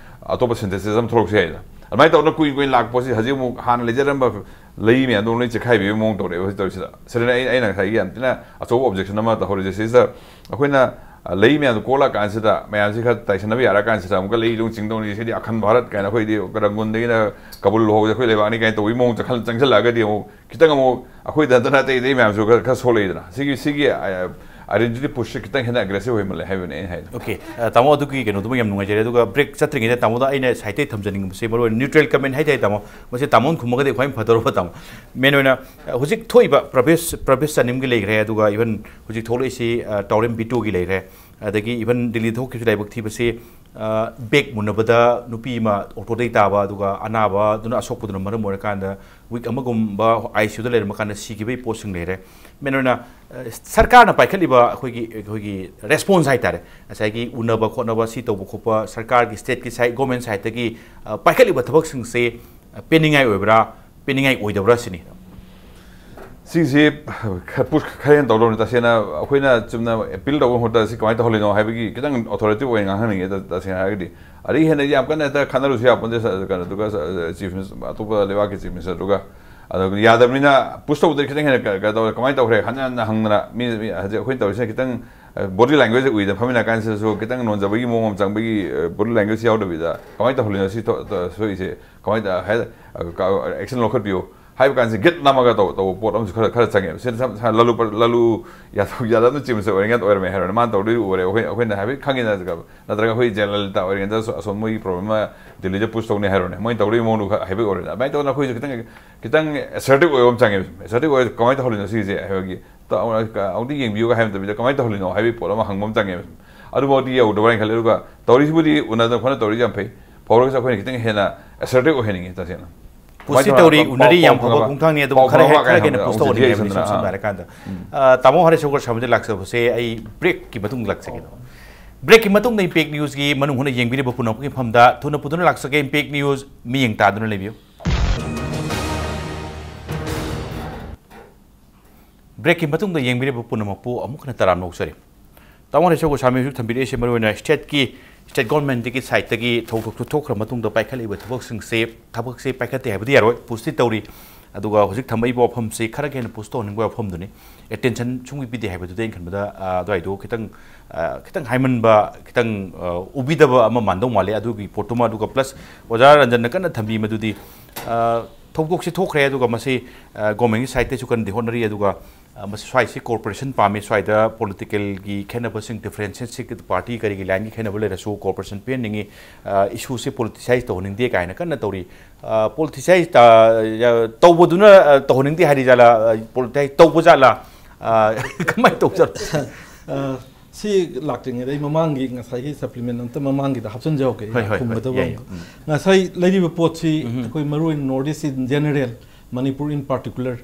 ꯑꯇꯣꯞꯄ ꯁꯤꯟꯊꯦꯁꯤꯁ ꯑꯃ ꯊꯣꯛꯂꯛꯁꯨ ꯌꯥꯏꯗꯅ꯫ ꯑꯗꯨꯃꯥꯏꯅ ꯇꯧꯗꯅ ꯀꯨꯏ ꯀꯨꯏꯅ ꯂꯥꯛꯄꯁꯤ ꯍꯧꯖꯤꯛ ꯑꯃꯨꯛ ꯍꯥꯟꯅ ꯂꯩꯖꯔꯝꯕ ꯂꯩ ꯃꯌꯥꯝꯗꯣ ꯂꯣꯏ ꯆꯤꯈꯥꯏꯕꯤꯕꯒꯤ ꯃꯑꯣꯡ ꯇꯧꯔꯛꯑꯦꯕ ꯍꯧꯖꯤꯛ ꯇꯧꯔꯤꯁꯤꯗ꯫ ꯁꯤꯗꯅ ꯑꯩ, ꯑꯩꯅ ꯉꯁꯥꯏꯒꯤ ꯌꯥꯝ ꯊꯤꯅ ꯑꯆꯧꯕ ꯑꯣꯕꯖꯦꯛꯁꯟ ꯑꯃ ꯇꯧꯍꯧꯔꯤꯁꯦ꯫ ꯁꯤꯁꯤꯗ ꯑꯩꯈꯣꯏꯅ, ꯑ, ꯂꯩ ꯃꯌꯥꯝꯗꯣ ꯀꯣꯛꯂꯛꯑꯀꯥꯟꯁꯤꯗ ꯃꯌꯥꯝꯁꯤ ꯈꯔ ꯇꯥꯏꯁꯟꯅꯕ ꯌꯥꯔꯀꯥꯟꯁꯤꯗ ꯑꯃꯨꯛꯀ ꯂꯩ ꯂꯣꯡ ꯆꯤꯡꯗꯧꯅꯤ, ꯁꯤꯗꯤ ꯑꯈꯟ ꯚꯥꯔꯠ ꯀꯥꯏꯅ ꯑꯩꯈꯣꯏꯗꯤ ꯔꯪꯒꯨꯟꯗꯒꯤꯅ ꯀꯕꯨꯜ ꯐꯥꯎꯕꯁꯦ ꯑꯩꯈꯣꯏ ꯂꯩꯕꯥꯛꯅꯤ ꯀꯥꯏꯅ ꯇꯧꯕꯒꯤ ꯃꯑꯣꯡ ꯆꯪꯁꯜ-, ꯆꯪꯁꯜꯂꯛꯑꯒꯗꯤ ꯑꯃꯨꯛ ꯈꯤꯇꯪ ꯑꯃꯨꯛ ꯑꯩꯈꯣꯏꯗ ꯅꯠꯇꯅ ꯑꯇꯩ ꯑꯇꯩ ꯃꯌꯥꯝꯁꯨ ꯈꯔ, ꯈꯔ ꯁꯣꯛꯂꯛꯏꯗꯅ꯫ ꯁꯤꯒꯤ, ꯁꯤꯒꯤ, ꯑ, ꯑꯥꯏꯗꯦꯟꯇꯤꯇꯤ ꯄꯨꯁꯁꯦ ꯈꯤꯇꯪ ꯍꯦꯟꯅ ꯑꯦꯒ꯭ꯔꯦꯁꯤꯚ ꯑꯣꯏꯃꯜꯂꯦ ꯍꯥꯏꯕꯅꯦ ꯑꯩꯅ ꯍꯥꯏꯗꯣ꯫ ꯑꯣꯀꯦ, ꯑ, ꯇꯥꯃꯣ, ꯑꯗꯨꯒꯤ ꯀꯩꯅꯣꯗꯨꯃ ꯌꯥꯝ ꯅꯨꯡꯉꯥꯏꯖꯔꯦ꯫ ꯑꯗꯨꯒ ꯕ꯭ꯔꯦꯛ ꯆꯠꯇ꯭ꯔꯤꯉꯩꯗ ꯇꯥꯃꯣꯗ ꯑꯩꯅ ꯁꯥꯏꯠꯇꯩ ꯊꯝꯖꯅꯤꯡꯕꯁꯦ, ꯃꯔꯨ ꯑꯣꯏꯅ ꯅ꯭ꯌꯨꯇ꯭ꯔꯦꯜ ꯀꯃꯦꯟ ꯍꯥꯏꯇꯥꯔꯦ ꯇꯥꯃꯣ, ꯃꯁꯤ ꯇꯥꯃꯣꯅ ꯈꯨꯝꯃꯒꯗꯤ ꯈ꯭ꯋꯥꯏ ꯐꯗꯧꯔꯕ ꯇꯥꯃꯣ꯫ ꯃꯦꯟ ꯑꯣꯏꯅ, ꯑ, ꯍꯧꯖꯤꯛ ꯊꯣꯛꯏꯕ ꯄ꯭ꯔꯚꯦꯁ, ꯄ꯭ꯔꯚꯦꯁ ꯆꯥꯅꯤꯝꯒꯤ ꯂꯩꯈ꯭ꯔꯦ, ꯑꯗꯨꯒ ꯏꯚꯟ ꯍꯧꯖꯤꯛ ꯊꯣꯛꯂꯛꯏꯁꯤ, ꯑ, ꯇꯥꯎꯔꯦꯝ ꯕꯤꯇꯨꯒꯤ ꯂꯩꯈ꯭ꯔꯦ, ꯑꯗꯒꯤ ꯏꯚꯟ ꯗꯤꯜꯂꯤꯗ ꯊꯣꯛꯈꯤꯕꯁꯤ ꯂꯥꯏꯕꯛ ꯊꯤꯕꯁꯤ, ꯑ, ꯕꯦꯒ ꯃꯨꯟꯅꯕꯗ ꯅꯨꯄꯤ ꯑꯃ ꯑꯣꯇꯣꯗꯒꯤ ꯇꯥꯕ, ꯑꯗꯨꯒ ꯑꯅꯥꯕꯗꯨꯅ, ꯑꯁꯣꯛꯄꯗꯨꯅ ꯃꯔꯝ ꯑꯣꯏꯔꯀꯥꯟꯗ ꯋꯤꯛ ꯑꯃꯒꯨꯝꯕ ꯑꯥꯏ ꯁꯤ ꯌꯨꯗ ꯂꯩꯔꯝꯕ ꯀꯥꯟꯗ ꯁꯤꯈꯤꯕꯒꯤ ꯄꯣꯠꯁꯤꯡ ꯂꯩꯔꯦ꯫ ꯃꯦꯟ ꯑꯣꯏꯅ, ꯑ, ꯁꯔꯀꯥꯔꯅ ꯄꯥꯏꯈꯠꯂꯤꯕ ꯑꯩꯈꯣꯏꯒꯤ, ꯑꯩꯈꯣꯏꯒꯤ ꯔꯦꯁꯄꯣꯟꯁ ꯍꯥꯏꯇꯥꯔꯦ, ꯉꯁꯥꯏꯒꯤ ꯎꯅꯕ ꯈꯣꯠꯅꯕ, ꯁꯤ ꯇꯧꯕ ꯈꯣꯠꯄ, ꯁꯔꯀꯥꯔꯒꯤ, ꯁ꯭ꯇꯦꯠꯀꯤ ꯁꯥꯏꯠ, ꯒꯣꯔꯃꯦꯟ ꯁꯥꯏꯠꯇꯒꯤ, ꯑ, ꯄꯥꯏꯈꯠꯂꯤꯕ ꯊꯕꯛꯁꯤꯡꯁꯦ, ꯑ, ꯄꯦꯟꯅꯤꯡꯉꯥꯏ ꯑꯣꯏꯕ꯭ꯔꯥ, ꯄꯦꯟꯅꯤꯡꯉꯥꯏ ꯑꯣꯏꯗꯕ꯭ꯔꯥ ꯁꯤꯅꯤ꯫ ꯁꯤꯁꯤ ꯈꯔ ꯄꯨꯁ ꯈꯔ ꯍꯦꯟꯅ ꯇꯧꯗꯧꯅꯤ꯫ ꯇꯁꯦꯡꯅ ꯑꯩꯈꯣꯏꯅ ꯆꯨꯝꯅ ꯑꯦꯄꯤꯜ ꯇꯧꯕ ꯃꯍꯨꯠꯇ ꯁꯤ ꯀꯃꯥꯏꯅ ꯇꯧꯍꯜꯂꯤꯅꯣ ꯍꯥꯏꯕꯒꯤ ꯈꯤꯇꯪ ꯑꯣꯊꯣꯔꯤꯇꯤꯚ ꯑꯣꯏꯅ ꯉꯥꯡꯍꯟꯅꯤꯡꯉꯦ꯫ ꯇ-, ꯇꯁꯦꯡꯅ ꯍꯥꯏꯔꯒꯗꯤ ꯑꯗꯒꯤ ꯍꯦꯟꯅ ꯌꯥꯝ ꯀꯟꯅ ꯍꯦꯛꯇ ꯈꯠꯅꯔꯨꯁꯨ ꯌꯥꯄꯣꯟꯇꯦ꯫ ꯁ-, ꯀꯩꯅꯣꯗꯨꯒ, ꯁ-, ꯆꯤꯐ ꯃꯤꯅꯤꯁ-, ꯑꯇꯣꯞꯄ ꯂꯩꯕꯥꯛꯀꯤ ꯆꯤꯐ ꯃꯤꯅꯤꯁꯇꯔꯗꯨꯒ ꯑꯗꯨ ꯌꯥꯗꯕꯅꯤꯅ ꯄꯨꯁ ꯇꯧꯕꯗ ꯈꯤꯇꯪ ꯍꯦꯟꯅ ꯀ-, ꯀ-, ꯇꯧꯔꯦ꯫ ꯀꯃꯥꯏꯅ ꯇꯧꯈ꯭ꯔꯦ ꯍꯟꯅ ꯍꯟꯅ ꯍꯪꯗꯅ ꯃꯤ, ꯃꯤ ꯍꯧꯖꯤꯛ ꯑꯩꯈꯣꯏꯅ ꯇꯧꯔꯤꯁꯤꯅ ꯈꯤꯇꯪ ꯕꯣꯗꯤ ꯂꯦꯡꯒ꯭ꯋꯦꯖ ꯎꯏꯗꯅ ꯐꯝꯃꯤꯟꯅ ꯀꯥꯟꯁꯤꯗꯁꯨ ꯈꯤꯇꯪ ꯅꯣꯟꯖꯕꯒꯤ ꯃꯑꯣꯡ ꯑꯃ ꯆꯪꯕꯒꯤ, ꯕꯣꯗꯤ ꯂꯦꯡꯒ꯭ꯋꯦꯖ ꯌꯥꯎꯗꯕꯤꯗ ꯀꯃꯥꯏꯅ ꯇꯧꯍꯜꯂꯤꯅꯣ ꯁꯤ ꯊꯣ-, ꯊꯣ-, ꯁꯣꯛꯏꯁꯦ? ꯀꯃꯥꯏꯅ ꯇ-, ꯍꯥꯏ-, ꯑꯦꯛꯁꯟ ꯂꯧꯈꯠꯄꯤꯌꯨ꯫ ꯍꯥꯏꯕ ꯀꯥꯟꯁꯤ ꯒꯤꯠ ꯅꯝꯃꯒ ꯇꯧ ꯇꯧꯕ ꯄꯣꯠ ꯑꯃꯁꯨ ꯈꯔ ꯈꯔ ꯆꯪꯉꯦꯕ꯫ ꯁꯤꯅ ꯁꯝ ꯁꯝ ꯂꯥꯂꯨ ꯄ꯭ꯔ- ꯂꯥꯂꯨ ꯌꯥꯗꯕ, ꯌꯥꯗꯕꯅ ꯆꯦꯟꯕꯁꯦ ꯑꯣꯏꯔꯤꯉꯩꯗ ꯑꯣꯏꯔꯝꯃꯦ ꯍꯥꯏꯔꯣꯅꯦ꯫ ꯃꯥꯅ ꯇꯧꯗꯣꯏꯗꯨ ꯎꯔꯦ, ꯑꯩꯈꯣꯏ ꯑꯩꯈꯣꯏꯅ ꯍꯥꯏꯐꯦꯠ ꯈꯪꯉꯤꯗꯅ꯫ ꯅꯠꯇ꯭ꯔꯒ ꯑꯩꯈꯣꯏ ꯖꯦꯅꯔꯦꯜꯗ ꯑꯣꯏꯔꯤꯉꯩꯗꯁꯨ ꯑꯁꯣꯝ ꯃꯣꯏꯒꯤ ꯄ꯭ꯔꯣꯕ꯭ꯂꯦꯝ ꯑꯃ ꯗꯤꯜꯂꯤꯗ ꯄꯨꯁ ꯇꯧꯅꯤ ꯍꯥꯏꯔꯣꯅꯦ꯫ ꯃꯣꯏꯅ ꯇꯧꯗꯣꯏ ꯃꯑꯣꯡꯗꯨ ꯈꯔ ꯍꯥꯏꯐꯦꯠ ꯑꯣꯏꯔꯦ꯫ ꯑꯗꯨꯃꯥꯏꯅ ꯇꯧꯗꯅ ꯑꯩꯈꯣꯏꯁꯨ ꯈꯤꯇꯪ ꯈꯤꯇꯪ ꯑꯦꯁꯔꯇꯤꯞ ꯑꯣꯏꯕ ꯑꯃ ꯆꯪꯉꯦꯕ꯫ ꯑꯦꯁꯔꯇꯤꯞ ꯑꯣꯏꯕ ꯀꯃꯥꯏꯅ ꯇꯧꯍꯜꯂꯤꯅꯣ ꯁꯤꯁꯦ ꯍꯥꯏꯕꯒꯤ ꯇ- ꯑꯃꯨꯛꯇ ꯌꯦꯡꯕꯤꯌꯨꯒ ꯍꯥꯏꯕ ꯅꯠꯇꯕꯤꯗ ꯀꯃꯥꯏꯅ ꯇꯧꯍꯜꯂꯤꯅꯣ ꯍꯥꯏꯕꯒꯤ ꯄꯣꯠ ꯑꯃ ꯍꯪꯕ ꯑꯃ ꯆꯪꯉꯦꯕ꯫ ꯑꯗꯨꯐꯥꯎꯗꯤ ꯌꯧꯗꯕ꯭ꯔꯥ ꯍꯥꯏꯅ ꯈꯜꯂꯦ꯫ ꯑꯗꯨꯒ ꯇꯧꯔꯤꯁꯤꯕꯨꯗꯤ ꯎꯅꯗꯅ ꯈꯣꯠꯅ ꯇꯧꯔꯤꯁꯤ ꯌꯥꯝ ꯐꯩ꯫ ꯐꯧꯔꯒꯁꯨ ꯑꯩꯈꯣꯏꯅ ꯈꯤꯇꯪ ꯍꯦꯟꯅ ꯑꯦꯁꯔꯇꯤꯞ ꯑꯣꯏꯍꯟꯅꯤꯡꯉꯤ ꯇꯁꯦꯡꯅ꯫ ꯄꯨꯁꯇꯤ ꯀꯃꯥꯏꯅ ꯇꯧꯔꯒ ꯇꯧꯔꯤ, ꯄꯥꯎ ꯎꯅꯔꯤ, ꯐꯥꯎ ꯌꯥꯝ ꯐꯕ ꯐꯪꯅꯕ, ꯈꯣꯡꯊꯥꯡꯅꯤ꯫ ꯑꯗꯨꯕꯨ ꯄꯥꯎ ꯈꯔ ꯐꯥꯎꯅꯕ ꯍꯦꯟꯅ, ꯈꯔ ꯀꯥꯏꯅ ꯍꯦꯟꯅ ꯍꯪꯕꯗ ꯄꯨꯁ ꯑꯃꯨꯛ ꯇꯧꯍꯟꯅꯤꯡꯉꯦ ꯗꯤꯂꯦ ꯍꯥꯏꯕꯅꯤ꯫ ꯁꯨꯝ ꯁꯝꯅ ꯍꯥꯏꯔꯀꯥꯟꯗ, ꯎꯝ꯫ ꯑ, ꯇꯥꯃꯣ ꯍꯔꯦꯁ ꯁꯪꯀꯔ ꯁꯥꯃꯤꯗ ꯂꯥꯛꯆꯕꯁꯦ ꯑꯩ ꯕ꯭ꯔꯦꯛꯀꯤ ꯃꯇꯨꯡꯗ ꯂꯥꯛꯆꯒꯦ꯫ ꯕ꯭ꯔꯦꯛꯀꯤ ꯃꯇꯨꯡꯗ ꯏꯝꯄꯦꯛ ꯅ꯭ꯌꯨꯁꯀꯤ ꯃꯅꯨꯡ ꯍꯨꯠꯅ ꯌꯦꯡꯕꯤꯔꯤꯕ ꯄꯨꯝꯅꯃꯛꯀꯤ ꯃꯐꯝꯗ ꯊꯨꯅ ꯄꯨꯊꯨꯅ ꯂꯥꯛꯆꯒꯦ꯫ ꯏꯝꯄꯦꯛ ꯅ꯭ꯌꯨꯁ ꯃꯤꯠꯌꯦꯡ ꯇꯥꯗꯨꯅ ꯂꯩꯕꯤꯌꯨ꯫ ꯕ꯭ꯔꯦꯛꯀꯤ ꯃꯇꯨꯡꯗ ꯌꯦꯡꯕꯤꯔꯤꯕ ꯄꯨꯝꯅꯃꯛꯄꯨ ꯑꯃꯨꯛ ꯍꯟꯅ ꯇꯔꯥꯝꯅ ꯑꯣꯛꯆꯔꯤ꯫ ꯇꯥꯃꯣ ꯍꯔꯦꯁ ꯁꯪꯀꯔ ꯁꯥꯃꯤ ꯍꯧꯖꯤꯛ ꯊꯝꯕꯤꯔꯛꯏꯁꯦ ꯃꯔꯨꯑꯣꯏꯅ ꯁ꯭ꯇꯦꯠꯀꯤ, ꯁ꯭ꯇꯦꯠ ꯒꯣꯔꯃꯦꯟꯠꯇꯒꯤ ꯁꯥꯏꯠꯇꯒꯤ ꯊꯧꯗꯣꯛꯇꯨ ꯊꯣꯛꯈ꯭ꯔ ꯃꯇꯨꯡꯗ ꯄꯥꯏꯈꯠꯂꯛꯏꯕ ꯊꯕꯛꯁꯤꯡꯁꯦ, ꯊꯕꯛꯁꯦ ꯄꯥꯏꯈꯠꯇꯦ ꯍꯥꯏꯕꯗꯤ ꯌꯥꯔꯣꯏ, ꯄꯨꯁꯇꯤ ꯇꯧꯔꯤ꯫ ꯑꯗꯨꯒ ꯍꯧꯖꯤꯛ ꯊꯝꯃꯛꯏꯕ ꯋꯥꯐꯝꯁꯤ ꯈꯔ ꯍꯦꯟꯅ ꯄꯨꯁ ꯇꯧꯍꯟꯅꯤꯡꯕ ꯋꯥꯐꯝꯗꯨꯅꯤ꯫ ꯑꯦꯇꯦꯟꯁꯟ ꯁꯨꯡꯄꯤ ꯄꯤꯗꯦ ꯍꯥꯏꯕꯗꯨꯗꯤ ꯑꯩꯅ ꯈꯟꯕꯗ, ꯑ, ꯑꯗꯨꯋꯥꯏꯗꯣ ꯈꯤꯇꯪ, ꯑ, ꯈꯤꯇꯪ ꯍꯥꯏꯃꯟꯕ, ꯈꯤꯇꯪ, ꯑ, ꯎꯕꯤꯗꯕ ꯑꯃ ꯃꯥꯟꯗꯧ ꯃꯥꯜꯂꯦ ꯑꯗꯨꯒꯤ ꯄꯣꯠꯇꯨꯃ꯫ ꯑꯗꯨꯒ ꯄ꯭ꯂꯁ ꯑꯣꯖꯥ ꯔꯟꯖꯟꯅ ꯀꯟꯅ ꯊꯝꯕꯤ ꯃꯗꯨꯗꯤ, ꯑ, ꯊꯧꯗꯣꯛꯁꯤ ꯊꯣꯛꯈ꯭ꯔꯦ, ꯑꯗꯨꯒ ꯃꯁꯤ, ꯑ, ꯒꯣꯔꯃꯦꯟꯒꯤ ꯁꯥꯏꯠꯇꯩꯁꯨ ꯀꯟꯅꯗꯤ ꯍꯣꯠꯅꯔꯤ꯫ ꯑꯗꯨꯒ, ꯑ, ꯃꯁꯤ ꯁ꯭ꯋꯥꯏꯁꯤ ꯀꯣꯔꯄꯣꯔꯦꯁꯟ ꯄꯥꯝꯃꯤ, ꯁ꯭ꯋꯥꯏꯗ ꯄꯣꯂꯤꯇꯤꯀꯦꯜꯒꯤ ꯈꯦꯠꯅꯕꯁꯤꯡ, ꯗꯤꯐ꯭ꯔꯦꯟꯁꯦꯁꯁꯤ ꯄꯥꯔꯇꯤ ꯀꯔꯤꯒꯤ ꯂꯥꯏꯟꯒꯤ ꯈꯦꯠꯅꯕ ꯂꯩꯔꯁꯨ ꯀꯣꯔꯄꯣꯔꯦꯁꯟ ꯄꯤꯍꯟꯅꯤꯡꯉꯤ, ꯑ, ꯏꯁꯨꯁꯤ ꯄꯣꯂꯤꯇꯤꯁꯥꯏꯁ ꯇꯧꯍꯟꯅꯤꯡꯗꯦ ꯀꯥꯏꯅ ꯀꯟꯅ ꯇꯧꯔꯤ꯫ ꯑ, ꯄꯣꯂꯤꯇꯤꯁꯥꯏꯁ ꯇ-, ꯌ-, ꯇꯧꯕꯗꯨꯅ, ꯑ, ꯇꯧꯍꯟꯅꯤꯡꯗꯦ ꯍꯥꯏꯔꯤ ꯖꯥꯠꯂꯥ, ꯑ, ꯄꯣꯂꯤꯇꯤꯁꯥꯏꯁ ꯇꯧꯕ ꯖꯥꯠꯂꯥ? ꯑ, ꯀꯃꯥꯏꯅ ꯇꯧꯖꯥꯠꯅꯣ? ꯑ, ꯁꯤ ꯂꯥꯛꯇ꯭ꯔꯤꯉꯩꯗ ꯑꯩ ꯃꯃꯥꯡꯒꯤ ꯉꯁꯥꯏꯒꯤ ꯁꯄ꯭ꯂꯤꯃꯦꯟ ꯑꯝꯇ ꯃꯃꯥꯡꯒꯤꯗ ꯍꯥꯞꯆꯤꯟꯖꯍꯧꯒꯦ, ꯍꯣꯏ, ꯍꯣꯏ, ꯍꯣꯏ, ꯐꯨꯝꯒꯗꯕ ꯌꯥꯏ, ꯑꯃ꯫ ꯎꯝ꯫ ꯉꯁꯥꯏ ꯂꯩꯔꯤꯕ ꯄꯣꯠꯁꯤ ꯎꯝ꯫ ꯑꯩꯈꯣꯏ ꯃꯔꯨꯑꯣꯏꯅ North East in general, Manipur in particular,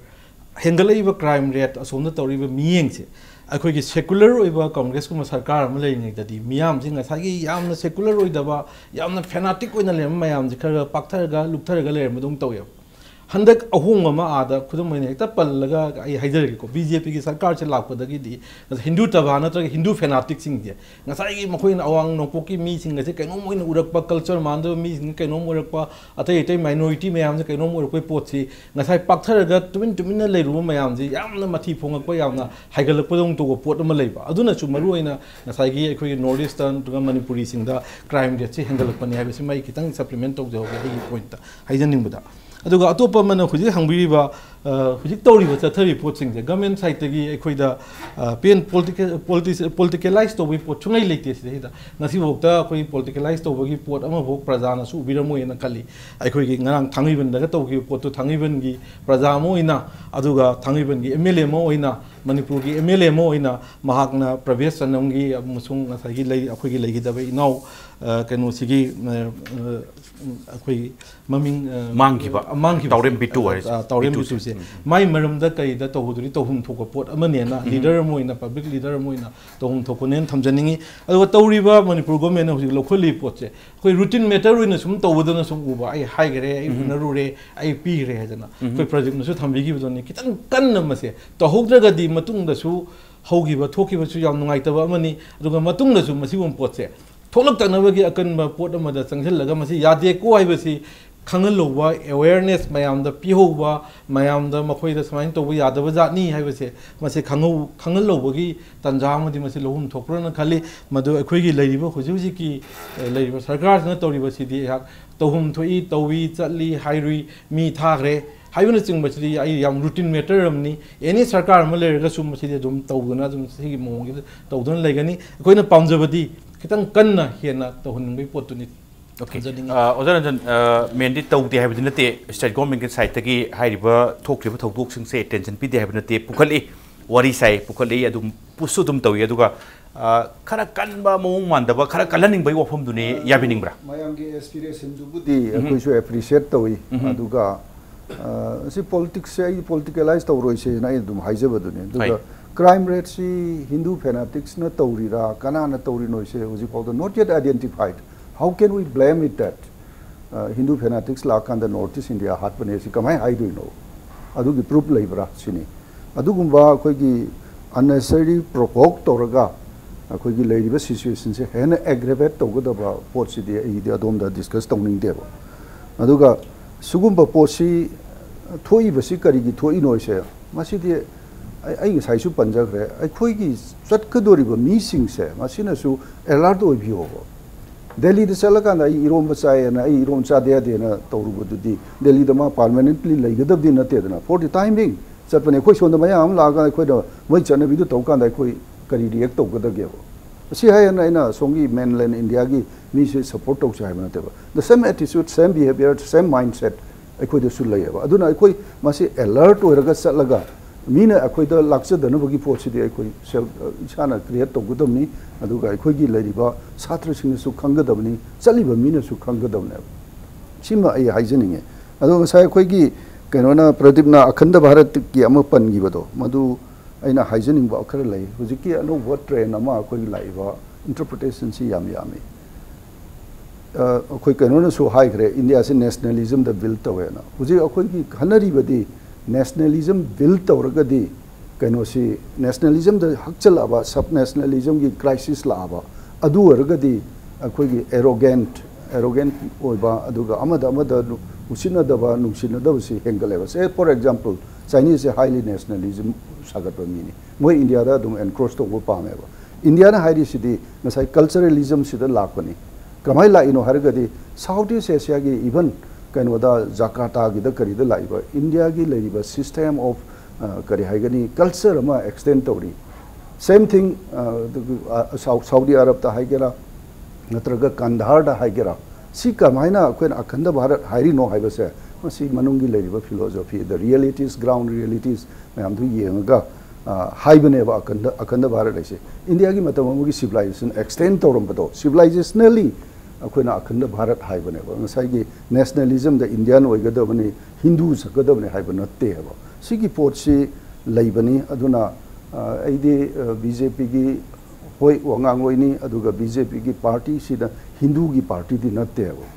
ꯍꯦꯟꯒꯠꯂꯛꯏꯕ ꯀ꯭ꯔꯥꯏꯝ ꯔꯦꯠ, ꯑꯁꯣꯝꯗ ꯇꯧꯔꯤꯕ ꯃꯤꯠꯌꯦꯡꯁꯦ ꯑꯩꯈꯣꯏꯒꯤ ꯁꯦꯀꯨꯂꯔ ꯑꯣꯏꯕ ꯀꯪꯒ꯭ꯔꯦꯁꯀꯨꯝꯕ ꯁꯔꯀꯥꯔ ꯑꯃ ꯂꯩꯔꯤꯉꯩꯗꯗꯤ ꯃꯤꯌꯥꯝꯁꯤ ꯉꯁꯥꯏꯒꯤ ꯌꯥꯝꯅ ꯁꯦꯀꯨꯂꯔ ꯑꯣꯏꯗꯕ, ꯌꯥꯝꯅ ꯐꯦꯅꯥꯇꯤꯛ ꯑꯣꯏꯅ ꯂꯩꯔꯝꯕ ꯃꯌꯥꯝꯁꯦ ꯈꯔ ꯈꯔ ꯄꯥꯛꯊꯔꯒ ꯂꯨꯞꯊꯔꯒ ꯂꯩꯔꯝꯕꯗꯧꯅ ꯇꯧꯋꯦꯕ꯫ ꯍꯟꯗꯛ ꯑꯍꯣꯡꯕ ꯑꯃ ꯑꯥꯗ ꯈꯨꯗꯝ ꯑꯣꯏꯅ ꯍꯦꯛꯇ ꯄꯜꯂꯒ ꯑꯩ ꯍꯥꯏꯖꯔꯒꯦꯀꯣ, ꯕꯤ ꯖꯦ ꯄꯤꯒꯤ ꯁꯔꯀꯥꯔꯁꯦ ꯂꯥꯛꯄꯗꯒꯤꯗꯤ ꯍꯤꯟꯗꯨ ꯇꯕꯥ ꯅꯠꯇ꯭ꯔꯒ ꯍꯤꯟꯗꯨ ꯐꯦꯅꯥꯇꯤꯛꯁꯤꯡꯁꯦ, ꯉꯁꯥꯏꯒꯤ ꯃꯈꯣꯏꯅ ꯑꯋꯥꯡ ꯅꯣꯡꯄꯣꯛꯀꯤ ꯃꯤꯁꯤꯡ ꯑꯁꯦ ꯀꯩꯅꯣꯝ ꯑꯣꯏꯅ ꯎꯔꯛꯄ, ꯀꯜꯆꯔ ꯃꯥꯟꯅꯗꯕ ꯃꯤꯁꯤꯡ ꯀꯩꯅꯣꯝ ꯑꯣꯏꯔꯛꯄ, ꯑꯇꯩ ꯑꯇꯩ ꯃꯥꯏꯅꯣꯔꯤꯇꯤ ꯃꯌꯥꯝꯁꯦ ꯀꯩꯅꯣꯝ ꯑꯣꯏꯔꯛꯄꯒꯤ ꯄꯣꯠꯁꯤ ꯉꯁꯥꯏ ꯄꯥꯛꯊꯔꯒ ꯇꯨꯃꯤꯟ ꯇꯨꯃꯤꯟꯅ ꯂꯩꯔꯨꯕ ꯃꯌꯥꯝꯁꯤ ꯌꯥꯝꯅ ꯃꯊꯤ ꯐꯣꯡꯉꯛꯄ, ꯌꯥꯝꯅ ꯍꯥꯏꯒꯠꯂꯛꯄꯗꯧꯅ ꯇꯧꯕ ꯄꯣꯠ ꯑꯃ ꯂꯩꯕ꯫ ꯑꯗꯨꯅꯁꯨ ꯃꯔꯨꯑꯣꯏꯅ ꯉꯁꯥꯏꯒꯤ ꯑꯩꯈꯣꯏꯒꯤ North Eastern ꯅꯠꯇ꯭ꯔꯒ ꯃꯅꯤꯄꯨꯔꯤꯁꯤꯡꯗ ꯀ꯭ꯔꯥꯏꯝ ꯔꯦꯠꯁꯤ ꯍꯦꯟꯒꯠꯂꯛꯄꯅꯤ ꯍꯥꯏꯕꯁꯤꯃ ꯑꯩ ꯈꯤꯇꯪ ꯁꯄ꯭ꯂꯤꯃꯦꯟ ꯇꯧꯖꯍꯧꯒꯦ ꯑꯩꯒꯤ ꯄꯣꯏꯟꯠꯇ ꯍꯥꯏꯖꯅꯤꯡꯕꯗ꯫ ꯑꯗꯨꯒ ꯑꯇꯣꯞꯄ ꯑꯃꯅ ꯍꯧꯖꯤꯛ ꯍꯪꯕꯤꯔꯤꯕ, ꯑ, ꯍꯧꯖꯤꯛ ꯇꯧꯔꯤꯕ, ꯆꯠꯊꯔꯤꯕ ꯄꯣꯠꯁꯤꯡꯁꯦ, government side ꯇꯒꯤ ꯑꯩꯈꯣꯏꯗ, ꯑ, ꯄꯦꯟ ꯄꯣꯂꯤꯇꯤꯀꯦꯜ, ꯄꯣꯂꯤꯇꯤꯁ-, politicalize ꯇꯧꯕꯒꯤ ꯄꯣꯠ ꯁꯨꯡꯂꯩ ꯂꯩꯇꯦ ꯁꯤꯗꯩꯗ꯫ ꯉꯁꯤꯐꯥꯎꯗ ꯑꯩꯈꯣꯏ politicalize ꯇꯧꯕꯒꯤ ꯄꯣꯠ ꯑꯃꯐꯥꯎ ꯄ꯭ꯔꯖꯥꯅꯁꯨ ꯎꯕꯤꯔꯝꯃꯣꯏꯅ ꯈꯜꯂꯤ꯫ ꯑꯩꯈꯣꯏꯒꯤ ꯉꯔꯥꯡ ꯊꯥꯡꯃꯩꯕꯟꯗꯒ ꯇꯧꯈꯤꯕ ꯄꯣꯠꯇꯨ, ꯊꯥꯡꯃꯩꯕꯟꯒꯤ ꯄ꯭ꯔꯖꯥ ꯑꯃ ꯑꯣꯏꯅ, ꯑꯗꯨꯒ ꯊꯥꯡꯃꯩꯕꯟꯒꯤ M L A ꯑꯃ ꯑꯣꯏꯅ, ꯃꯅꯤꯄꯨꯔꯒꯤ M L A ꯑꯃ ꯑꯣꯏꯅ ꯃꯍꯥꯛꯅ ꯄ꯭ꯔꯚꯦꯁ ꯆꯅꯝꯒꯤ ꯑꯃꯁꯨꯡ ꯉꯁꯥꯏꯒꯤ ꯂꯩ-, ꯑꯩꯈꯣꯏꯒꯤ ꯂꯩꯈꯤꯗꯕ ꯏꯅꯥꯎ, ꯑ, ꯀꯩꯅꯣꯁꯤꯒꯤ, ꯑ, ꯑ, ꯑꯩꯈꯣꯏꯒꯤ ꯃꯃꯤꯡ, ꯑ, ꯃꯥꯡꯈꯤꯕ꯫ ꯑ, ꯃꯥꯡꯈꯤꯕ꯫ ꯇꯥꯎꯔꯦꯝ ꯕꯤꯇꯨ ꯑ, ꯍꯥꯏꯔꯤꯁꯦ꯫ ꯑ, ꯇꯥꯎꯔꯦꯝ ꯕꯤꯇꯨꯁꯦ꯫ ꯕꯤꯇꯨꯁꯦ꯫ ꯎꯝ꯫ ꯃꯥꯏ ꯃꯔꯝꯗ ꯀꯔꯤꯗ ꯇꯧꯍꯧꯗꯣꯔꯤ, ꯇꯧꯐꯝ ꯊꯣꯛꯄ ꯄꯣꯠ ꯑꯃꯅꯦꯅ, ꯎꯝ꯫ Leader ꯑꯃ ꯑꯣꯏꯅ, public leader ꯑꯃ ꯑꯣꯏꯅ ꯇꯧꯐꯝ ꯊꯣꯛꯄꯅꯦꯅ ꯊꯝꯖꯅꯤꯡꯉꯤ꯫ ꯑꯗꯨꯒ ꯇꯧꯔꯤꯕ ꯃꯅꯤꯄꯨꯔ government ꯅ ꯍꯧꯖꯤꯛ ꯂꯧꯈꯠꯂꯤꯕ ꯄꯣꯠꯁꯦ, ꯑꯩꯈꯣꯏ routine matter ꯑꯣꯏꯅ ꯁꯨꯝ ꯇꯧꯕꯗꯅ ꯁꯨꯝ ꯎꯕ, "ꯑꯩ ꯍꯥꯏꯈꯔꯦ, ꯑꯩ ꯎꯝ꯫ ꯎꯅꯔꯨꯔꯦ, ꯑꯩ ꯄꯤꯈ꯭ꯔꯦ" ꯍꯥꯏꯗꯅ ꯎꯝ꯫ ꯑꯩꯈꯣꯏ ꯄ꯭ꯔꯖꯦꯛꯅꯁꯨ ꯊꯝꯕꯤꯈꯤꯕꯗꯨꯅꯤ꯫ ꯈꯤꯇꯪ ꯀꯟꯅ ꯃꯁꯦ ꯇꯧꯍꯧꯗ꯭ꯔꯒꯗꯤ ꯃꯇꯨꯡꯗꯁꯨ ꯍꯧꯈꯤꯕ ꯊꯣꯛꯈꯤꯕꯁꯨ ꯌꯥꯝ ꯅꯨꯡꯉꯥꯏꯇꯕ ꯑꯃꯅꯤ꯫ ꯑꯗꯨꯒ ꯃꯇꯨꯡꯗꯁꯨ ꯃꯁꯤꯒꯨꯝꯕ ꯄꯣꯠꯁꯦ ꯊꯣꯛꯂꯛꯇꯅꯕꯒꯤ ꯑꯀꯟꯕ ꯄꯣꯠ ꯑꯃꯗ ꯆꯪꯁꯤꯜꯂꯒ ꯃꯁꯤ ꯌꯥꯗꯦꯀꯣ ꯍꯥꯏꯕꯁꯤ ꯈꯪꯍꯜꯍꯧꯕ, awareness ꯃꯌꯥꯝꯗ ꯄꯤꯍꯧꯕ, ꯃꯌꯥꯝꯗ ꯃꯈꯣꯏꯗ ꯁꯨꯃꯥꯏꯅ ꯇꯧꯕ ꯌꯥꯗꯕ ꯖꯥꯠꯅꯤ ꯍꯥꯏꯕꯁꯦ ꯃꯁꯤ ꯈꯪꯍꯧ-, ꯈꯪꯍꯜꯍꯧꯕꯒꯤ ꯇꯥꯟꯖꯥ ꯑꯃꯗꯤ ꯃꯁꯤ ꯂꯧꯐꯝ ꯊꯣꯛꯄ꯭ꯔꯅ ꯈꯜꯂꯤ꯫ ꯃꯗꯨ ꯑꯩꯈꯣꯏꯒꯤ ꯂꯩꯔꯤꯕ ꯍꯧꯖꯤꯛ ꯍꯧꯖꯤꯛꯀꯤ, ꯑ, ꯂꯩꯔꯤꯕ ꯁꯔꯀꯥꯔꯁꯤꯅ ꯇꯧꯔꯤꯕꯁꯤꯗꯤ ꯑꯩꯍꯥꯛ ꯇꯧꯐꯝ ꯊꯣꯛꯏ, ꯇꯧꯏ, ꯆꯠꯂꯤ, ꯍꯥꯏꯔꯨꯏ, ꯃꯤ ꯊꯥꯈ꯭ꯔꯦ ꯍꯥꯏꯕꯅꯆꯤꯡꯕꯁꯤꯗꯤ ꯑꯩ ꯌꯥꯝ routine matter ꯑꯃꯅꯤ꯫ Any ꯁꯔꯀꯥꯔ ꯑꯃ ꯂꯩꯔꯒꯁꯨ ꯃꯁꯤꯗꯤ ꯑꯗꯨꯝ ꯇꯧꯗꯨꯅ, ꯑꯗꯨꯝ ꯁꯤꯒꯤ ꯃꯑꯣꯡꯁꯤꯗ ꯇꯧꯗꯨꯅ ꯂꯩꯒꯅꯤ꯫ ꯑꯩꯈꯣꯏꯅ ꯄꯥꯝꯖꯕꯗꯤ ꯈꯤꯇꯪ ꯀꯟꯅ ꯍꯦꯟꯅ ꯇꯧꯍꯟꯅꯤꯡꯕꯒꯤ ꯄꯣꯠꯇꯨꯅꯤ꯫ Okay꯫ ꯊꯝꯖꯅꯤꯡꯉꯤ꯫ ꯑ, ꯑꯣꯖꯥ ꯔꯟꯖꯟ, ꯑ, main ꯗꯤ ꯇꯧꯗꯦ ꯍꯥꯏꯕꯗꯤ ꯅꯠꯇꯦ, state government ꯀꯤ side ꯇꯒꯤ ꯍꯥꯏꯔꯤꯕ ꯊꯣꯛꯈ꯭ꯔꯤꯕ ꯊꯧꯗꯣꯛꯁꯤꯡꯁꯦ attention ꯄꯤꯗꯦ ꯍꯥꯏꯕ ꯅꯠꯇꯦ, ꯄꯨꯈꯠꯂꯤ, ꯋꯥꯔꯤ ꯁꯥꯏ, ꯄꯨꯈꯠꯂꯤ, ꯑꯗꯨꯝ ꯄꯨꯁꯨ ꯑꯗꯨꯝ ꯇꯧꯏ꯫ ꯑꯗꯨꯒ, ꯑ, ꯈꯔ ꯀꯟꯕ ꯃꯑꯣꯡ ꯃꯥꯟꯗꯕ, ꯈꯔ ꯀꯜꯍꯟꯅꯤꯡꯕꯒꯤ ꯋꯥꯐꯝꯗꯨꯅꯤ ꯌꯥꯕꯤꯅꯤꯡꯕ꯭ꯔꯥ? ꯃꯌꯥꯝꯒꯤ aspiration ꯗꯨꯕꯨꯗꯤ ꯎꯝ꯫ ꯑꯩꯈꯣꯏꯁꯨ appreciate ꯇꯧꯏ꯫ ꯎꯝ꯫ ꯑꯗꯨꯒ, ꯑ, ꯁꯤ politics ꯁꯦ ꯑꯩ politicalize ꯇꯧꯔꯣꯏꯁꯦꯅ ꯑꯩ ꯑꯗꯨꯝ ꯍꯥꯏꯖꯕꯗꯨꯅꯤ꯫ ꯑꯗꯨꯒ ꯍꯣꯏ꯫ Crime rate ꯁꯤ Hindu fanatics ꯅ ꯇꯧꯔꯤꯔꯥ, ꯀꯅꯥꯅ ꯇꯧꯔꯤꯅꯣ ꯁꯦ ꯍꯧꯖꯤꯛ ꯐꯥꯎꯗ not yet identified. How can we blame it that? ꯑ, Hindu fanatics ꯂꯥꯛꯀꯥꯟꯗ North East India ꯍꯥꯠꯄꯅꯦ ꯁꯤ ꯀꯃꯥꯏꯅ ꯍꯥꯏꯗꯣꯏꯅꯣ? ꯑꯗꯨꯒꯤ proof ꯂꯩꯕ꯭ꯔꯥ ꯁꯤꯅꯤ꯫ ꯑꯗꯨꯒꯨꯝꯕ ꯑꯩꯈꯣꯏꯒꯤ unnecessary provoke ꯇꯧꯔꯒ ꯑꯩꯈꯣꯏꯒꯤ ꯂꯩꯔꯤꯕ situation ꯁꯦ ꯍꯦꯟꯅ aggravate ꯇꯧꯒꯗꯕ ꯄꯣꯠꯁꯤꯗꯤ ꯑꯩꯗꯤ ꯑꯗꯣꯝꯗ discuss ꯇꯧꯅꯤꯡꯗꯦꯕ꯫ ꯑꯗꯨꯒ ꯁꯤꯒꯨꯝꯕ ꯄꯣꯠꯁꯤ ꯊꯣꯛꯏꯕꯁꯤ ꯀꯔꯤꯒꯤ ꯊꯣꯛꯏꯅꯣꯁꯦ, ꯃꯁꯤꯗꯤ ꯑꯩ, ꯑꯩ ꯉꯁꯥꯏꯁꯨ ꯄꯟꯖꯈ꯭ꯔꯦ, ꯑꯩꯈꯣꯏꯒꯤ ꯆꯠꯀꯗꯧꯔꯤꯕ ꯃꯤꯁꯤꯡꯁꯦ ꯃꯁꯤꯅꯁꯨ alert ꯑꯣꯏꯕꯤꯌꯣꯕ꯫ ꯗꯦꯜꯂꯤꯗ ꯆꯠꯂꯀꯥꯟꯗ ꯑꯩ ꯏꯔꯣꯝꯕ ꯆꯥꯏꯌꯦꯅ, ꯑꯩ ꯏꯔꯣꯝ ꯆꯥꯗꯦ ꯌꯥꯗꯦꯅ ꯇꯧꯔꯨꯕꯗꯨꯗꯤ ꯗꯦꯜꯂꯤꯗ ꯃꯥ permanently ꯂꯩꯒꯗꯕꯗꯤ ꯅꯠꯇꯦꯗꯅ꯫ For the time being ꯆꯠꯄꯅꯦ꯫ ꯑꯩꯈꯣꯏ ꯁꯣꯝꯗ ꯃꯌꯥꯝ ꯑꯃ ꯂꯥꯛꯑꯒ ꯑꯩꯈꯣꯏꯅ ꯃꯣꯏ ꯆꯠꯅꯕꯤꯗꯨ ꯇꯧ ꯀꯥꯟꯗ ꯑꯩꯈꯣꯏ ꯀꯔꯤ react ꯇꯧꯒꯗꯒꯦꯕ? ꯑꯁꯤ ꯍꯥꯏꯌꯦꯅ ꯑꯩꯅ ꯁꯣꯝꯒꯤ mainland India ꯒꯤ ꯃꯤꯁꯦ support ꯇꯧꯁꯦ ꯍꯥꯏꯕ ꯅꯠꯇꯦꯕ꯫ The same attitude, same behavior, same mindset ꯑꯩꯈꯣꯏꯗꯁꯨ ꯂꯩꯌꯦꯕ꯫ ꯑꯗꯨꯅ ꯑꯩꯈꯣꯏ ꯃꯁꯤ alert ꯑꯣꯏꯔꯒ ꯆꯠꯂꯒ ꯃꯤꯅ ꯑꯩꯈꯣꯏꯗ ꯂꯥꯛꯆꯗꯅꯕꯒꯤ ꯄꯣꯠꯁꯤꯗꯤ ꯑꯩꯈꯣꯏ self, ꯏꯁꯥꯅ create ꯇꯧꯒꯗꯕꯅꯤ꯫ ꯑꯗꯨꯒ ꯑꯩꯈꯣꯏꯒꯤ ꯂꯩꯔꯤꯕ ꯁꯥꯇ꯭ꯔꯁꯤꯡꯅꯁꯨ ꯈꯪꯒꯗꯕꯅꯤ, ꯆꯠꯂꯤꯕ ꯃꯤꯅꯁꯨ ꯈꯪꯒꯗꯕꯅꯦꯕ꯫ ꯁꯤꯃ ꯑꯩ ꯍꯥꯏꯖꯅꯤꯡꯉꯦ꯫ ꯑꯗꯣ ꯉꯁꯥꯏ ꯑꯩꯈꯣꯏꯒꯤ ꯀꯩꯅꯣꯅ, ꯄ꯭ꯔꯗꯤꯞꯅ ꯑꯈꯟꯗ ꯚꯥꯔꯠꯀꯤ ꯑꯃ ꯄꯟꯈꯤꯕꯗꯣ, ꯃꯗꯨ ꯑꯩꯅ ꯍꯥꯏꯖꯅꯤꯡꯕ ꯈꯔ ꯂꯩ꯫ ꯍꯧꯖꯤꯛꯀꯤ ꯑꯅꯧꯕ trend ꯑꯃ ꯑꯩꯈꯣꯏꯒꯤ ꯂꯥꯛꯏꯕ interpretation ꯁꯤ ꯌꯥꯝ ꯌꯥꯝꯃꯤ꯫ ꯑ, ꯑꯩꯈꯣꯏ ꯀꯩꯅꯣꯅꯁꯨ ꯍꯥꯏꯈ꯭ꯔꯦ, ꯏꯟꯗꯤꯌꯥꯁꯤ nationalism ꯗ build ꯇꯧꯋꯦꯅ꯫ ꯍꯧꯖꯤꯛ ꯑꯩꯈꯣꯏꯒꯤ ꯈꯟꯅꯔꯤꯕꯗꯤ nationalism build ꯇꯧꯔꯒꯗꯤ ꯀꯩꯅꯣꯁꯤ, nationalism ꯗ ꯍꯛꯆꯜꯂꯛꯑꯕ, sub nationalism ꯒꯤ crisis ꯂꯥꯛꯑꯕ, ꯑꯗꯨ ꯑꯣꯏꯔꯒꯗꯤ ꯑꯩꯈꯣꯏꯒꯤ arrogant, arrogant ꯑꯣꯏꯕ, ꯑꯗꯨꯒ ꯑꯃꯗ ꯑꯃꯗ ꯎꯁꯤꯠꯅꯗꯕ, ꯅꯨꯡꯁꯤꯅꯗꯕꯁꯤ ꯍꯦꯟꯒꯠꯂꯦꯕ꯫ Say, for example, Chinese say highly nationalism ꯁꯥꯒꯠꯄ ꯃꯤꯅꯤ꯫ ꯃꯣꯏ ꯏꯟꯗꯤꯌꯥꯗ ꯑꯗꯨꯝ encroach ꯇꯧꯕ ꯄꯥꯝꯃꯦꯕ꯫ ꯏꯟꯗꯤꯌꯥꯅ ꯍꯥꯏꯔꯤꯁꯤꯗꯤ ꯉꯁꯥꯏ culturalism ꯁꯤꯗ ꯂꯥꯛꯄꯅꯤ꯫ ꯀꯃꯥꯏꯅ ꯂꯥꯛꯏꯅꯣ ꯍꯥꯏꯔꯒꯗꯤ, South East Asia ꯒꯤ, even ꯀꯩꯅꯣꯗ, ꯖꯀꯥꯔꯇꯥꯒꯤꯗ ꯀꯔꯤꯗ ꯂꯥꯛꯏꯕ, ꯏꯟꯗꯤꯌꯥꯒꯤ ꯂꯩꯔꯤꯕ system of, ꯑ, ꯀꯔꯤ ꯍꯥꯏꯒꯅꯤ, culture ꯑꯃ extend ꯇꯧꯔꯤ꯫ Same thing, ꯑ, ꯑ, ꯁꯥꯎ-, ꯁꯥꯎꯗꯤ ꯑꯔꯕꯇ ꯍꯥꯏꯒꯦꯔꯥ, ꯅꯠꯇ꯭ꯔꯒ ꯀꯟꯙꯥꯔꯗ ꯍꯥꯏꯒꯦꯔꯥ, ꯁꯤ ꯀꯃꯥꯏꯅ ꯑꯩꯈꯣꯏꯅ ꯑꯈꯟꯗ ꯚꯥꯔꯠ ꯍꯥꯏꯔꯤꯅꯣ ꯍꯥꯏꯕꯁꯦ, ꯃꯁꯤ ꯃꯅꯨꯡꯒꯤ ꯂꯩꯔꯤꯕ philosophy, the realities, ground realities ꯃꯌꯥꯝꯗꯨ ꯌꯦꯡꯉꯒ, ꯑ, ꯍꯥꯏꯕꯅꯦꯕ꯫ ꯑꯈꯟꯗ, ꯑꯈꯟꯗ ꯚꯥꯔꯠ ꯍꯥꯏꯁꯦ ꯏꯟꯗꯤꯌꯥꯒꯤ ꯃꯇꯝ ꯑꯃꯒꯤ civilization extend ꯇꯧꯔꯝꯕꯗꯣ, civilizationally ꯑꯩꯈꯣꯏꯅ ꯑꯈꯟꯗ ꯚꯥꯔꯠ ꯍꯥꯏꯕꯅꯦꯕ꯫ ꯉꯁꯥꯏꯒꯤ nationalism ꯗ Indian ꯑꯣꯏꯒꯗꯕꯅꯤ, ꯍꯤꯟꯗꯨ ꯁꯛꯀꯗꯕꯅꯤ ꯍꯥꯏꯕ ꯅꯠꯇꯦ ꯍꯥꯏꯕ꯫ ꯁꯤꯒꯤ ꯄꯣꯠꯁꯤ ꯂꯩꯕꯅꯤ꯫ ꯑꯗꯨꯅ, ꯑ, ꯑꯩꯗꯤ, ꯑ, BJP ꯒꯤ ꯍꯣꯏ, ꯋꯥꯉꯥꯡꯂꯣꯏꯅꯤ, ꯑꯗꯨꯒ BJP ꯒꯤ party ꯁꯤꯗ ꯍꯤꯟꯗꯨꯒꯤ party ꯗꯤ ꯅꯠꯇꯦꯕ꯫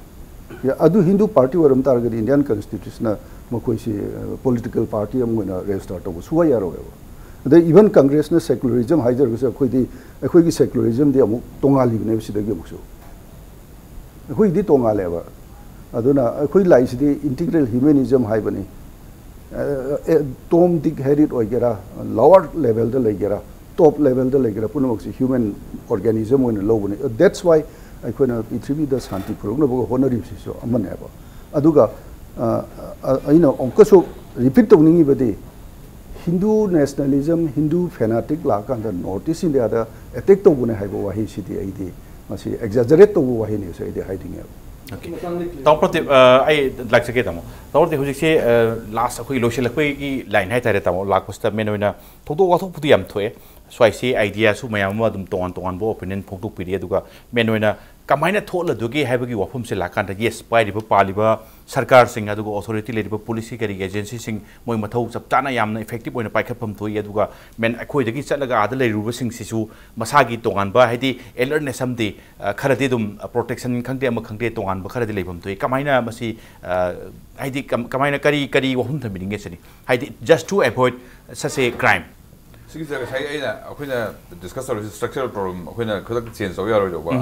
ꯌꯥ-, ꯑꯗꯨ ꯍꯤꯟꯗꯨ party ꯑꯣꯏꯔꯝ ꯇꯥꯔꯒꯗꯤ Indian Constitution ꯅ ꯃꯈꯣꯏꯁꯤ, ꯑ, political party ꯑꯃ ꯑꯣꯏꯅ register ꯇꯧꯕ ꯁꯨꯡꯌꯥ ꯌꯥꯔꯣꯏꯕ꯫ ꯑꯗꯩ even Congress ꯅ secularism ꯍꯥꯏꯖꯔꯒꯁꯨ, ꯑꯩꯈꯣꯏꯗꯤ, ꯑꯩꯈꯣꯏꯒꯤ secularism ꯗꯤ ꯑꯃꯨꯛ ꯇꯣꯉꯥꯜꯂꯤꯕꯅꯦꯕ ꯁꯤꯗꯒꯤ ꯑꯃꯨꯛꯁꯨ꯫ ꯑꯩꯈꯣꯏꯒꯤꯗꯤ ꯇꯣꯉꯥꯜꯂꯦꯕ꯫ ꯑꯗꯨꯅ ꯑꯩꯈꯣꯏ ꯂꯥꯛꯏꯁꯤꯗꯤ integral humanism ꯍꯥꯏꯕꯅꯤ꯫ ꯑ, ꯑꯦ, Tom, Dick, Harry ꯑꯣꯏꯒꯦꯔꯥ, lower level ꯗ ꯂꯩꯒꯦꯔꯥ, top level ꯗ ꯂꯩꯒꯦꯔꯥ, ꯄꯨꯝꯅꯃꯛꯁꯤ human organism ꯑꯣꯏꯅ ꯂꯧꯕꯅꯤ꯫ That's why ꯑꯩꯈꯣꯏꯅ ꯄ꯭ꯔꯤꯊꯤꯕꯤꯗ ꯁꯥꯟꯇꯤ ꯄꯨꯔꯛꯅꯕ ꯍꯣꯠꯅꯔꯤꯕꯁꯤꯁꯨ ꯑꯃꯅꯦꯕ꯫ ꯑꯗꯨꯒ ꯑ, ꯑ, ꯑꯩꯅ ꯑꯃꯨꯛꯀꯁꯨ ꯔꯤꯄꯤꯠ ꯇꯧꯅꯤꯡꯉꯤꯕꯗꯤ, ꯍꯤꯟꯗꯨ ꯅꯦꯁꯅꯦꯂꯤꯖꯝ, ꯍꯤꯟꯗꯨ ꯐꯦꯅꯥꯇꯤꯛ ꯂꯥꯛꯑꯀꯥꯟꯗ ꯅꯣꯔꯠ ꯏꯁ ꯏꯟꯗꯤꯌꯥꯗ ꯑꯦꯇꯦꯛ ꯇꯧꯕꯅꯦ ꯍꯥꯏꯕ ꯋꯥꯍꯩꯁꯤꯗꯤ ꯑꯩꯗꯤ ꯃꯁꯤ ꯑꯦꯛꯖꯥꯖꯔꯦꯠ ꯇꯧꯕ ꯋꯥꯍꯩꯅꯤꯁꯨ ꯑꯩꯗꯤ ꯍꯥꯏꯅꯤꯡꯉꯦꯕ꯫ ꯇꯥꯃꯣ ꯄ꯭ꯔꯗꯤꯞ, ꯑ, ꯑꯩ ꯂꯥꯛꯆꯒꯦ ꯇꯥꯃꯣ꯫ ꯇꯥꯃꯣ ꯄ꯭ꯔꯗꯤꯞ, ꯍꯧꯖꯤꯛꯁꯦ ꯂꯥꯁ ꯑꯩꯈꯣꯏ ꯂꯣꯏꯁꯤꯜꯂꯛꯄꯒꯤ ꯂꯥꯏꯟ ꯍꯥꯏꯇꯥꯔꯦ ꯇꯥꯃꯣ꯫ ꯂꯥꯛꯄꯁꯤꯗ ꯃꯦꯟ ꯑꯣꯏꯅ ꯊꯧꯗꯣꯛ ꯋꯥꯊꯣꯛꯄꯨꯗꯤ ꯌꯥꯝ ꯊꯣꯛꯑꯦ, ꯁ꯭ꯋꯥꯏꯁꯤ ꯑꯥꯏꯗꯤꯌꯥꯁꯨ ꯃꯌꯥꯝ ꯑꯃ ꯑꯗꯨꯝ ꯇꯣꯉꯥꯟ ꯇꯣꯉꯥꯟꯕ ꯑꯣꯄꯤꯅꯤꯌꯟ ꯐꯣꯡꯗꯣꯛꯄꯤꯔꯤ꯫ ꯑꯗꯨꯒ ꯃꯦꯟ ꯑꯣꯏꯅ ꯀꯃꯥꯏꯅ ꯊꯣꯛꯍꯜꯂꯗꯒꯦ ꯍꯥꯏꯕꯒꯤ ꯋꯥꯐꯝꯁꯦ ꯂꯥꯛꯀꯥꯟꯗ, ꯌꯦꯁ, ꯄꯥꯏꯔꯤꯕ ꯄꯥꯜꯂꯤꯕ ꯁꯔꯀꯥꯔꯁꯤꯡ ꯑꯗꯨꯒ ꯑꯣꯊꯣꯔꯤꯇꯤ ꯂꯩꯔꯤꯕ ꯄꯣꯂꯤꯁꯤ ꯀꯔꯤ ꯑꯦꯖꯦꯟꯁꯤꯁꯤꯡ ꯃꯣꯏ ꯃꯊꯧ ꯆꯞ ꯆꯥꯅ ꯌꯥꯝꯅ ꯏꯐꯦꯛꯇꯤꯕ ꯑꯣꯏꯅ ꯄꯥꯏꯈꯠꯐꯝ ꯊꯣꯛꯏ꯫ ꯑꯗꯨꯒ ꯃꯦꯟ ꯑꯩꯈꯣꯏꯗꯒꯤ ꯆꯠꯂꯒ ꯑꯥꯗ ꯂꯩꯔꯨꯕꯁꯤꯡꯁꯤꯁꯨ ꯃꯁꯥꯒꯤ ꯇꯣꯉꯥꯟꯕ, ꯍꯥꯏꯗꯤ ꯑꯦꯂꯔꯠꯅꯦꯁ ꯑꯃꯗꯤ, ꯑ, ꯈꯔꯗꯤ ꯑꯗꯨꯝ, ꯑ, ꯄ꯭ꯔꯣꯇꯦꯛꯁꯟ ꯈꯪꯗꯦ ꯑꯃ ꯈꯪꯗꯦ ꯇꯣꯉꯥꯟꯕ ꯈꯔꯗꯤ ꯂꯩꯐꯝ ꯊꯣꯛꯏ꯫ ꯀꯃꯥꯏꯅ ꯃꯁꯤ, ꯑ, ꯍꯥꯏꯗꯤ ꯀꯝ-, ꯀꯃꯥꯏꯅ ꯀꯔꯤ ꯀꯔꯤ ꯋꯥꯐꯝ ꯊꯝꯕꯤꯅꯤꯡꯒꯦ ꯁꯤꯅꯤ, ꯍꯥꯏꯗꯤ just to avoid such a crime? ꯁꯤꯒꯤꯁꯦ ꯉꯁꯥꯏ ꯑꯩꯅ, ꯑꯩꯈꯣꯏꯅ ꯗꯤꯁꯀꯁ ꯇꯧꯔꯤꯁꯤ ꯁ꯭ꯇ꯭ꯔꯛꯆꯔꯦꯜ ꯄ꯭ꯔꯣꯕ꯭ꯂꯦꯝ, ꯑꯩꯈꯣꯏꯅ ꯈꯨꯗꯛꯇ ꯆꯦꯟꯖ ꯇꯧꯕ ꯌꯥꯔꯣꯏꯗꯧꯕ꯫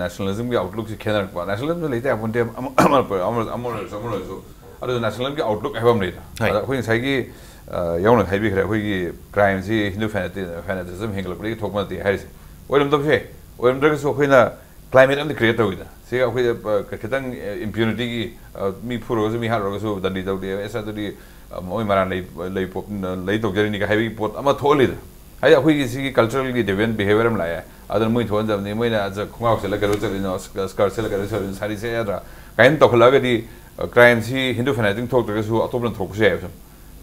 ꯅꯦꯁꯅꯦꯂꯤꯖꯝꯒꯤ ꯑꯥꯎꯠꯂꯨꯛꯁꯤ ꯈꯦꯠꯅꯔꯛꯄ꯫ ꯅꯦꯁꯅꯦꯂꯤꯖꯝꯗ ꯂꯩꯇ ꯌꯥꯄꯣꯟꯇꯦ, ꯑꯃ ꯑꯃ ꯑꯣꯏꯔꯁꯨ ꯑꯃ ꯑꯣꯏꯔꯁꯨ꯫ ꯑꯗꯨ ꯅꯦꯁꯅꯦꯂꯤꯖꯝꯒꯤ ꯑꯥꯎꯠꯂꯨꯛ ꯍꯥꯏꯕ ꯑꯃ ꯂꯩꯗ꯫ ꯍꯣꯏ꯫ ꯑꯗ ꯑꯩꯈꯣꯏ ꯉꯁꯥꯏꯒꯤ, ꯑ, ꯌꯥꯎꯅ ꯍꯥꯏꯕꯤꯈ꯭ꯔꯦ, ꯑꯩꯈꯣꯏꯒꯤ ꯀ꯭ꯔꯥꯏꯝꯁꯤ ꯍꯤꯟꯗꯨ ꯐꯦꯅꯥꯇꯤꯖꯝ ꯍꯦꯟꯒꯠꯂꯛꯄꯗꯒꯤ ꯊꯣꯛꯄ ꯅꯠꯇꯦ ꯍꯥꯏꯔꯤꯁꯦ꯫ ꯑꯣꯏꯔꯝꯗꯕꯁꯨ ꯌꯥꯏ꯫ ꯑꯣꯏꯔꯝꯗ꯭ꯔꯒꯁꯨ ꯑꯩꯈꯣꯏꯅ ꯀ꯭ꯂꯥꯏꯃꯦꯠ ꯑꯃꯗꯤ ꯀ꯭ꯔꯤꯌꯦꯠ ꯇꯧꯋꯤꯗ꯫ ꯁꯤꯒ ꯑꯩꯈꯣꯏꯗ, ꯑ, ꯈꯤꯇꯪ ꯏꯝꯄ꯭ꯌꯨꯅꯤꯇꯤꯒꯤ, ꯑ, ꯃꯤ ꯐꯨꯔꯒꯁꯨ, ꯃꯤ ꯍꯥꯠꯂꯨꯔꯒꯁꯨ ꯗꯟꯗꯤ ꯇꯧꯗꯦ, ꯑꯦꯁ, ꯑꯗꯨꯗꯤ, ꯑ, ꯃꯣꯏ ꯃꯔꯥꯟ ꯂꯩ, ꯂꯩ ꯄꯣꯛ-, ꯂꯩ ꯇꯧꯖꯔꯤꯅꯤꯒ ꯍꯥꯏꯕꯒꯤ ꯄꯣꯠ ꯑꯃ ꯊꯣꯛꯍꯜꯂꯤꯗ꯫ ꯍꯥꯏꯗꯤ ꯑꯩꯈꯣꯏꯒꯤ ꯁꯤꯒꯤ ꯀꯜꯆꯔꯦꯜꯒꯤ ꯗꯦꯚꯤꯌꯦꯟ ꯕꯤꯍꯦꯕꯤꯌꯔ ꯑꯃ ꯂꯥꯛꯑꯦ꯫ ꯑꯗꯨꯅ ꯃꯣꯏ ꯊꯣꯛꯍꯟꯗꯕꯅꯤ, ꯃꯣꯏꯅ ꯑꯖ-, ꯈꯣꯡꯒ꯭ꯔꯥꯎ ꯁꯦꯠꯂꯒ ꯀꯩꯗꯧ ꯆꯠꯂꯤꯅꯣ, ꯁ꯭ꯀ-, ꯁ꯭ꯀꯔꯠ ꯁꯦꯠꯂꯒ ꯀꯩꯗꯧ ꯆꯠꯂꯤꯅꯣ, ꯁꯥꯔꯤ ꯁꯦꯠ ꯌꯥꯗ꯭ꯔꯥ ꯀꯥꯏꯅ ꯇꯧꯈꯠꯂꯛꯑꯒꯗꯤ, ꯑ, ꯀ꯭ꯔꯥꯏꯝꯁꯤ ꯍꯤꯟꯗꯨ ꯐꯦꯅꯥꯇꯤꯛ ꯊꯣꯛꯇ꯭ꯔꯒꯁꯨ ꯑꯇꯣꯞꯄꯅ ꯊꯣꯛꯄꯁꯨ ꯌꯥꯏꯕ ꯁꯨꯝ꯫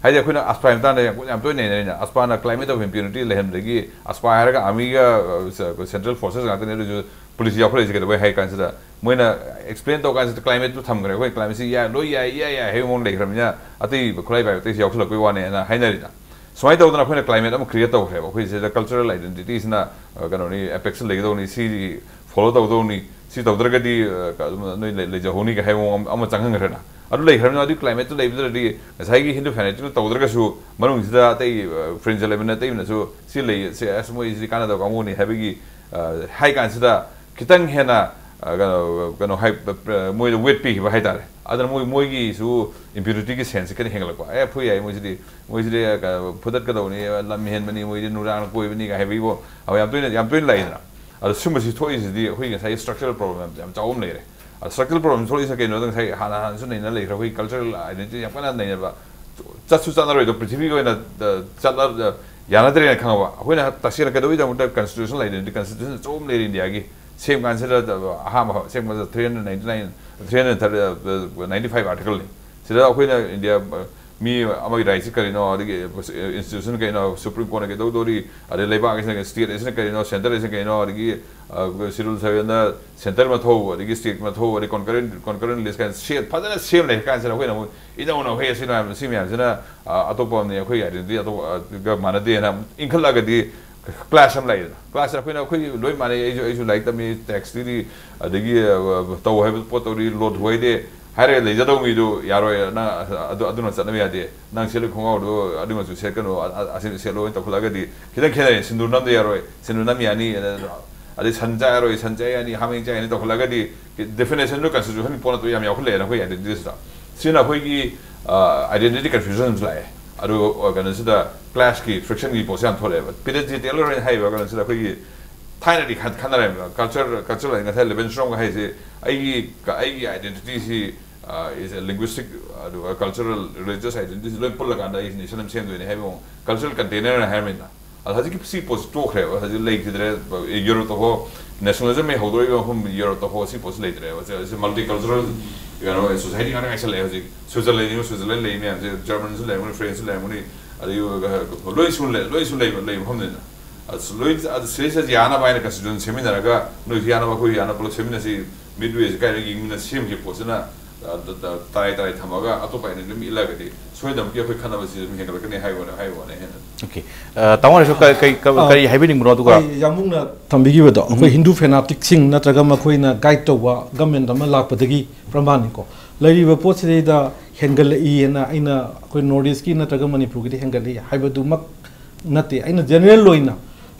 ꯍꯥꯏꯗꯤ ꯑꯩꯈꯣꯏꯅ ꯑꯁꯄꯥꯏ ꯃꯇꯥꯡꯗ ꯌꯥꯝ, ꯌꯥꯝ ꯇꯣꯏꯅ ꯅꯩꯅꯔꯤꯅ, ꯑꯁꯄꯥꯅ ꯀ꯭ꯂꯥꯏꯃꯦꯠ ꯑꯣꯐ ꯏꯝꯄ꯭ꯌꯨꯅꯤꯇꯤ ꯂꯩꯍꯟꯕꯗꯒꯤ ꯑꯁꯄꯥ ꯍꯥꯏꯔꯒ ꯑꯥꯔꯃꯤꯒ, ꯑ, ꯁ-, ꯁꯦꯟꯇ꯭ꯔꯦꯜ ꯐꯣꯔꯁꯦꯁ ꯉꯥꯛꯇꯅꯦ꯫ ꯑꯗꯨꯁꯨ ꯄꯨꯂꯤꯁ ꯌꯥꯎꯈꯠꯂꯛꯏꯁꯦ ꯀꯩꯗꯧꯕꯩ ꯍꯥꯏ ꯀꯥꯟꯁꯤꯗ, ꯃꯣꯏꯅ ꯑꯦꯛꯁꯄ꯭ꯂꯦꯟ ꯇꯧ ꯀꯥꯟꯁꯤꯗ ꯀ꯭ꯂꯥꯏꯃꯦꯠꯇꯨ ꯊꯝꯈ꯭ꯔꯦ, ꯑꯩꯈꯣꯏ ꯀ꯭ꯂꯥꯏꯃꯦꯠꯁꯤ ꯌꯥꯏ, ꯂꯣꯏ ꯌꯥꯏ, ꯏꯌꯥ ꯌꯥꯏ ꯍꯥꯏꯕ ꯃꯑꯣꯡ ꯂꯩꯈ꯭ꯔꯕꯅꯤꯅ ꯑꯇꯩ ꯈꯨꯠꯂꯥꯏ ꯄꯥꯏꯕ ꯑꯇꯩꯁꯤ ꯌꯥꯎꯁꯜꯂꯛꯄꯩ ꯋꯥꯅꯦꯅ ꯍꯥꯏꯅꯔꯤꯅ꯫ ꯁꯨꯃꯥꯏꯅ ꯇꯧꯗꯅ ꯑꯩꯈꯣꯏꯅ ꯀ꯭ꯂꯥꯏꯃꯦꯠ ꯑꯃ ꯀ꯭ꯔꯤꯌꯦꯠ ꯇꯧꯈ꯭ꯔꯦꯕ꯫ ꯑꯩꯈꯣꯏ ꯁꯤꯗ ꯀꯜꯆꯔꯦꯜ ꯑꯥꯏꯗꯦꯟꯇꯤꯇꯤꯁꯤꯅ, ꯑ, ꯀꯩꯅꯣꯅꯤ, ꯑꯦꯄꯦꯛꯁ ꯂꯩꯒꯗꯧꯅꯤ, ꯁꯤ ꯐꯣꯂꯣ ꯇꯧꯗꯧꯅꯤ, ꯁꯤ ꯇꯧꯗ꯭ꯔꯒꯗꯤ, ꯑ, ꯀ-, ꯑꯗꯨꯝ ꯅꯣꯏ ꯂꯩ-, ꯂꯩꯖꯍꯧꯅꯤ ꯀ ꯍꯥꯏꯕ ꯃꯑꯣꯡ ꯑꯃ, ꯑꯃ ꯆꯪꯍꯟꯈ꯭ꯔꯦꯅ꯫ ꯑꯗꯨ ꯂꯩꯈ꯭ꯔꯕꯅꯤꯅ ꯑꯗꯨꯒꯤ ꯀ꯭ꯂꯥꯏꯃꯦꯠꯇꯨ ꯂꯩꯕꯗꯨꯗꯗꯤ ꯉꯁꯥꯏꯒꯤ ꯍꯤꯟꯗꯨ ꯐꯦꯅꯥꯇꯤꯛꯅ ꯇꯧꯗ꯭ꯔꯒꯁꯨ ꯃꯅꯨꯡꯁꯤꯗ ꯑꯇꯩ, ꯑ, ꯐ꯭ꯔꯦꯟꯁ ꯏꯂꯦꯚꯦꯟ ꯑꯇꯩꯅꯁꯨ ꯁꯤ ꯂꯩ, ꯁꯤ ꯑꯁ ꯃꯣꯏꯁꯤꯗꯤ ꯀꯥꯟꯅꯗꯕ ꯀꯥꯡꯕꯨꯅꯤ ꯍꯥꯏꯕꯒꯤ, ꯑ, ꯍꯥꯏ ꯀꯥꯟꯁꯤꯗ ꯈꯤꯇꯪ ꯍꯦꯟꯅ, ꯑ, ꯀꯩꯅꯣ, ꯀꯩꯅꯣ ꯍꯥꯏ-, ꯑ, ꯃꯣꯏꯗ ꯋꯦꯠ ꯄꯤꯈꯤꯕ ꯍꯥꯏꯇꯥꯔꯦ꯫ ꯑꯗꯨꯅ ꯃꯣꯏ, ꯃꯣꯏꯒꯤꯁꯨ ꯏꯝꯄ꯭ꯌꯨꯅꯤꯇꯤꯒꯤ ꯁꯦꯟꯁꯁꯤ ꯈꯤꯇꯪ ꯍꯦꯟꯒꯠꯂꯛꯄ꯫ ꯑꯦ, ꯐꯨ ꯌꯥꯏ, ꯃꯣꯏꯁꯤꯗꯤ, ꯃꯣꯏꯁꯤꯗꯤ, ꯑ, ꯀ-, ꯐꯨꯗꯠꯀꯗꯧꯅꯤ, ꯂꯝ ꯍꯦꯟꯕꯅꯤ, ꯃꯣꯏꯗꯤ ꯅꯨꯔꯥꯡꯅ ꯀꯣꯏꯕꯅꯤꯒ ꯍꯥꯏꯕꯒꯤꯕꯣ, ꯑ, ꯌꯥꯝ ꯇꯣꯏꯅ, ꯌꯥꯝ ꯇꯣꯏꯅ ꯂꯥꯛꯏꯗꯅ꯫ ꯑꯗꯣ ꯁꯨꯝꯕꯁꯤ ꯊꯣꯛꯏꯁꯤꯗꯤ ꯑꯩꯈꯣꯏ ꯉꯁꯥꯏ structural problem ꯌꯥꯝ ꯆꯥꯎꯕ ꯑꯃ ꯂꯩꯔꯦ꯫ ꯑꯗꯣ structural problem ꯊꯣꯛꯂꯛꯏꯁꯤꯅ ꯀꯩꯅꯣꯗ ꯉꯁꯥꯏ ꯍꯥꯟꯅ ꯍꯥꯟꯅꯁꯨ ꯅꯩꯅ ꯂꯩꯈ꯭ꯔꯦ, ꯑꯩꯈꯣꯏ cultural identity ꯌꯥꯝ ꯀꯟꯅ ꯅꯩꯅꯕ, ꯆꯠꯁꯨ ꯆꯠꯅꯔꯣꯏꯗꯣ, ꯄ꯭ꯔꯤꯊꯤꯕꯤꯒꯤ ꯑꯣꯏꯅ ꯆꯠꯂ ꯌꯥꯅꯗ꯭ꯔꯦꯅ ꯈꯪꯉꯕ꯫ ꯑꯩꯈꯣꯏꯅ ꯇꯁꯦꯡꯅ ꯀꯩꯗꯧꯕꯩꯗꯃꯛꯇ constitutional identity, constitution ꯑꯆꯧꯕ ꯑꯃ ꯂꯩꯔꯤ ꯏꯟꯗꯤꯌꯥꯒꯤ꯫ ꯁꯦꯝ ꯀꯥꯟꯁꯤꯗ ꯑꯍꯥꯟꯕ ꯁꯦꯝꯕꯗ three hundred ninety nine, three hundred ninety five articleꯅꯤ꯫ ꯁꯤꯗ ꯑꯩꯈꯣꯏꯅ ꯏꯟꯗꯤꯌꯥ ꯃꯤ ꯑꯃꯒꯤ rightꯁꯤ ꯀꯔꯤꯅꯣ, ꯑꯗꯒꯤ institution ꯀꯩꯅꯣ, Supreme Courtꯅ ꯀꯩꯗꯧꯗꯣꯔꯤ, ꯑꯗꯩ ꯂꯩꯕꯥꯛ ꯑꯁꯤꯅ, state ꯑꯁꯤꯅ ꯀꯔꯤꯅꯣ, centre ꯑꯁꯤꯅ ꯀꯩꯅꯣ, ꯑꯗꯒꯤ schedule sevenꯗ centre ꯃꯊꯧ, ꯑꯗꯒꯤ state ꯃꯊꯧ, ꯑꯗꯩ concurrent, concurrent list ꯀꯥꯏꯅ ꯁꯦꯝ, ꯐꯖꯅ ꯁꯦꯝ ꯂꯩ ꯀꯥꯟꯁꯤꯗ ꯑꯩꯈꯣꯏꯅ ꯑꯃꯨꯛ ꯏꯅꯧ ꯅꯧ ꯍꯦ ꯁꯤ ꯃꯌꯥꯝ, ꯁꯤ ꯃꯌꯥꯝꯁꯤꯅ ꯑꯇꯣꯞꯄ ꯑꯃꯅꯤ, ꯑꯩꯈꯣꯏ identity ꯑꯇꯣꯞꯄꯒ ꯃꯥꯟꯅꯗꯦꯅ ꯏꯟꯈꯠꯂꯛꯑꯒꯗꯤ clash ꯑꯃ ꯂꯥꯛꯏꯗꯅ꯫ Clash ꯑꯩꯈꯣꯏꯅ, ꯑꯩꯈꯣꯏ ꯂꯣꯏ ꯃꯥꯟꯅꯩ, ꯑꯩꯁꯨ, ꯑꯩꯁꯨ ꯂꯥꯏꯔꯤꯛ ꯇꯝꯃꯤ, taxꯇꯨꯗꯤ, ꯑꯗꯒꯤ ꯇꯧ ꯍꯥꯏꯕ ꯄꯣꯠ ꯇꯧꯔꯤ, ꯂꯣꯠ ꯍꯣꯏꯗꯦ ꯍꯥꯏꯔꯒ ꯂꯩꯖꯗꯧ ꯃꯤꯗꯨ ꯌꯥꯔꯣꯏ, ꯅꯪ ꯑꯗꯨ, ꯑꯗꯨꯅ ꯆꯠꯅꯕ ꯌꯥꯗꯦ, ꯅꯪ ꯁꯦꯠꯂꯤ ꯈꯣꯡꯒ꯭ꯔꯥꯎꯗꯨ ꯑꯗꯨ ꯃꯆꯨ ꯁꯦꯠꯀꯅꯨ, ꯑ-, ꯑ-, ꯑꯁꯤ ꯁꯦꯠꯂꯣꯅ ꯇꯧꯈꯠꯂꯛꯑꯒꯗꯤ ꯈꯤꯇꯪ ꯈꯦꯠꯅꯔꯦ꯫ ꯁꯤꯟꯗꯨꯔ ꯅꯝꯗ ꯌꯥꯔꯣꯏ, ꯁꯤꯟꯗꯨꯔ ꯅꯝ ꯌꯥꯅꯤ, ꯑꯗ-, ꯑꯗꯩ ꯁꯟ ꯆꯥ ꯌꯥꯔꯣꯏ, ꯁꯟ ꯆꯥ ꯌꯥꯅꯤ, ꯍꯥꯃꯦꯡ ꯆꯥ ꯌꯥꯅꯤ ꯇꯧꯈꯠꯂꯛꯑꯒꯗꯤ definitionꯗꯨ constitutionꯒꯤ ꯄꯣꯠ ꯅꯠꯇꯕ ꯌꯥꯝ ꯌꯥꯎꯈꯠꯂꯛꯑꯦꯅ ꯑꯩꯈꯣꯏ identityꯁꯤꯗ꯫ ꯁꯤꯅ ꯑꯩꯈꯣꯏꯒꯤ identity confusionꯁꯨ ꯂꯥꯛꯑꯦ꯫ ꯑꯗꯨ ꯀꯩꯅꯣꯁꯤꯗ clashꯀꯤ, frictionꯒꯤ ꯄꯣꯠꯁꯦ ꯌꯥꯝ ꯊꯣꯛꯂꯛꯑꯦꯕ꯫ ꯄꯤꯇꯔ ꯖꯦ ꯇꯦꯂꯔ ꯍꯥꯏꯅ ꯍꯥꯏꯕ ꯀꯩꯅꯣꯁꯤꯗ ꯑꯩꯈꯣꯏꯒꯤ ꯊꯥꯏꯅꯗꯤ ꯈꯟ-, ꯈꯟꯅꯔꯝꯃꯦꯕ꯫ Culture, culture ꯉꯁꯥꯏ ꯂꯦꯕꯦꯟꯁꯇ꯭ꯔꯣꯝꯒ ꯍꯥꯏꯁꯦ, ꯑꯩꯒꯤ, ꯑꯩꯒꯤ identityꯁꯤ is a linguistic, ꯑꯗꯨꯒ cultural, religious identityꯁꯤ ꯂꯣꯏ ꯄꯨꯜꯂꯀꯥꯟꯗ ꯑꯩ nation ꯑꯃ ꯁꯦꯝꯗꯣꯏꯅꯦ ꯍꯥꯏꯕ ꯃꯑꯣꯡ, cultural containerꯅ ꯍꯥꯏꯔꯝꯃꯤꯅ꯫ ꯑꯗꯣ ꯍꯧꯖꯤꯛꯀꯤ ꯁꯤ ꯄꯣꯠꯁꯤ ꯇꯣꯛꯈ꯭ꯔꯦꯕ, ꯍꯧꯖꯤꯛ ꯂꯩꯈꯤꯗ꯭ꯔꯦ꯫ ꯌꯨꯔꯣꯞꯇ ꯍꯣ nationalismꯒꯤ ꯍꯧꯗꯣꯔꯛꯏꯕ ꯃꯐꯝ ꯌꯨꯔꯣꯞꯇ ꯍꯣ ꯁꯤ ꯄꯣꯠꯁꯤ ꯂꯩꯇ꯭ꯔꯦꯕ꯫ ꯁꯤ, ꯁꯤ multicultural ꯀꯩꯅꯣ society ꯉꯥꯛꯇ ꯉꯥꯏꯁꯜꯂꯛꯑꯦ ꯍꯧꯖꯤꯛ꯫ Switzerland, Switzerland ꯂꯩ ꯃꯌꯥꯝꯁꯦ, Germanꯁꯨ ꯂꯩꯔꯝꯒꯅꯤ, Franceꯁꯨ ꯂꯩꯔꯝꯒꯅꯤ, ꯑꯗꯒꯤ ꯂꯣꯏ ꯁꯨꯅ ꯂꯩ, ꯂꯣꯏ ꯁꯨꯅ ꯂꯩꯕ, ꯂꯩꯕ ꯃꯐꯝꯅꯤꯅ꯫ ꯑꯗꯨ ꯂꯣꯏ, ꯑꯗꯨ ꯁꯤꯗꯩꯁꯤꯗ ꯌꯥꯅꯕ ꯍꯥꯏꯅ constitution ꯁꯦꯝꯃꯤꯟꯅꯔꯒ, ꯅꯣꯏꯁꯨ ꯌꯥꯅꯕ, ꯑꯩꯈꯣꯏꯁꯨ ꯌꯥꯅꯕ ꯄꯨꯂꯞ ꯁꯦꯝꯃꯤꯟꯅꯁꯤ, midwayꯁꯤ ꯀꯥꯏꯗ ꯌꯦꯡꯃꯤꯟꯅ ꯁꯦꯝꯈꯤꯕ ꯄꯣꯠꯁꯤꯅ, ꯑ, ꯇ-, ꯇ-, ꯇꯔꯥꯏ ꯇꯔꯥꯏ ꯊꯝꯃꯒ ꯑꯇꯣꯞꯄ ꯑꯥꯏꯟ ꯑꯗꯨꯝ ꯏꯜꯂꯒꯗꯤ ꯁꯣꯏꯗꯅꯃꯛꯀꯤ ꯑꯩꯈꯣꯏ ꯈꯟꯅꯕꯁꯤ ꯑꯗꯨꯝ ꯍꯦꯟꯒꯠꯂꯛꯀꯅꯤ ꯍꯥꯏꯕ ꯋꯥꯅꯤ, ꯍꯥꯏꯕ ꯋꯥꯅꯤ ꯍꯦꯟꯅ꯫ Okay꯫ ꯑ, ꯇꯥꯃꯣꯅꯁꯨ ꯀ-, ꯀꯩ, ꯀ-, ꯑ, ꯀꯔꯤ ꯍꯥꯏꯕꯤꯅꯤꯡꯕꯅꯣ? ꯑꯗꯨꯒ ꯑꯩ ꯌꯥꯝꯕꯨꯡꯅ ꯊꯝꯕꯤꯈꯤꯕꯗꯣ, ꯑꯩꯈꯣꯏ ꯎꯝ꯫ ꯍꯤꯟꯗꯨ fanaticsꯁꯤꯡ ꯅꯠꯇ꯭ꯔꯒ ꯃꯈꯣꯏꯅ guide ꯇꯧꯕ government ꯑꯃ ꯂꯥꯛꯄꯗꯒꯤ ꯄ꯭ꯔꯃꯥꯟꯅꯤꯀꯣ꯫ ꯂꯩꯔꯤꯕ ꯄꯣꯠꯁꯤꯗꯩꯗ ꯍꯦꯟꯒꯠꯂꯛꯏꯅ ꯑꯩꯅ ꯑꯩꯈꯣꯏ North Eastꯀꯤ ꯅꯠꯇ꯭ꯔꯒ ꯃꯅꯤꯄꯨꯔꯒꯤꯗꯤ ꯍꯦꯟꯒꯠꯂꯛꯏ ꯍꯥꯏꯕꯗꯨꯃꯛ ꯅꯠꯇꯦ꯫ ꯑꯩꯅ general ꯑꯣꯏꯅ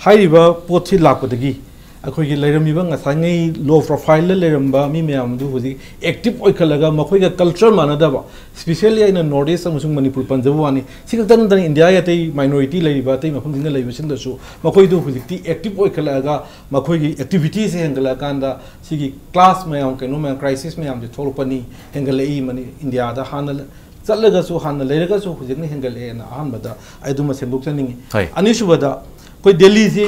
ꯍꯥꯏꯔꯤꯕ ꯄꯣꯠꯁꯤ ꯂꯥꯛꯄꯗꯒꯤ ꯑꯩꯈꯣꯏꯒꯤ ꯂꯩꯔꯝꯃꯤꯕ ꯉꯁꯥꯏꯉꯩ low profile ꯗ ꯂꯩꯔꯝꯕ ꯃꯤ ꯃꯌꯥꯝ ꯑꯗꯨ ꯍꯧꯖꯤꯛ active ꯑꯣꯏꯈꯠꯂꯒ ꯃꯈꯣꯏꯒ culture ꯃꯥꯟꯅꯗꯕ, specially ꯑꯩꯅ North East ꯑꯃꯁꯨꯡ ꯃꯅꯤꯄꯨꯔ ꯄꯟꯖꯕ ꯋꯥꯅꯤ, ꯁꯤ ꯈꯛꯇ ꯅꯠꯇꯅ ꯏꯟꯗꯤꯌꯥꯒꯤ ꯑꯇꯩ minority ꯂꯩꯔꯤꯕ ꯑꯇꯩ ꯃꯐꯝꯁꯤꯡꯗ ꯂꯩꯕꯁꯤꯡꯗꯁꯨ ꯃꯈꯣꯏꯗꯨ ꯍꯧꯖꯤꯛꯇꯤ active ꯑꯣꯏꯈꯠꯂꯛꯑꯒ ꯃꯈꯣꯏꯒꯤ activity ꯁꯦ ꯍꯦꯟꯒꯠꯂꯛꯑꯀꯥꯟꯗ ꯁꯤꯒꯤ clash ꯃꯌꯥꯝ, ꯀꯩꯅꯣ ꯃꯌꯥꯝ, crisis ꯃꯌꯥꯝꯁꯦ ꯊꯣꯛꯂꯛꯄꯅꯤ, ꯍꯦꯟꯒꯠꯂꯛꯏ꯫ ꯃꯅꯤ-, ꯏꯟꯗꯤꯌꯥꯗ ꯍꯥꯟꯅ ꯆꯠꯂꯒꯁꯨ, ꯍꯥꯟꯅ ꯂꯩꯔꯒꯁꯨ ꯍꯧꯖꯤꯛꯅ ꯍꯦꯟꯒꯠꯂꯛꯑꯦꯅ ꯑꯍꯥꯟꯕꯗ ꯑꯩ ꯑꯗꯨꯃ ꯁꯦꯝꯗꯣꯛꯆꯅꯤꯡꯉꯤ꯫ ꯍꯣꯏ꯫ ꯑꯅꯤꯁꯨꯕꯗ, ꯑꯩꯈꯣꯏ ꯗꯦꯜꯂꯤꯁꯤ,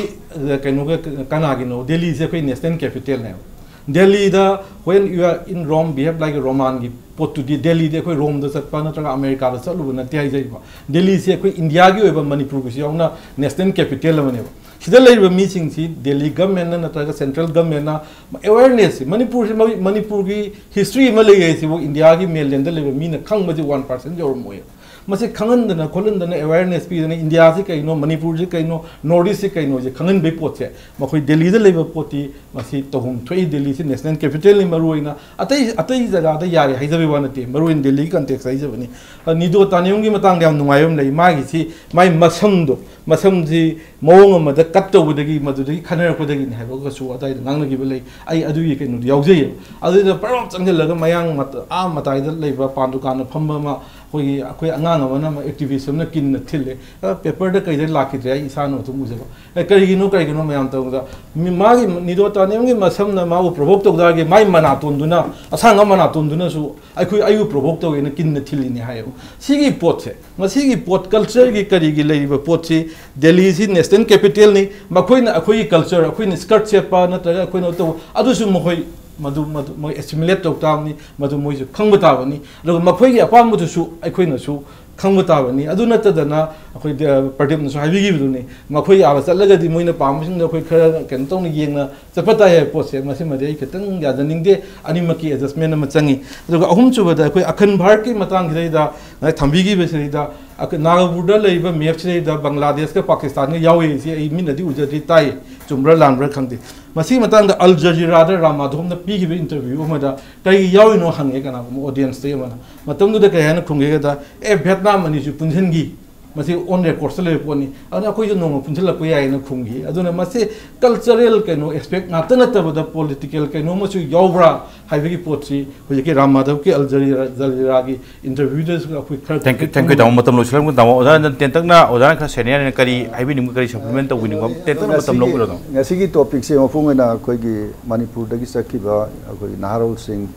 ꯑ, ꯀꯩꯅꯣꯒ, ꯀꯅꯥꯒꯤꯅꯣ? ꯗꯦꯜꯂꯤꯁꯦ ꯑꯩꯈꯣꯏ national capital ꯅꯦꯕ꯫ ꯗꯦꯜꯂꯤꯗ, "When you are in Rome, behave like a Roman" ꯒꯤ ꯄꯣꯠꯇꯨꯗꯤ ꯗꯦꯜꯂꯤꯗꯤ ꯑꯩꯈꯣꯏ ꯔꯣꯝꯗ ꯆꯠꯄ ꯅꯠꯇ꯭ꯔꯒ ꯑꯃꯦꯔꯤꯀꯥꯗ ꯆꯠꯂꯨꯕ ꯅꯠꯇꯦ ꯍꯥꯏꯖꯔꯤꯕ꯫ ꯗꯦꯜꯂꯤꯁꯦ ꯑꯩꯈꯣꯏ ꯏꯟꯗꯤꯌꯥꯒꯤ ꯑꯣꯏꯕ, ꯃꯅꯤꯄꯨꯔꯒꯤꯁꯨ ꯌꯥꯎꯅ, national capital ꯑꯃꯅꯦꯕ꯫ ꯁꯤꯗ ꯂꯩꯔꯤꯕ ꯃꯤꯁꯤꯡꯁꯤ ꯗꯦꯜꯂꯤ government ꯅ ꯅꯠꯇ꯭ꯔꯒ central government ꯅ awareness ꯁꯤ, ꯃꯅꯤꯄꯨꯔꯁꯤ, ꯃꯅꯤꯄꯨꯔꯒꯤ history ꯑꯃ ꯂꯩ ꯍꯥꯏꯁꯤꯕꯨ ꯏꯟꯗꯤꯌꯥꯒꯤ mainland ꯗ ꯂꯩꯕ ꯃꯤꯅ ꯈꯪꯕꯁꯤ one percent ꯌꯧꯔꯝꯃꯣꯏ꯫ ꯃꯁꯤ ꯈꯪꯍꯟꯗꯅ ꯈꯣꯠꯍꯟꯗꯅ, awareness ꯄꯤꯗꯅ, ꯏꯟꯗꯤꯌꯥꯁꯤ ꯀꯩꯅꯣ, ꯃꯅꯤꯄꯨꯔꯁꯤ ꯀꯩꯅꯣ, North East ꯁꯤ ꯀꯩꯅꯣꯁꯦ ꯈꯪꯍꯟꯕꯒꯤ ꯄꯣꯠꯁꯦ ꯃꯈꯣꯏ ꯗꯦꯜꯂꯤꯗ ꯂꯩꯕ ꯄꯣꯠꯇꯤ ꯃꯁꯤ ꯇꯧꯐꯝ ꯊꯣꯛꯏ꯫ ꯗꯦꯜꯂꯤꯁꯤ national capital ꯅꯤ꯫ ꯃꯔꯨꯑꯣꯏꯅ ꯑꯇꯩ, ꯑꯇꯩ ꯖꯒꯥꯗ ꯌꯥꯔꯦ ꯍꯥꯏꯖꯕꯒꯤ ꯋꯥ ꯅꯠꯇꯦ, ꯃꯔꯨꯑꯣꯏꯅ ꯗꯦꯜꯂꯤꯒꯤ context ꯇ ꯍꯥꯏꯖꯕꯅꯤ꯫ ꯑ, ꯅꯤꯗꯣ ꯇꯥꯅꯤꯌꯝꯒꯤ ꯃꯇꯥꯡꯗ ꯌꯥꯝ ꯅꯨꯡꯉꯥꯏꯕ ꯑꯃ ꯂꯩ꯫ ꯃꯥꯒꯤꯁꯤ, ꯃꯥꯏ ꯃꯁꯝꯗꯣ, ꯃꯁꯝꯁꯤ ꯃꯑꯣꯡ ꯑꯃꯗ cut ꯇꯧꯕꯗꯒꯤ, ꯃꯗꯨꯗꯒꯤ ꯈꯟꯅꯔꯛꯄꯗꯒꯤꯅꯤ ꯍꯥꯏꯕꯒꯁꯨ ꯑꯗꯥꯏꯗ ꯉꯥꯡꯅꯈꯤꯕ ꯂꯩ꯫ ꯑꯩ ꯑꯗꯨꯒꯤ ꯀꯩꯅꯣꯗꯣ ꯌꯥꯎꯖꯩꯌꯦꯕ꯫ ꯑꯗꯨꯗ ꯄꯔꯞ ꯆꯪꯁꯤꯜꯂꯒ ꯃꯌꯥꯡ ꯃꯇ-, ꯑꯥ ꯃꯇꯥꯏꯗ ꯂꯩꯕ ꯄꯥꯟ ꯗꯨꯀꯥꯟꯗ ꯐꯝꯕ ꯑꯃ, ꯑꯩꯈꯣꯏꯒꯤ, ꯑꯩꯈꯣꯏ ꯑꯉꯥꯡ ꯑꯃꯅ ꯑꯃ, activist ꯑꯃꯅ ꯀꯤꯟꯅ ꯊꯤꯜꯂꯦ꯫ ꯑ, paper ꯗ ꯀꯩꯗ ꯂꯥꯛꯈꯤꯗ꯭ꯔꯦ, ꯑꯩ ꯏꯁꯥꯅ ꯑꯗꯨꯝ ꯎꯖꯕ꯫ "ꯑꯦ, ꯀꯔꯤꯒꯤꯅꯣ, ꯀꯔꯤꯒꯤꯅꯣ?" ꯃꯌꯥꯝ ꯇꯧꯕꯗ, ꯃꯤ-, ꯃꯥꯒꯤ ꯅꯤꯗꯣ ꯇꯥꯅꯤꯌꯝꯒꯤ ꯃꯁꯝꯅ ꯃꯥꯕꯨ provoke ꯇꯧ ꯇꯥꯔꯒꯦ, ꯃꯥꯒꯤ ꯃꯅꯥꯇꯣꯟꯗꯨꯅ, ꯑꯁꯥꯡꯕ ꯃꯅꯥꯇꯣꯟꯗꯨꯅꯁꯨ ꯑꯩꯈꯣꯏ, ꯑꯩꯕꯨ provoke ꯇꯧꯋꯦꯅ ꯀꯤꯟꯅ ꯊꯤꯜꯂꯤꯅꯦ ꯍꯥꯏꯌꯦꯕ꯫ ꯁꯤꯒꯤ ꯄꯣꯠꯁꯦ, ꯃꯁꯤꯒꯤ ꯄꯣꯠ, culture ꯒꯤ ꯀꯔꯤꯒꯤ ꯂꯩꯔꯤꯕ ꯄꯣꯠꯁꯤ, ꯗꯦꯜꯂꯤꯁꯤ national capital ꯅꯤ, ꯃꯈꯣꯏꯅ ꯑꯩꯈꯣꯏꯒꯤ culture, ꯑꯩꯈꯣꯏꯅ skirt ꯁꯦꯠꯄ ꯅꯠꯇ꯭ꯔꯒ ꯑꯩꯈꯣꯏꯅ ꯇꯧꯕ, ꯑꯗꯨꯁꯨ ꯃꯈꯣꯏ, ꯃꯗꯨ, ꯃꯗꯨ ꯃꯣꯏ assimilate ꯇꯧ ꯇꯥꯕꯅꯤ, ꯃꯗꯨ ꯃꯣꯏꯁꯨ ꯈꯪꯕ ꯇꯥꯕꯅꯤ꯫ ꯑꯗꯨꯒ ꯃꯈꯣꯏꯒꯤ ꯑꯄꯥꯝꯕꯗꯨꯁꯨ ꯑꯩꯈꯣꯏꯅꯁꯨ ꯈꯪꯕ ꯇꯥꯕꯅꯤ꯫ ꯑꯗꯨ ꯅꯠꯇꯗꯅ ꯑꯩꯈꯣꯏ ꯗ-, ꯄ꯭ꯔꯗꯤꯞꯅꯁꯨ ꯍꯥꯏꯕꯤꯈꯤꯕꯗꯨꯅꯤ, ꯃꯈꯣꯏ ꯑꯥꯗ ꯆꯠꯂꯒꯗꯤ ꯃꯣꯏꯅ ꯄꯥꯝꯕꯁꯤꯡꯗꯣ ꯑꯩꯈꯣꯏ ꯈꯔ ꯀꯩꯅꯣ ꯇꯧꯅ ꯌꯦꯡꯅ ꯆꯠꯄ ꯇꯥꯏ ꯍꯥꯏꯕ ꯄꯣꯠꯁꯦ, ꯃꯁꯤꯃꯗꯤ ꯑꯩ ꯈꯤꯇꯪ ꯌꯥꯖꯅꯤꯡꯗꯦ꯫ ꯑꯅꯤꯃꯛꯀꯤ adjustment ꯑꯃ ꯆꯪꯉꯤ꯫ ꯑꯗꯨꯒ ꯑꯍꯨꯝꯁꯨꯕꯗ, ꯑꯩꯈꯣꯏ ꯑꯈꯟ ꯚꯥꯔꯠꯀꯤ ꯃꯇꯥꯡꯁꯤꯗꯩꯗ ꯉꯁꯥꯏ ꯊꯝꯕꯤꯈꯤꯕꯁꯤꯗꯩꯗ, ꯑꯩꯈꯣꯏ ꯅꯥꯒꯄꯨꯔꯗ ꯂꯩꯔꯤꯕ map ꯁꯤꯗꯩꯗ ꯕꯪꯒ꯭ꯂꯥꯗꯦꯁꯀ ꯄꯥꯀꯤꯁꯇꯥꯟꯒ ꯌꯥꯎꯋꯤ꯫ ꯁꯤ ꯑꯩ ꯃꯤꯠꯅꯗꯤ ꯎꯖꯗ꯭ꯔꯤ, ꯇꯥꯏ, ꯆꯨꯝꯕ꯭ꯔꯥ ꯂꯥꯟꯕ꯭ꯔꯥ ꯈꯪꯗꯦ꯫ ꯃꯁꯤꯒꯤ ꯃꯇꯥꯡꯗ ꯑꯜ ꯖꯖꯤꯔꯥꯗ ꯔꯥꯝ ꯃꯥꯙꯣꯝꯅ ꯄꯤꯈꯤꯕ interview ꯑꯃꯗ ꯀꯔꯤ ꯌꯥꯎꯔꯤꯅꯣ ꯍꯪꯉꯦ ꯀꯅꯥꯒꯨꯝꯕ audience ꯇꯒꯤ ꯑꯃꯅ꯫ ꯃꯇꯝꯗꯨꯗ ꯀꯔꯤ ꯍꯥꯏꯅ ꯈꯨꯝꯒꯦ ꯍꯥꯏꯕꯗ, "ꯑꯦ, ꯚꯦꯠꯅꯥꯝ ꯑꯅꯤꯁꯨ ꯄꯨꯟꯁꯤꯟꯈꯤ, ꯃꯁꯤ on record ꯇ ꯂꯩꯕ ꯄꯣꯠꯅꯤ꯫ ꯑꯗꯨꯅ ꯑꯩꯈꯣꯏꯁꯨ ꯅꯣꯡꯃ ꯄꯨꯟꯁꯤꯜꯂꯛꯄ ꯌꯥꯏꯅ ꯈꯨꯝꯈꯤ꯫ ꯑꯗꯨꯅ ꯃꯁꯤ cultural ꯀꯩꯅꯣ aspect ꯉꯥꯛꯇ ꯅꯠꯇꯕꯗ political ꯀꯩꯅꯣ ꯑꯃꯁꯨ ꯌꯥꯎꯕ꯭ꯔꯥ ꯍꯥꯏꯕꯒꯤ ꯄꯣꯠꯁꯤ ꯍꯧꯖꯤꯛꯀꯤ ꯔꯥꯝ ꯃꯥꯙꯕꯀꯤ ꯑꯜ ꯖꯔꯤꯔꯥ, ꯖꯔꯤꯔꯥꯒꯤ interview ꯗꯁꯨ ꯑꯩꯈꯣꯏ ꯈꯔ Thank you, thank you, ꯇꯥꯃꯣ꯫ ꯃꯇꯝ ꯂꯣꯏꯁꯤꯜꯂꯛꯄ, ꯇꯥꯃꯣ, ꯑꯣꯖꯥ ꯔꯟꯖꯟ, ꯇꯦꯟꯇꯛꯅ ꯑꯣꯖꯥꯅ ꯈꯔ senior ꯅꯤꯅ ꯀꯔꯤ ꯍꯥꯏꯕꯤꯅꯤꯡꯕ, ꯀꯔꯤ supplement ꯇꯧꯕꯤꯅꯤꯡꯕ, ꯇꯦꯟꯇꯛꯅ ꯃꯇꯝ ꯂꯧꯕꯤꯔꯣ, ꯇꯥꯃꯣ꯫ ꯉꯁꯤꯒꯤ topic ꯁꯦ ꯃꯄꯨꯡ ꯑꯣꯏꯅ ꯑꯩꯈꯣꯏꯒꯤ ꯃꯅꯤꯄꯨꯔꯗꯒꯤ ꯆꯠꯈꯤꯕ ꯑꯩꯈꯣꯏꯒꯤ ꯅꯍꯥꯔꯣꯜꯁꯤꯡ,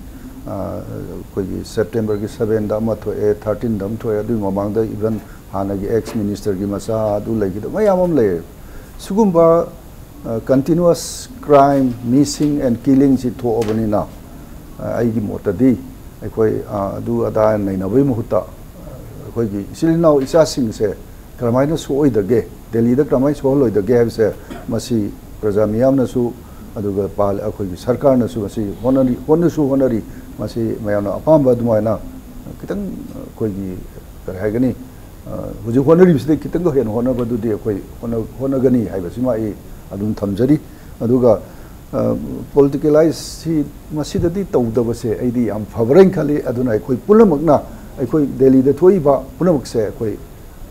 ꯑ, ꯑꯩꯈꯣꯏꯒꯤ September ꯒꯤ seven ꯗ ꯑꯃ ꯊꯣꯛꯑꯦ, thirteen ꯗ ꯑꯃ ꯊꯣꯛꯑꯦ, ꯑꯗꯨꯒꯤ ꯃꯃꯥꯡꯗ even ꯍꯥꯟꯅꯒꯤ ex minister ꯒꯤ ꯃꯆꯥ ꯑꯗꯨ ꯂꯩꯈꯤꯗꯕ ꯃꯌꯥꯝ ꯑꯃ ꯂꯩꯔꯦ꯫ ꯁꯤꯒꯨꯝꯕ, ꯑ, continuous crime, missing and killing ꯁꯤ ꯊꯣꯛꯑꯕꯅꯤꯅ, ꯑ, ꯑꯩꯒꯤ ꯃꯣꯠꯇꯗꯤ ꯑꯩꯈꯣꯏ, ꯑ, ꯑꯗꯨ ꯑꯗꯥ ꯅꯩꯅꯕꯒꯤ ꯃꯍꯨꯠꯇ, ꯑ, ꯑꯩꯈꯣꯏꯒꯤ ꯏꯆꯤꯜ ꯏꯅꯥꯎ ꯏꯆꯥꯁꯤꯡꯁꯦ ꯀꯔꯝꯍꯥꯏꯅ ꯁꯣꯛꯑꯣꯏꯗꯒꯦ, ꯗꯦꯜꯂꯤꯗ ꯀꯔꯝꯍꯥꯏꯅ ꯁꯣꯛꯍꯜꯂꯣꯏꯗꯒꯦ ꯍꯥꯏꯕꯁꯦ ꯃꯁꯤ ꯄ꯭ꯔꯖꯥ ꯃꯤꯌꯥꯝꯅꯁꯨ ꯑꯗꯨꯒ ꯄꯥꯜ-, ꯑꯩꯈꯣꯏꯒꯤ ꯁꯔꯀꯥꯔꯅꯁꯨ ꯃꯁꯤ ꯍꯣꯠꯅꯔꯤ, ꯍꯣꯠꯅꯁꯨ ꯍꯣꯠꯅꯔꯤ꯫ ꯃꯁꯤ ꯃꯌꯥꯝꯅ ꯑꯄꯥꯝꯕ ꯑꯗꯨꯃꯥꯏꯅ ꯈꯤꯇꯪ ꯑꯩꯈꯣꯏꯒꯤ, ꯀꯔꯤ ꯍꯥꯏꯒꯅꯤ, ꯑ, ꯍꯧꯖꯤꯛ ꯍꯣꯠꯅꯔꯤꯕꯁꯤꯗꯩ ꯈꯤꯇꯪꯒ ꯍꯦꯟꯅ ꯍꯣꯠꯅꯕꯗꯨꯗꯤ ꯑꯩꯈꯣꯏ ꯍꯣꯠꯅ-, ꯍꯣꯠꯅꯒꯅꯤ ꯍꯥꯏꯕꯁꯤꯃ ꯑꯩ ꯑꯗꯨꯝ ꯊꯝꯖꯔꯤ꯫ ꯑꯗꯨꯒ, ꯑ, politicalize ꯁꯤ ꯃꯁꯤꯗꯗꯤ ꯇꯧꯗꯕꯁꯦ ꯑꯩꯗꯤ ꯌꯥꯝ ꯐꯕ꯭ꯔꯥꯅ ꯈꯜꯂꯤ꯫ ꯑꯗꯨꯅ ꯑꯩꯈꯣꯏ ꯄꯨꯝꯅꯃꯛꯅ, ꯑꯩꯈꯣꯏ ꯗꯦꯜꯂꯤꯗ ꯊꯣꯛꯏꯕ ꯄꯨꯝꯅꯃꯛꯁꯦ ꯑꯩꯈꯣꯏ,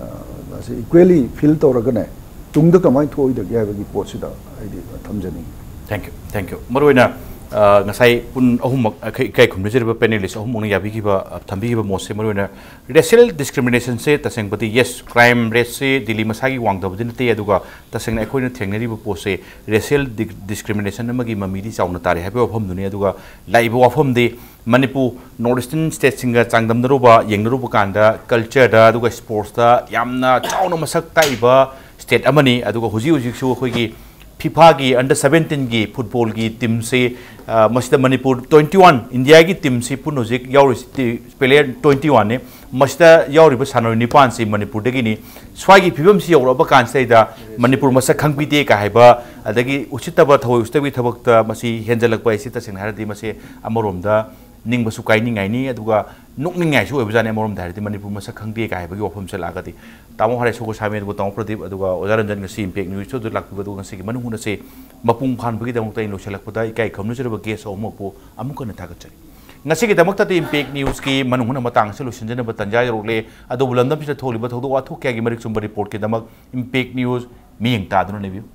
ꯑ, ꯃꯁꯤ equally feel ꯇꯧꯔꯒꯅꯦ, ꯇꯨꯡꯗ ꯀꯃꯥꯏꯅ ꯊꯣꯛꯑꯣꯏꯗꯒꯦ ꯍꯥꯏꯕꯒꯤ ꯄꯣꯠꯁꯤꯗ ꯑꯩꯗꯤ ꯊꯝꯖꯅꯤꯡꯉꯤ꯫ Thank you, thank you꯫ ꯃꯔꯨꯑꯣꯏꯅ, ꯑ, ꯉꯁꯥꯏ ꯄꯨꯡ ꯑꯍꯨꯝꯃꯛ ꯑꯩꯈꯣꯏ ꯏꯀꯥꯏ ꯈꯨꯝꯅꯖꯔꯤꯕ panelist ꯑꯍꯨꯝꯃꯛꯅ ꯌꯥꯕꯤꯈꯤꯕ, ꯑ, ꯊꯝꯕꯤꯈꯤꯕ ꯃꯣꯠꯁꯦ, ꯃꯔꯨꯑꯣꯏꯅ racial discrimination ꯁꯦ ꯇꯁꯦꯡꯕꯗꯤ, yes, crime rate ꯁꯦ ꯗꯤꯜꯂꯤ ꯃꯁꯥꯒꯤ ꯋꯥꯡꯗꯕꯗꯤ ꯅꯠꯇꯦ, ꯑꯗꯨꯒ ꯇꯁꯦꯡꯅ ꯑꯩꯈꯣꯏꯅ ꯊꯦꯡꯅꯔꯤꯕ ꯄꯣꯠꯁꯦ racial di-, discrimination ꯑꯃꯒꯤ ꯃꯃꯤꯗꯤ ꯆꯥꯎꯅ ꯇꯥꯔꯤ ꯍꯥꯏꯕꯒꯤ ꯋꯥꯐꯝꯗꯨꯅꯤ꯫ ꯑꯗꯨꯒ ꯂꯥꯛꯏꯕ ꯋꯥꯐꯝꯗꯤ ꯃꯅꯤꯄꯨꯔ North Eastern state ꯁꯤꯡꯒ ꯆꯥꯡꯗꯝꯅꯔꯨꯕ, ꯌꯦꯡꯅꯔꯨꯕ ꯀꯥꯟꯗ culture ꯗ ꯑꯗꯨꯒ sports ꯇ ꯌꯥꯝꯅ ꯆꯥꯎꯅ ꯃꯁꯛ ꯇꯥꯛꯏꯕ state ꯑꯃꯅꯤ꯫ ꯑꯗꯨꯒ ꯍꯧꯖꯤꯛ ꯍꯧꯖꯤꯛꯁꯨ ꯑꯩꯈꯣꯏꯒꯤ FIFA ꯒꯤ under seventeen ꯒꯤ football ꯒꯤ team ꯁꯤ, ꯑ, ꯃꯁꯤꯗ ꯃꯅꯤꯄꯨꯔ twenty one, India ꯒꯤ team ꯁꯤ ꯄꯨꯟꯅ ꯍꯧꯖꯤꯛ ꯌꯥꯎꯔꯤꯁꯤ ꯇꯤ-, player twenty one ꯅꯤ꯫ ꯃꯁꯤꯗ ꯌꯥꯎꯔꯤꯕ ꯁꯥꯟꯅꯔꯣꯏ ꯅꯤꯄꯥꯟꯁꯤ ꯃꯅꯤꯄꯨꯔꯗꯒꯤꯅꯤ꯫ ꯁ꯭ꯋꯥꯏꯒꯤ ꯐꯤꯕꯝꯁꯤ ꯌꯧꯔꯛꯑꯕ ꯀꯥꯟꯁꯤꯗꯩꯗ ꯃꯅꯤꯄꯨꯔ ꯃꯁꯛ ꯈꯪꯕꯤꯗꯦ ꯀꯥ ꯍꯥꯏꯕ, ꯑꯗꯒꯤ ꯎꯁꯤꯠꯇꯕ, ꯊꯑꯣꯏ ꯎꯁꯤꯠꯇꯕꯒꯤ ꯊꯕꯛꯇ ꯃꯁꯤ ꯍꯦꯟꯖꯜꯂꯛꯄ ꯍꯥꯏꯁꯤ ꯇꯁꯦꯡꯅ ꯍꯥꯏꯔꯗꯤ ꯃꯁꯤ ꯑꯃꯔꯣꯝꯗ ꯅꯤꯡꯕꯁꯨ ꯀꯥꯏꯅꯤꯡꯉꯥꯏꯅꯤ, ꯑꯗꯨꯒ ꯅꯣꯛꯅꯤꯡꯉꯥꯏꯁꯨ ꯑꯣꯏꯕꯖꯥꯠꯅꯤ ꯑꯃꯔꯣꯝꯗ ꯍꯥꯏꯔꯗꯤ, ꯃꯅꯤꯄꯨꯔ ꯃꯁꯛ ꯈꯪꯗꯦ ꯀꯥ ꯍꯥꯏꯕꯒꯤ ꯋꯥꯐꯝꯁꯦ ꯂꯥꯛꯑꯒꯗꯤ꯫ ꯇꯥꯃꯣ ꯍꯔꯦꯁꯣ ꯒꯣꯁꯥꯃꯤ, ꯑꯗꯨꯒ ꯇꯥꯃꯣ ꯄ꯭ꯔꯗꯤꯞ, ꯑꯗꯨꯒ ꯑꯣꯖꯥ ꯔꯟꯖꯟ ꯉꯁꯤ Impact News ꯇꯨꯗ ꯂꯥꯛꯄꯤꯕ, ꯑꯗꯨꯒ ꯉꯁꯤꯒꯤ ꯃꯅꯨꯡ ꯍꯨꯠꯅꯁꯤ ꯃꯄꯨꯡ ꯐꯥꯍꯟꯕꯒꯤꯗꯃꯛꯇ ꯑꯩꯅ ꯂꯣꯏꯁꯤꯜꯂꯛꯄꯗ ꯏꯀꯥꯏ ꯈꯨꯝꯅꯖꯔꯕ guest ꯑꯍꯨꯝꯃꯛꯄꯨ ꯑꯃꯨꯛ ꯍꯟꯅ ꯊꯥꯒꯠꯆꯔꯤ꯫ ꯉꯁꯤꯒꯤꯗꯃꯛꯇꯗꯤ ꯏꯝꯄꯦꯛ ꯅ꯭ꯌꯨꯁꯀꯤ ꯃꯅꯨꯡ ꯍꯨꯠꯅ ꯃꯇꯥꯡ ꯑꯁꯤ ꯂꯣꯏꯁꯤꯟꯖꯅꯕ ꯇꯟꯖꯥ ꯌꯧꯔꯛꯂꯦ꯫ ꯑꯗꯨꯕꯨ ꯂꯝꯗꯝꯁꯤꯗ ꯊꯣꯛꯂꯤꯕ ꯊꯧꯗꯣꯛ ꯋꯥꯊꯣꯛ ꯀꯌꯥꯒꯤ ꯃꯔꯤꯛ ꯆꯨꯝꯕ ꯔꯤꯄꯣꯔꯠꯀꯤꯗꯃꯛ ꯏꯝꯄꯦꯛ ꯅ꯭ꯌꯨꯁ ꯃꯤꯠꯌꯦꯡ ꯇꯥꯗꯨꯅ ꯂꯩꯕꯤꯌꯨ꯫